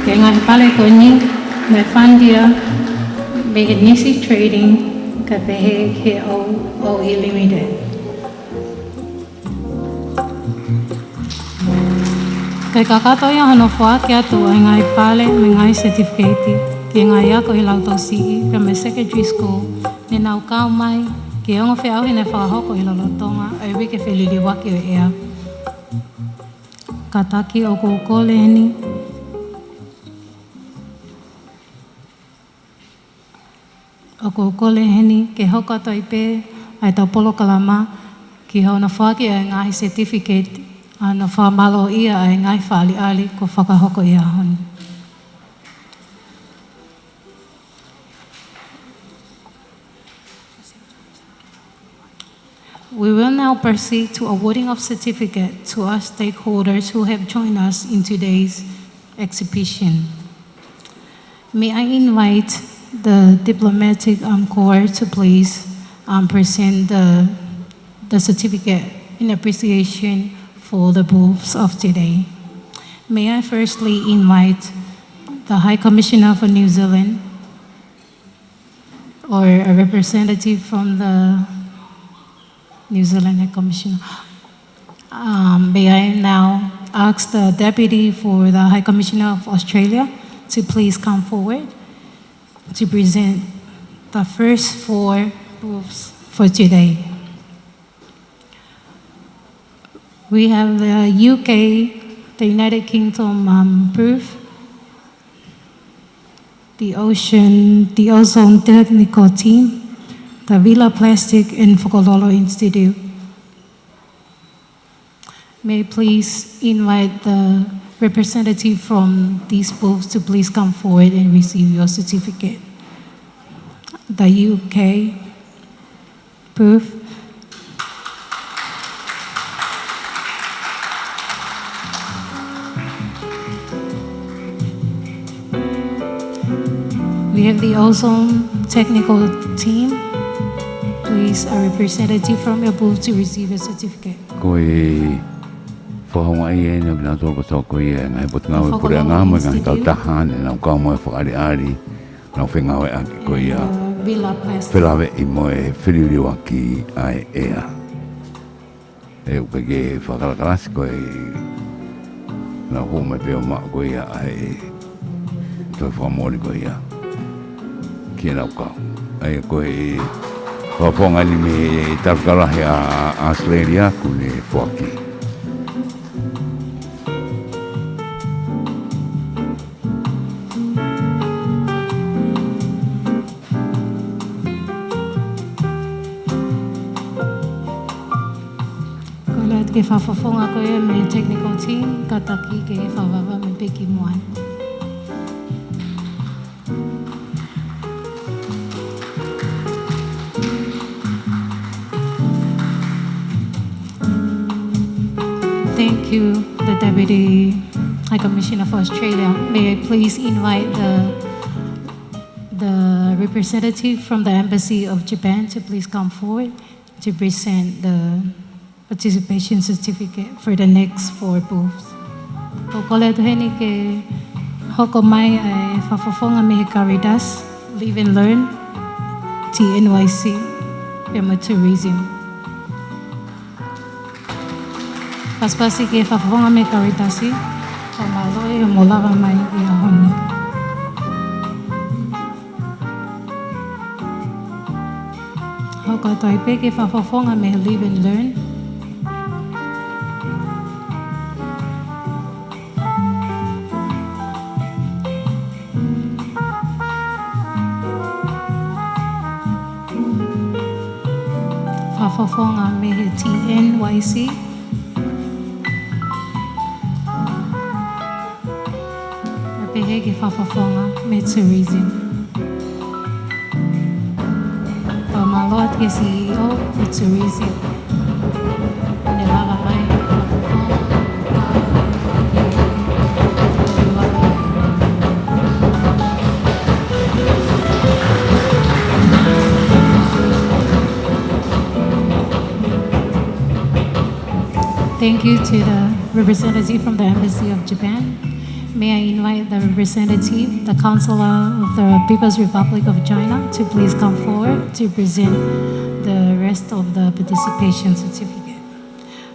Ko e ngaahi pale ko eni, naʻe fund ia mei he Nisi Trading, kae pehē ki he O O E Limited. Ko e kakato ia hono foaki atu ʻa e ngaahi pale mo e ngaahi certificate ki he ngaahi ako ʻi he Lautohi Siʻi pea mo e secondary school, ne nau kau mai ki he ongo feʻauhi naʻe fakahoko ʻi lolotonga ʻo e uike feliliuaki ʻo e ʻea. Kātaki ʻoku ou kole heni, ʻoku ou kole heni ke hoko atu ai pē ʻa ʻetau polokalama ki hono foaki ʻa e ngaahi certificate, ʻa hono fakamālōʻia ʻa e ngaahi fakaʻaliʻali kuo fakahoko ʻi he ʻaho ni. We will now proceed to awarding of certificate to our stakeholders who have joined us in today's exhibition. May I invite the diplomatic, um, corps to please, um, present the, the certificate in appreciation for the booths of today. May I firstly invite the High Commissioner for New Zealand, or a representative from the New Zealand High Commissioner. Um, may I now ask the Deputy for the High Commissioner of Australia to please come forward to present the first four booths for today. We have the U K, the United Kingdom, um, booth, the Ocean, the Ozone Technical Team, the Vila Plastic, and Fokololo Institute. May I please invite the representative from these booths to please come forward and receive your certificate. The U K booth. We have the Ozone Technical Team. Please, a representative from your booth to receive a certificate. Ko e fakaʻuhinga ʻeni ʻo kinautolu kotoa ko ia e ngaahi potungāue puleʻanga mo e ngaahi kautaha ne nau kau mo e fakaʻaliʻali, nau fengāueʻaki ko ia felāveʻi mo e feliliuaki ʻa e ʻea. ʻE ʻoku pē ke fakakalakalasi ko e nau hū mai pē ʻo maʻu ko ia ʻa e toe fakamoʻoni ko ia ki heʻenau kau. ʻA ia ko e fakafofonga ʻeni mei he Talukalahi ʻa ʻAositelēlia kuo ne foaki. Kole atu ki he fakafofonga ko ia mei he technical team, kātaki ke fakavavevave pē ki muʻa. Thank you, the Deputy High Commissioner for Australia. May I please invite the, the representative from the Embassy of Japan to please come forward to present the participation certificate for the next four booths. Ko e kole atu heni ke hoko mai e fakafofonga mei he Caritas, Live and Learn, T N Y C, pea mo e Tourism. Pasipasi ki he fakafofonga mei he Caritas, fakamālō hoʻomou lava mai he ʻaho ni. Hoko atu ai pē ki he fakafofonga mei he Live and Learn. Fakafofonga mei he T N Y C. Pea pehē ki he fakafofonga mei he Tourism. Fakamālō atu ki he C E O ʻo e Tourism. Ne lava mai. Thank you to the representative from the Embassy of Japan. May I invite the representative, the Consular of the People's Republic of China, to please come forward to present the rest of the participation certificate.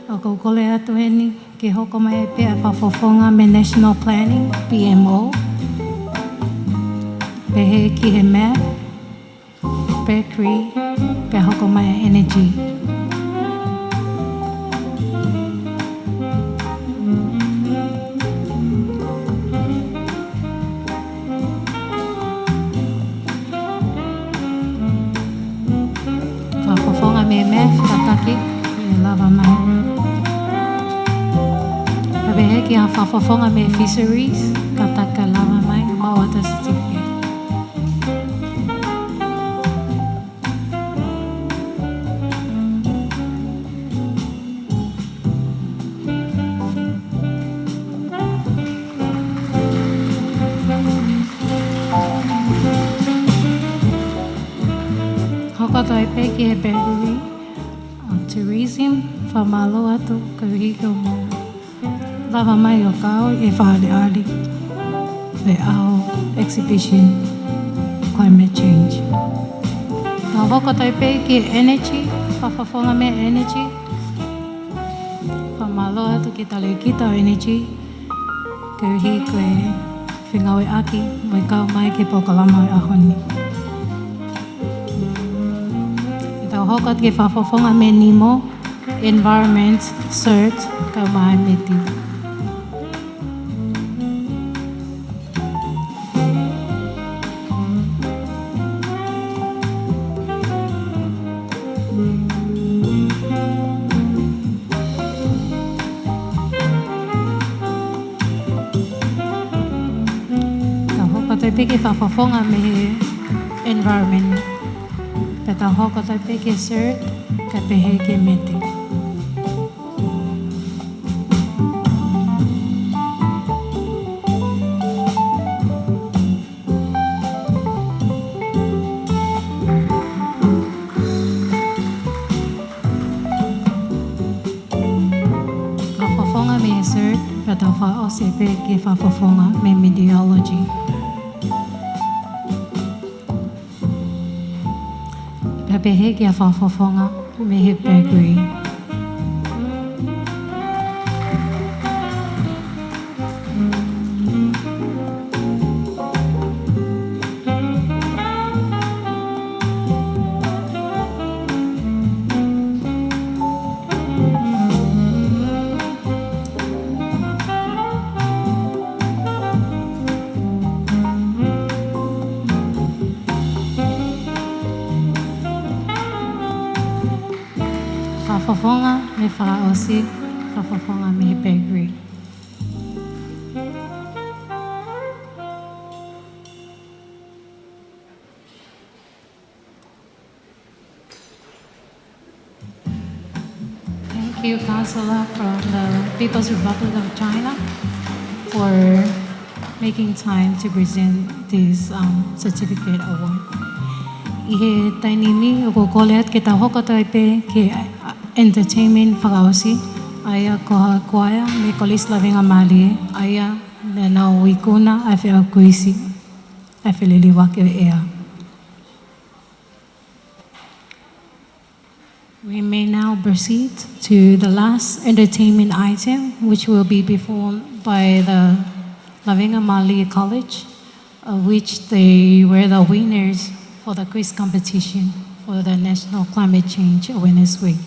ʻOku ou kole atu heni ke hoko mai pē ʻa e fakafofonga mei he National Planning, P M O. Pehē ki he Math, Bakery, pea hoko mai ʻa e Energy. Fakafofonga mei he Math, kātaki, ʻe lava mai. Pea pehē ki he fakafofonga mei he Fisheries, kātaki lava mai, maʻu atu e certificate. Hoko atu ai pē ki he Bakery, ʻo Tourism, fakamālō atu koeʻuhi ko hoʻomou lava mai ʻo kau ʻi he fakaʻaliʻali ʻo e ʻaho exhibition Climate Change. Tau hoko atu ai pē ki he Energy, fakafofonga mei he Energy. Fakamālō atu ki he talēkita ʻo e Energy koeʻuhi ko e fengāueʻaki mo e kau mai ki he polokalama ʻo e ʻaho ni. Tau hoko atu ki he fakafofonga mei he NEMO, Environment, Cert, kae ʻumaʻā e Matthew. Tau hoko atu ai pē ki he fakafofonga mei he Environment. Pea tau hoko atu ai pē ki he Cert, kae pehē ki he Matthew. Fakafofonga mei he Cert, pea tau fakaʻosi pē ki he fakafofonga mei he Meteorology. Pea pehē ki he fakafofonga mei he Bakery. Fakafofonga mei he fakaʻosi, fakafofonga mei he Bakery. Thank Thank you, Counselor from the People's Republic of China, for making time to present this, um, certificate award. ʻI he taimi ni, ʻoku ou kole atu ke tau hoko atu ai pē ki he, uh, entertainment fakaʻosi, ʻa ia ko ha kuaea mei Kolisi Lavengamālie, ʻa ia naʻa nau ikuna ʻa e feʻaukuisi ʻa e feliliuaki ʻo e ʻea. We may now proceed to the last entertainment item, which will be performed by the Lavengamālie College, uh, which they were the winners for the quiz competition for the National Climate Change Awareness Week.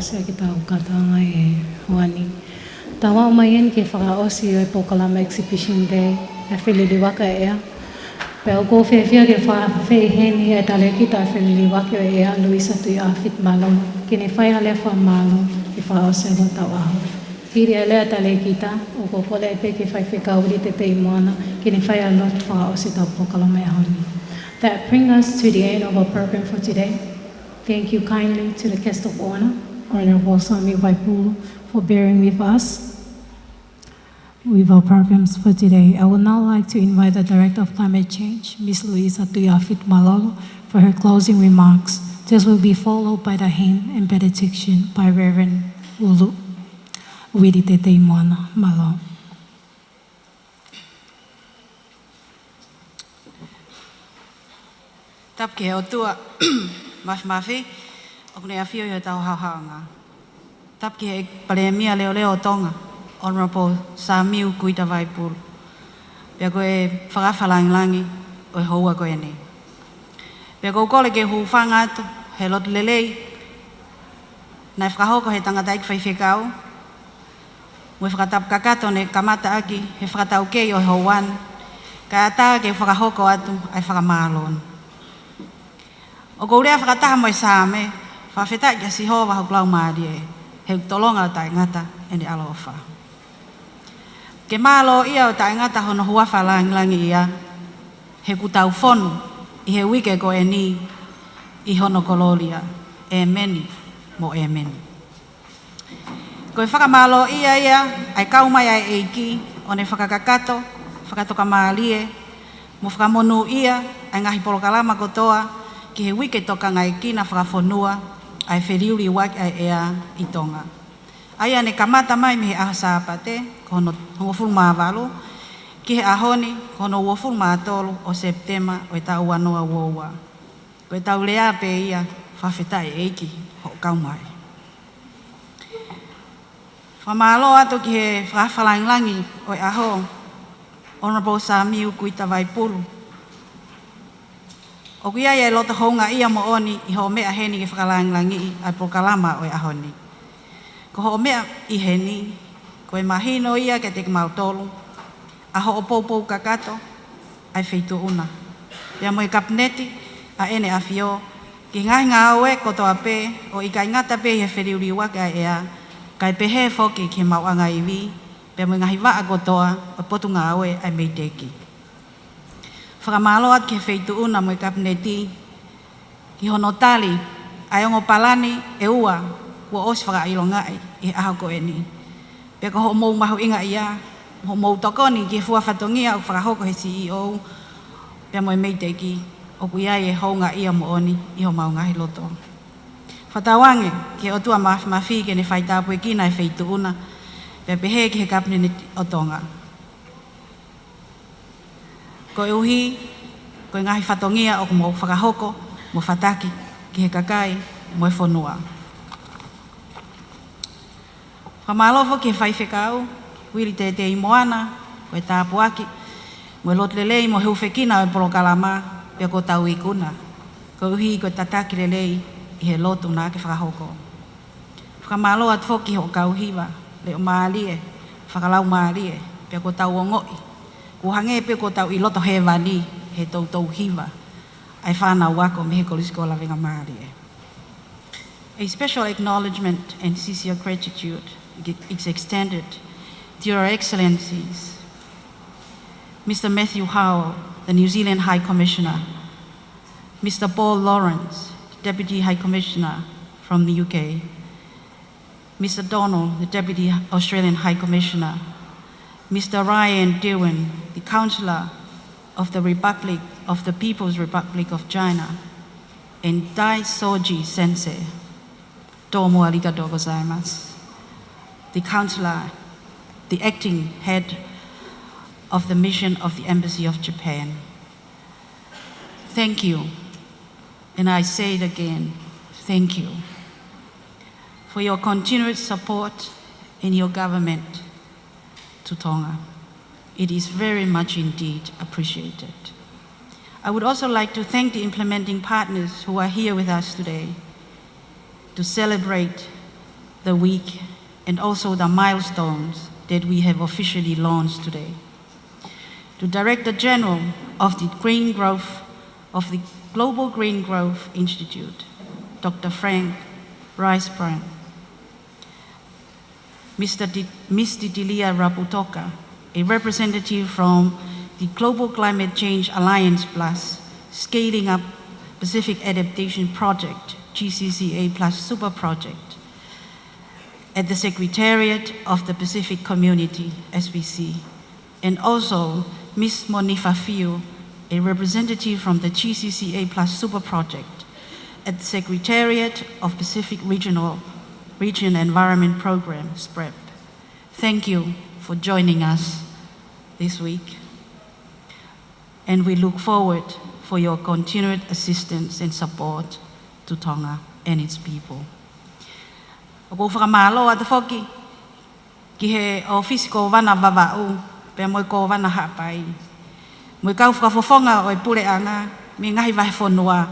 Siʻaki tau kātoanga he houa ni. Tau aʻu mai eni ki he fakaʻosi ʻo e polokalama Exhibition Day ʻa e Feliliuaki ʻa e ʻEa. Pea ʻoku ou fiefia ke fakaafeʻi heni ʻa e talēkita ʻo e Feliliuaki ʻo e ʻEa, Luisa Tuʻiʻāfiti Mālōlō, ke ne fai ha lea fakamālō ke fakaʻosi ʻa e tau ʻaho. Hili ʻa e lea ʻa e talēkita, ʻoku ou kole pē ki he Faifekau Vili Teteimoana ke ne fai ʻa e lotu fakaʻosi ʻetau polokalama he ʻaho ni. That brings us to the end of our program for today. Thank you kindly to the guest of honor, Honorable Sami Vaipulu, for bearing with us with our programs for today. I would now like to invite the Director of Climate Change, Miss Luisa Tuʻiʻāfiti Mālōlō, for her closing remarks. This will be followed by the hymn and benediction by Reverend Ulu Vili Teteimoana Mālōlō. Tapu ki he ʻOtua Māfimafi, ʻoku ne ʻafio ʻi hotau haohaoa. Tapu ki he Palēmia Leoleo ʻo Tonga, Honorable Samiu Kuita Vaipulu. Pea ko e fakaafe lāngilangi ʻo e houa ko eni. Pea ʻoku ou kole ke u hūfanga atu he lotu lelei naʻe fakahoko he tangataʻeiki faifekau, mo e fakatapu kakato ne kamata ʻaki he fakataukei ʻo e houa ni, kae ʻatā ke u fakahoko atu ʻa e fakamālō ni. ʻOku ou lea fakataha mo e Saame: Fakafetaʻi kia Sihova hoku laumālie, he ʻoku tolonga ʻo taʻengata ʻene ʻaloʻofa. Ke mālōʻia ʻo taʻengata hono huafa lāngilangiʻia, he ʻoku tau fonu ʻi he uike ko eni ʻi hono kolōlia. ʻEmeni mo ʻemeni. Ko e fakamālōʻia ia ʻa e kau mai ʻa e ʻEiki ʻo ne fakakakato, fakatokamālie, mo fakamonūʻia ʻa e ngaahi polokalama kotoa ki he uike tokangaekina fakafonua ʻa e Feliliuaki ʻa e ʻEa ʻi Tonga, ʻa ia ne kamata mai mei he ʻaho Sāpate, ko hono hongofulu mā valu, ki he ʻaho ni, ko hono uofulu mā tolu ʻo Sepitema ʻo e taʻu ua noa ua ua. Ko ʻetau lea pē ia: Fakafetaʻi ʻEiki hoʻo kau mai. Fakamālō atu ki he fakaafe lāngilangi ʻo e ʻaho, Honorable Samiu Kuita Vaipulu. ʻOku ʻi ai e loto houngaʻia moʻoni ʻi hoʻo meʻa heni ke fakalāngilangiʻi ʻa e polokalama ʻo e ʻaho ni. Ko hoʻo meʻa ʻi heni, ko e mahino ia kiate kimautolu ʻa hoʻo poupou kakato ʻa e Feituʻu na, pea mo e Kapineti ʻa ʻEne ʻAfio, ki he ngaahi ngāue kotoa pē, ʻo ʻikai ngata pē ʻi he Feliliuaki ʻa e ʻEa, kae pehē foki ki he maʻuʻanga ivi, pea mo e ngaahi vaʻa kotoa ʻo e Potungāue ʻa e MEIDECC. Fakamālō atu ki he Feituʻu na mo e Kapineti ki hono tali ʻa e ongo palani ʻe ua kuo ʻosi fakaʻilongaʻi ʻi he ʻaho ko eni. Pea ko hoʻomou mahuʻingaʻia, hoʻomou tokoni ki he fua fatongia ʻoku fakahoko ʻe he CEO pea mo e MEIDECC, ʻoku ʻi ai e houngaʻia moʻoni ʻi homau ngaahi loto. Fakatauange ki he ʻOtua Māfimafi ke ne faitāpuekina e Feituʻu na, pea pehē ki he Kapineti ʻo Tonga. Koeʻuhi ko e ngaahi fatongia ʻoku mou fakahoko mo fataki ki he kakai mo e fonua. Fakamālō foki ki he Faifekau Vili Teteimoana, ko e tāpuaki mo e lotu lelei mo e hūfekina ʻo e polokalama, pea ko hotau ikuna, koeʻuhi ko e tataki lelei ʻi he lotu naʻa ke fakahoko. Fakamālō atu foki ki hoʻo kau hiva, leʻo mālie, fakalaumālie, pea kuo tau ongoʻi kuo hangē pē kuo tau ʻi loto hēvani he toutou hiva ʻa e fānau ako mei he Kolisi ko Lavengamālie. A special acknowledgement and sincere gratitude is extended to Your Excellencies, Mister Matthew Howell, the New Zealand High Commissioner, Mister Paul Lawrence, Deputy High Commissioner from the U K, Mister Donald, the Deputy Australian High Commissioner, Mister Ryan Dillwyn, the Councillor of the Republic, of the People's Republic of China, and Dai Soji Sensei, Domo arigato gozaimasu, the Councillor, the Acting Head of the Mission of the Embassy of Japan. Thank you, and I say it again, thank you for your continued support and your government to Tonga. It is very much indeed appreciated. I would also like to thank the implementing partners who are here with us today to celebrate the week and also the milestones that we have officially launched today. The Director General of the Green Growth, of the Global Green Growth Institute, Doctor Frank Reisbruns, Mister Di-, Miss Didilia Rabutoka, a representative from the Global Climate Change Alliance Plus Scaling Up Pacific Adaptation Project, G C C A Plus Super Project, at the Secretariat of the Pacific Community, S P C, and also Miss Monifa Fiu, a representative from the G C C A Plus Super Project at the Secretariat of Pacific Regional, Region Environment Program, SPREP. Thank you for joining us this week, and we look forward for your continued assistance and support to Tonga and its people. ʻOku ou fakamālō atu foki ki he ʻōfisi Kōvana Vavaʻu, pea mo e Kōvana Haʻapai, mo e kau fakafofonga ʻo e puleʻanga mei he ngaahi vahefonua,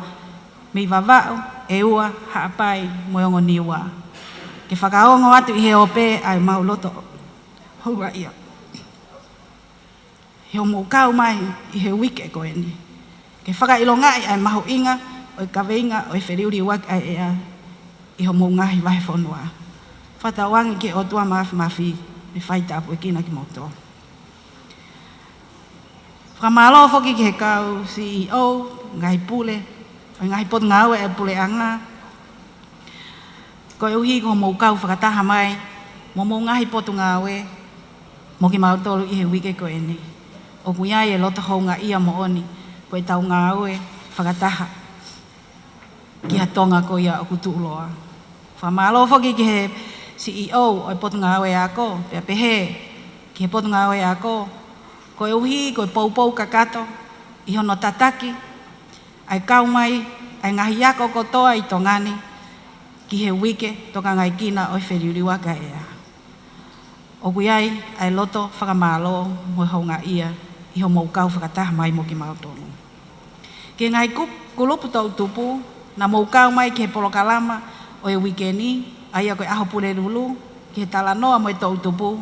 mei Vavaʻu, ʻEua, Haʻapai, mo e ongo Niua, ke fakaongo atu ʻi he ope ʻa e mau loto houngaʻia ʻi hoʻomou kau mai ʻi he uike ko eni, ke fakaʻilongaʻi ʻa e mahuʻinga ʻo e kaveinga ʻo e feliuliuaki ʻa e ʻea ʻi homou ngaahi vahefonua. Fakatauange ki he ʻOtua Māfimafi ʻe fai tāpuekina kimoutolu. Fakamālō foki ki he kau C E O, ngaahi pule ʻo e ngaahi potungāue ʻa e puleʻanga, koeʻuhi ko hoʻomou kau fakataha mai mo homou ngaahi potungāue mo kimautolu ʻi he uike ko eni. ʻOku ʻi ai e loto houngaʻia moʻoni ko ʻetau ngāue fakataha ki ha Tonga ko ia ʻoku tuʻuloa. Fakamālō foki ki he C E O ʻo e Potungāue Ako, pea pehē ki he Potungāue Ako, koeʻuhi ko e poupou kakato ʻi hono tataki ʻa e kau mai ʻa e ngaahi ako kotoa ʻi Tonga ni ki he uike tokangaekina ʻo e feliuliuaki ʻa e ʻea. ʻOku ʻi ai ʻa e loto fakamālō mo e houngaʻia ʻi hoʻomou kau fakataha mai mo kimautolu. Ki he ngaahi ku-, kulupu toʻutupu naʻa mou kau mai ki he polokalama ʻo e uike ni, ʻa ia ko e ʻAho Pulelulu, ki he talanoa mo e toʻutupu,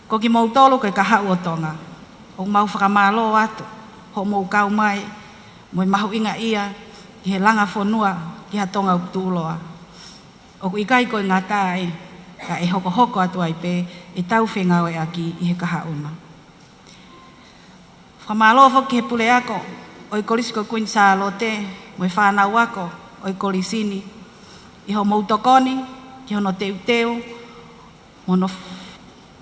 ko kimoutolu ko e kahaʻu ʻo Tonga, ʻoku mau fakamālō atu hoʻomou kau mai mo e mahuʻingaʻia ki he langa fonua ki ha Tonga ʻoku tuʻuloa. ʻOku ʻikai ko e ngata ai, ka ʻe hokohoko atu ai pē ʻetau fengāueʻaki ʻi he kahaʻu na. Fakamālō foki ki he puleako ʻo e Kolisi ko Kuini Sālote mo e fānau ako ʻo e kolisi ni ʻi hoʻomou tokoni ki hono teuteu mo hono f-,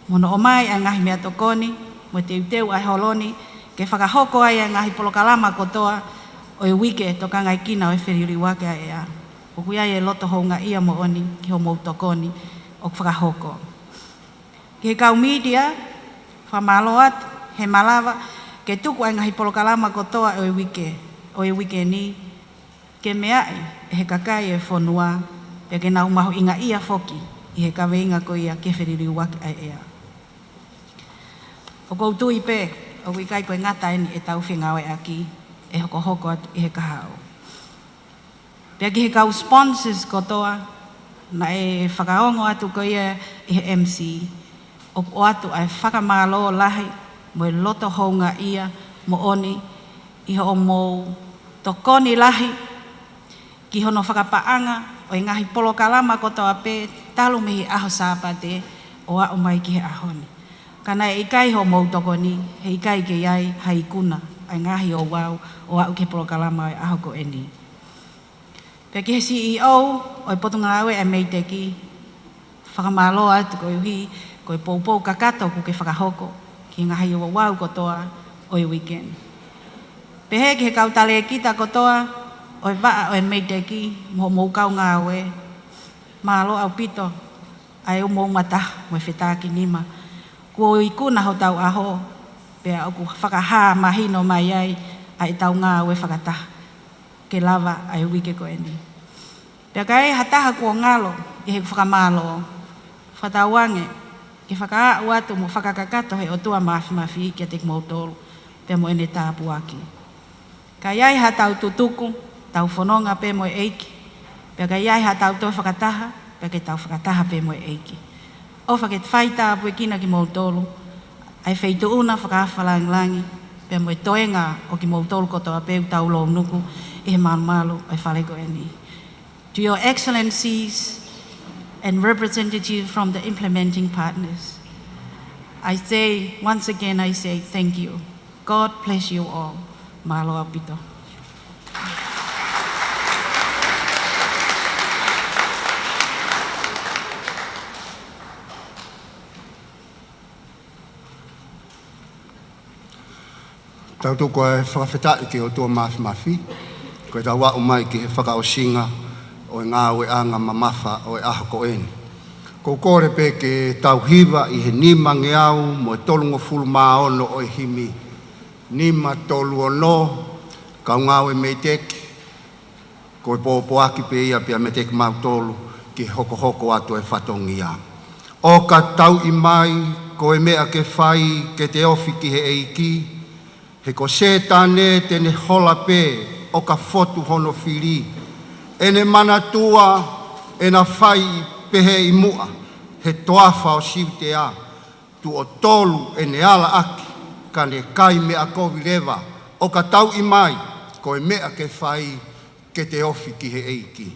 mo hono ʻomai ʻa e ngaahi meʻatokoni mo e teuteu ʻa e holo ni ke fakahoko ai ʻa e ngaahi polokalama kotoa ʻo e uike tokangaekina ʻo e feliuliuaki ʻa e ʻea. ʻOku ʻi ai e loto houngaʻia moʻoni ki hoʻomou tokoni ʻoku fakahoko. Ki he kau mītia, fakamālō atu he malava ke tuku ʻa e ngaahi polokalama kotoa ʻo e uike, ʻo e uike ni, ke meaʻi ʻe he kakai ʻo e fonua, pea ke nau mahuʻingaʻia foki ʻi he kaveinga ko ia ki he feliuliuaki ʻa e ʻea. ʻOku ou tui pē ʻoku ʻikai ko e ngata eni ʻetau fengāueʻaki, ʻe hokohoko atu ʻi he kahaʻu. Pea ki he kau sponsors kotoa naʻe fakaongo atu ko ia ʻi he M C, ʻoku ʻoatu ʻa e fakamālō lahi mo e loto houngaʻia moʻoni ʻi hoʻomou tokoni lahi ki hono fakapaʻanga ʻo e ngaahi polokalama kotoa pē talu mei he ʻaho Sāpate ʻo aʻu mai ki he ʻaho ni. Ka naʻe ʻikai hoʻomou tokoni, heʻikai ke ʻi ai ha ikuna ʻa e ngaahi ouau ʻo aʻu ki he polokalama ʻo e ʻaho ko eni. Pea ki he C E O ʻo e Potungāue ʻa e MEIDECC, fakamālō atu koeʻuhi ko e poupou kakato kuo ke fakahoko ki he ngaahi ouau kotoa ʻo e uike ni. Pehē ki he kau talēkita kotoa ʻo e vaʻa ʻo e MEIDECC mo hoʻomou kau ngāue, mālō ʻaupito ʻa e ʻoumou mataha mo e fetakinima. Kuo ikuna hotau ʻaho, pea ʻoku fakahā mahino mai ai ʻa ʻetau ngāue fakataha ke lava ʻa e uike ko eni. Pea ka ʻi ai ha taha kuo ngalo ʻi heʻeku fakamālō, fakatauange ke fakaaʻu atu mo fakakakato he ʻOtua Māfimafi kiate kimoutolu pea mo ʻene tāpuaki. Ka ʻi ai haʻatau tutuku, tau fononga pē mo e ʻEiki. Pea ka ʻi ai haʻatau toe fakataha, Ka ke tau fakataha pē mo e ʻEiki. ʻOfa ke fai tāpuekina kimoutolu ʻa e feituʻuna fakaafe lāngilangi, pea mo e toenga ʻo kimoutolu kotoa pē ʻoku tau lounuku ʻi he malumalu ʻo e fale ko eni. To your excellencies and representative from the implementing partners, I say, once again, I say thank you. God bless you all. Mālō ʻaupito. Tau tuku ʻa e fakafetaʻi ki he ʻOtua Māfimafi, ko e tau aʻu mai ki he fakaʻosinga ʻo e ngāueʻanga mamafa ʻo e ʻaho ko eni. Ko u kole pē ke tau hiva ʻi he nima ngeau mo e tolungofulu mā ono ʻo e himi. Nima tolu ono, kau ngāue MEIDECC, ko e pōpoaki pē ia pea meiate kimautolu ki he hokohoko atu e fatongia. ʻOka tauʻi mai, ko e meʻa ke fai ke te ofi ki he ʻEiki, he ko Sētane te ne hola pē ʻoka fotu hono fili. ʻEne manatua, ʻena fai pehē ʻi muʻa, he toafa ʻo Siutea, tuʻo tolu ʻene ala ʻaki, ka ne kai meʻa kovi leva. ʻOka tauʻi mai, ko e meʻa ke fai ke te ofi ki he ʻEiki.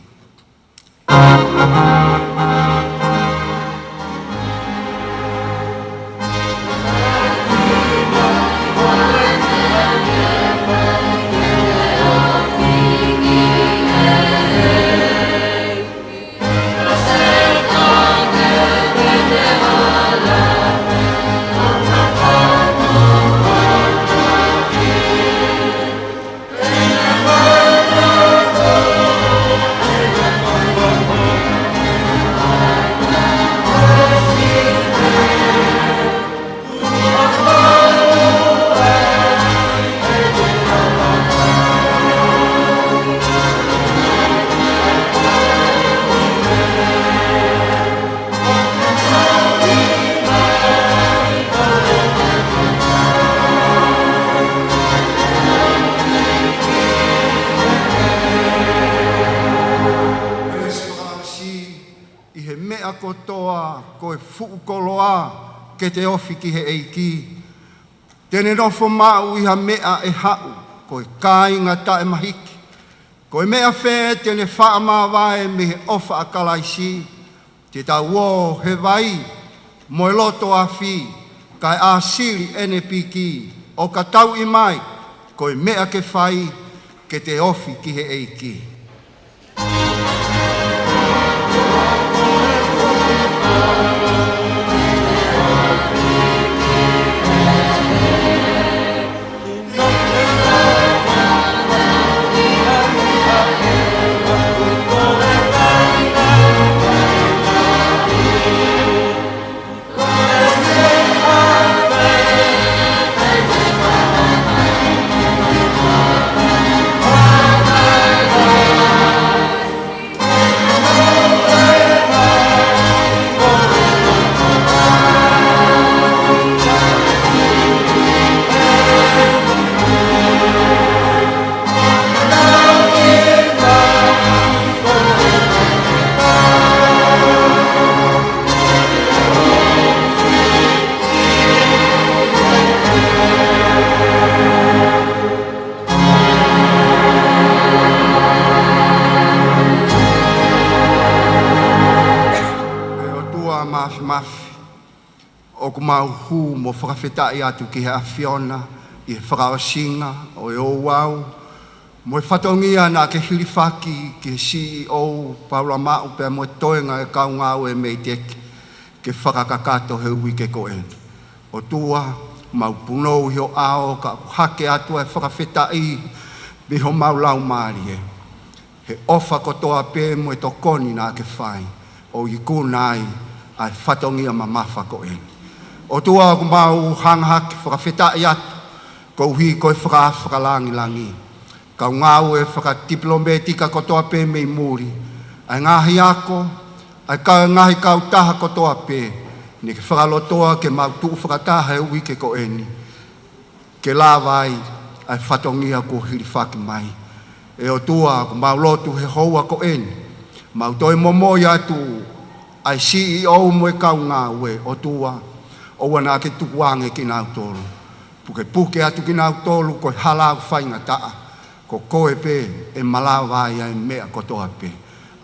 ʻI he meʻa kotoa ko e fuʻu koloa ke te ofi ki he ʻEiki. Te ne nofo maʻu ʻi ha meʻa ʻe haʻu, ko e kāinga taʻemahiki. Ko e meʻa fē te ne faʻa māvae mei he ʻofa ʻa Kalaisi? Te tau ō he vai mo e loto afi, kae ʻāsili ʻene piki. ʻOka tauʻi mai, ko e meʻa ke fai ke te ofi ki he ʻEiki. ʻE ʻOtua Māfimafi, ʻoku mau hū mo fakafetaʻi atu ki he ʻAfiona ʻi he fakaʻosinga ʻo e ouau mo e fatongia naʻa ke hilifaki ki he CEO Paula Maʻu pea mo e toenga e kau ngāue MEIDECC ke fakakakato he uike ko eni. ʻOtua, mau punou ʻi ho ʻao ka ʻoku hake atu ʻa e fakafetaʻi mei homau laumālie he ʻofa kotoa pē mo e tokoni naʻa ke fai, ʻo ikuna ai ʻa e fatongia mamafa ko eni. ʻOtua, ʻoku mau hanga hake fakafetaʻi atu koeʻuhi ko e fakaafe fakalāngilangi. Kau ngāue fakatipilōmētika kotoa pē mei muli, ʻa e ngaahi ako, ʻa e ka-, ngaahi kautaha kotoa pē, ne ke fakalotoa ke mau tuʻu fakataha he uike ko eni, ke lava ai ʻa e fatongia kuo hilifaki mai. ʻE ʻOtua, ʻoku mau lotu he houa ko eni, mau toe momoi atu ʻa e CEO mo e kau ngāue, ʻOtua, ʻoua naʻa ke tukuange kinautolu. Pukepuke atu kinautolu ko e hala ʻoku faingataʻa. Ko koe pē ʻe malava ai ʻa e meʻa kotoa pē.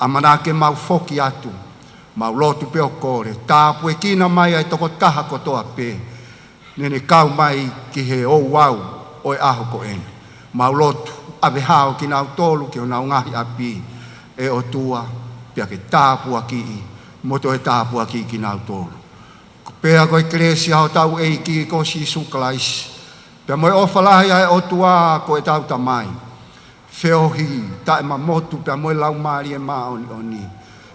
ʻAmanaki ke mau foki atu, mau lotu pea kole, tāpuekina mai ʻa e tokotaha kotoa pē naʻa ne kau mai ki he ouau ʻo e ʻaho ko eni. Mau lotu, ʻave hao kinautolu ki honau ngaahi ʻapi, ʻe ʻOtua, pea ke tāpuakiʻi mo toe tāpuakiʻi kinautolu. Ko e pea ko e kelesi ʻa hotau ʻEiki ko Sīsū Kalaisi, pea mo e ʻofa lahi ʻa e ʻOtua ko ʻetau Tamai, feohi taʻemamotu pea mo e Laumālie Māʻoniʻoni,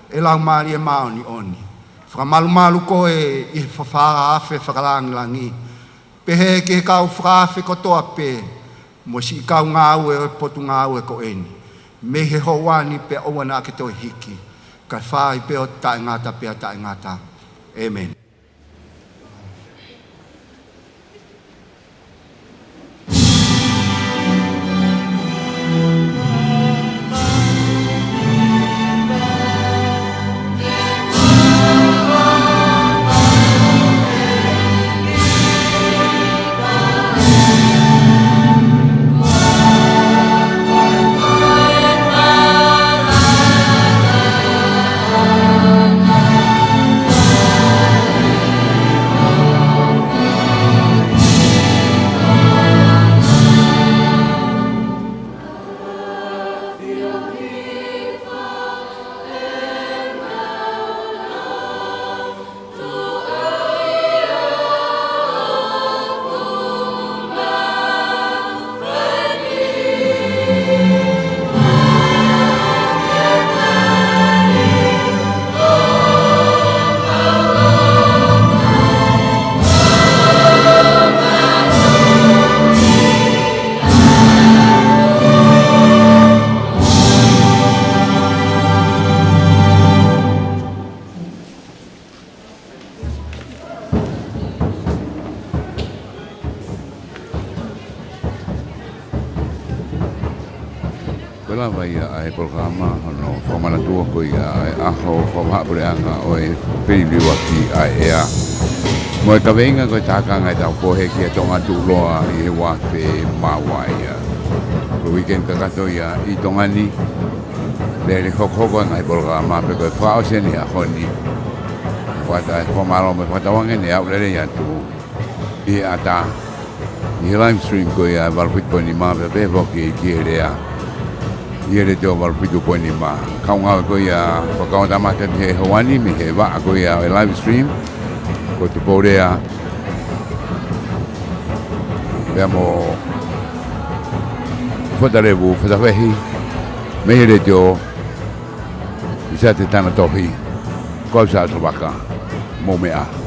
ʻe Laumālie Māʻoniʻoni, fakamalumalu koe ʻi he fafala afe fakalāngilangi, pehē ki he kau fakaafe kotoa pē, mo e siʻi kau ngāue ʻo e potungāue ko eni, mei he houa ni pea ʻoua naʻa ke toe hiki, kae fai pē ʻo taʻengata pea taʻengata. ʻĒmeni. Ko e lava ia ʻa e polokalama hono fakamanatua ko ia ʻa e ʻaho fakavahaʻa puleʻanga ʻo e feiliuaki ʻa e ʻea. Mo e kaveinga ko e tākanga ʻetau fohe ki he Tonga Tuʻuloa ʻi he uafe mā ua ia. Ko e weekend kakato ia ʻi Tonga ni, lele hokohoko ʻa e ngaahi polokalama pea ko e fakaʻosi eni ʻaho ni. Fakata e fakamālō mo e fakatauange ne aʻu lelei atu ʻi he ʻata, ʻi he live stream ko ia valu fitu poini nima pea pehē foki ki he lea ʻi he letiō valu fitu poini nima. Kau ngāue ko ia fakakaukau ʻa e tamata ʻi he houa ni mei he vaʻa ko ia ʻo e live stream, ko Tupou Lea pea mo Fotalevu Fatavehi, mei he letiō ʻi Siaʻatetohi, ko au Siaʻatouʻaka, mou meʻa.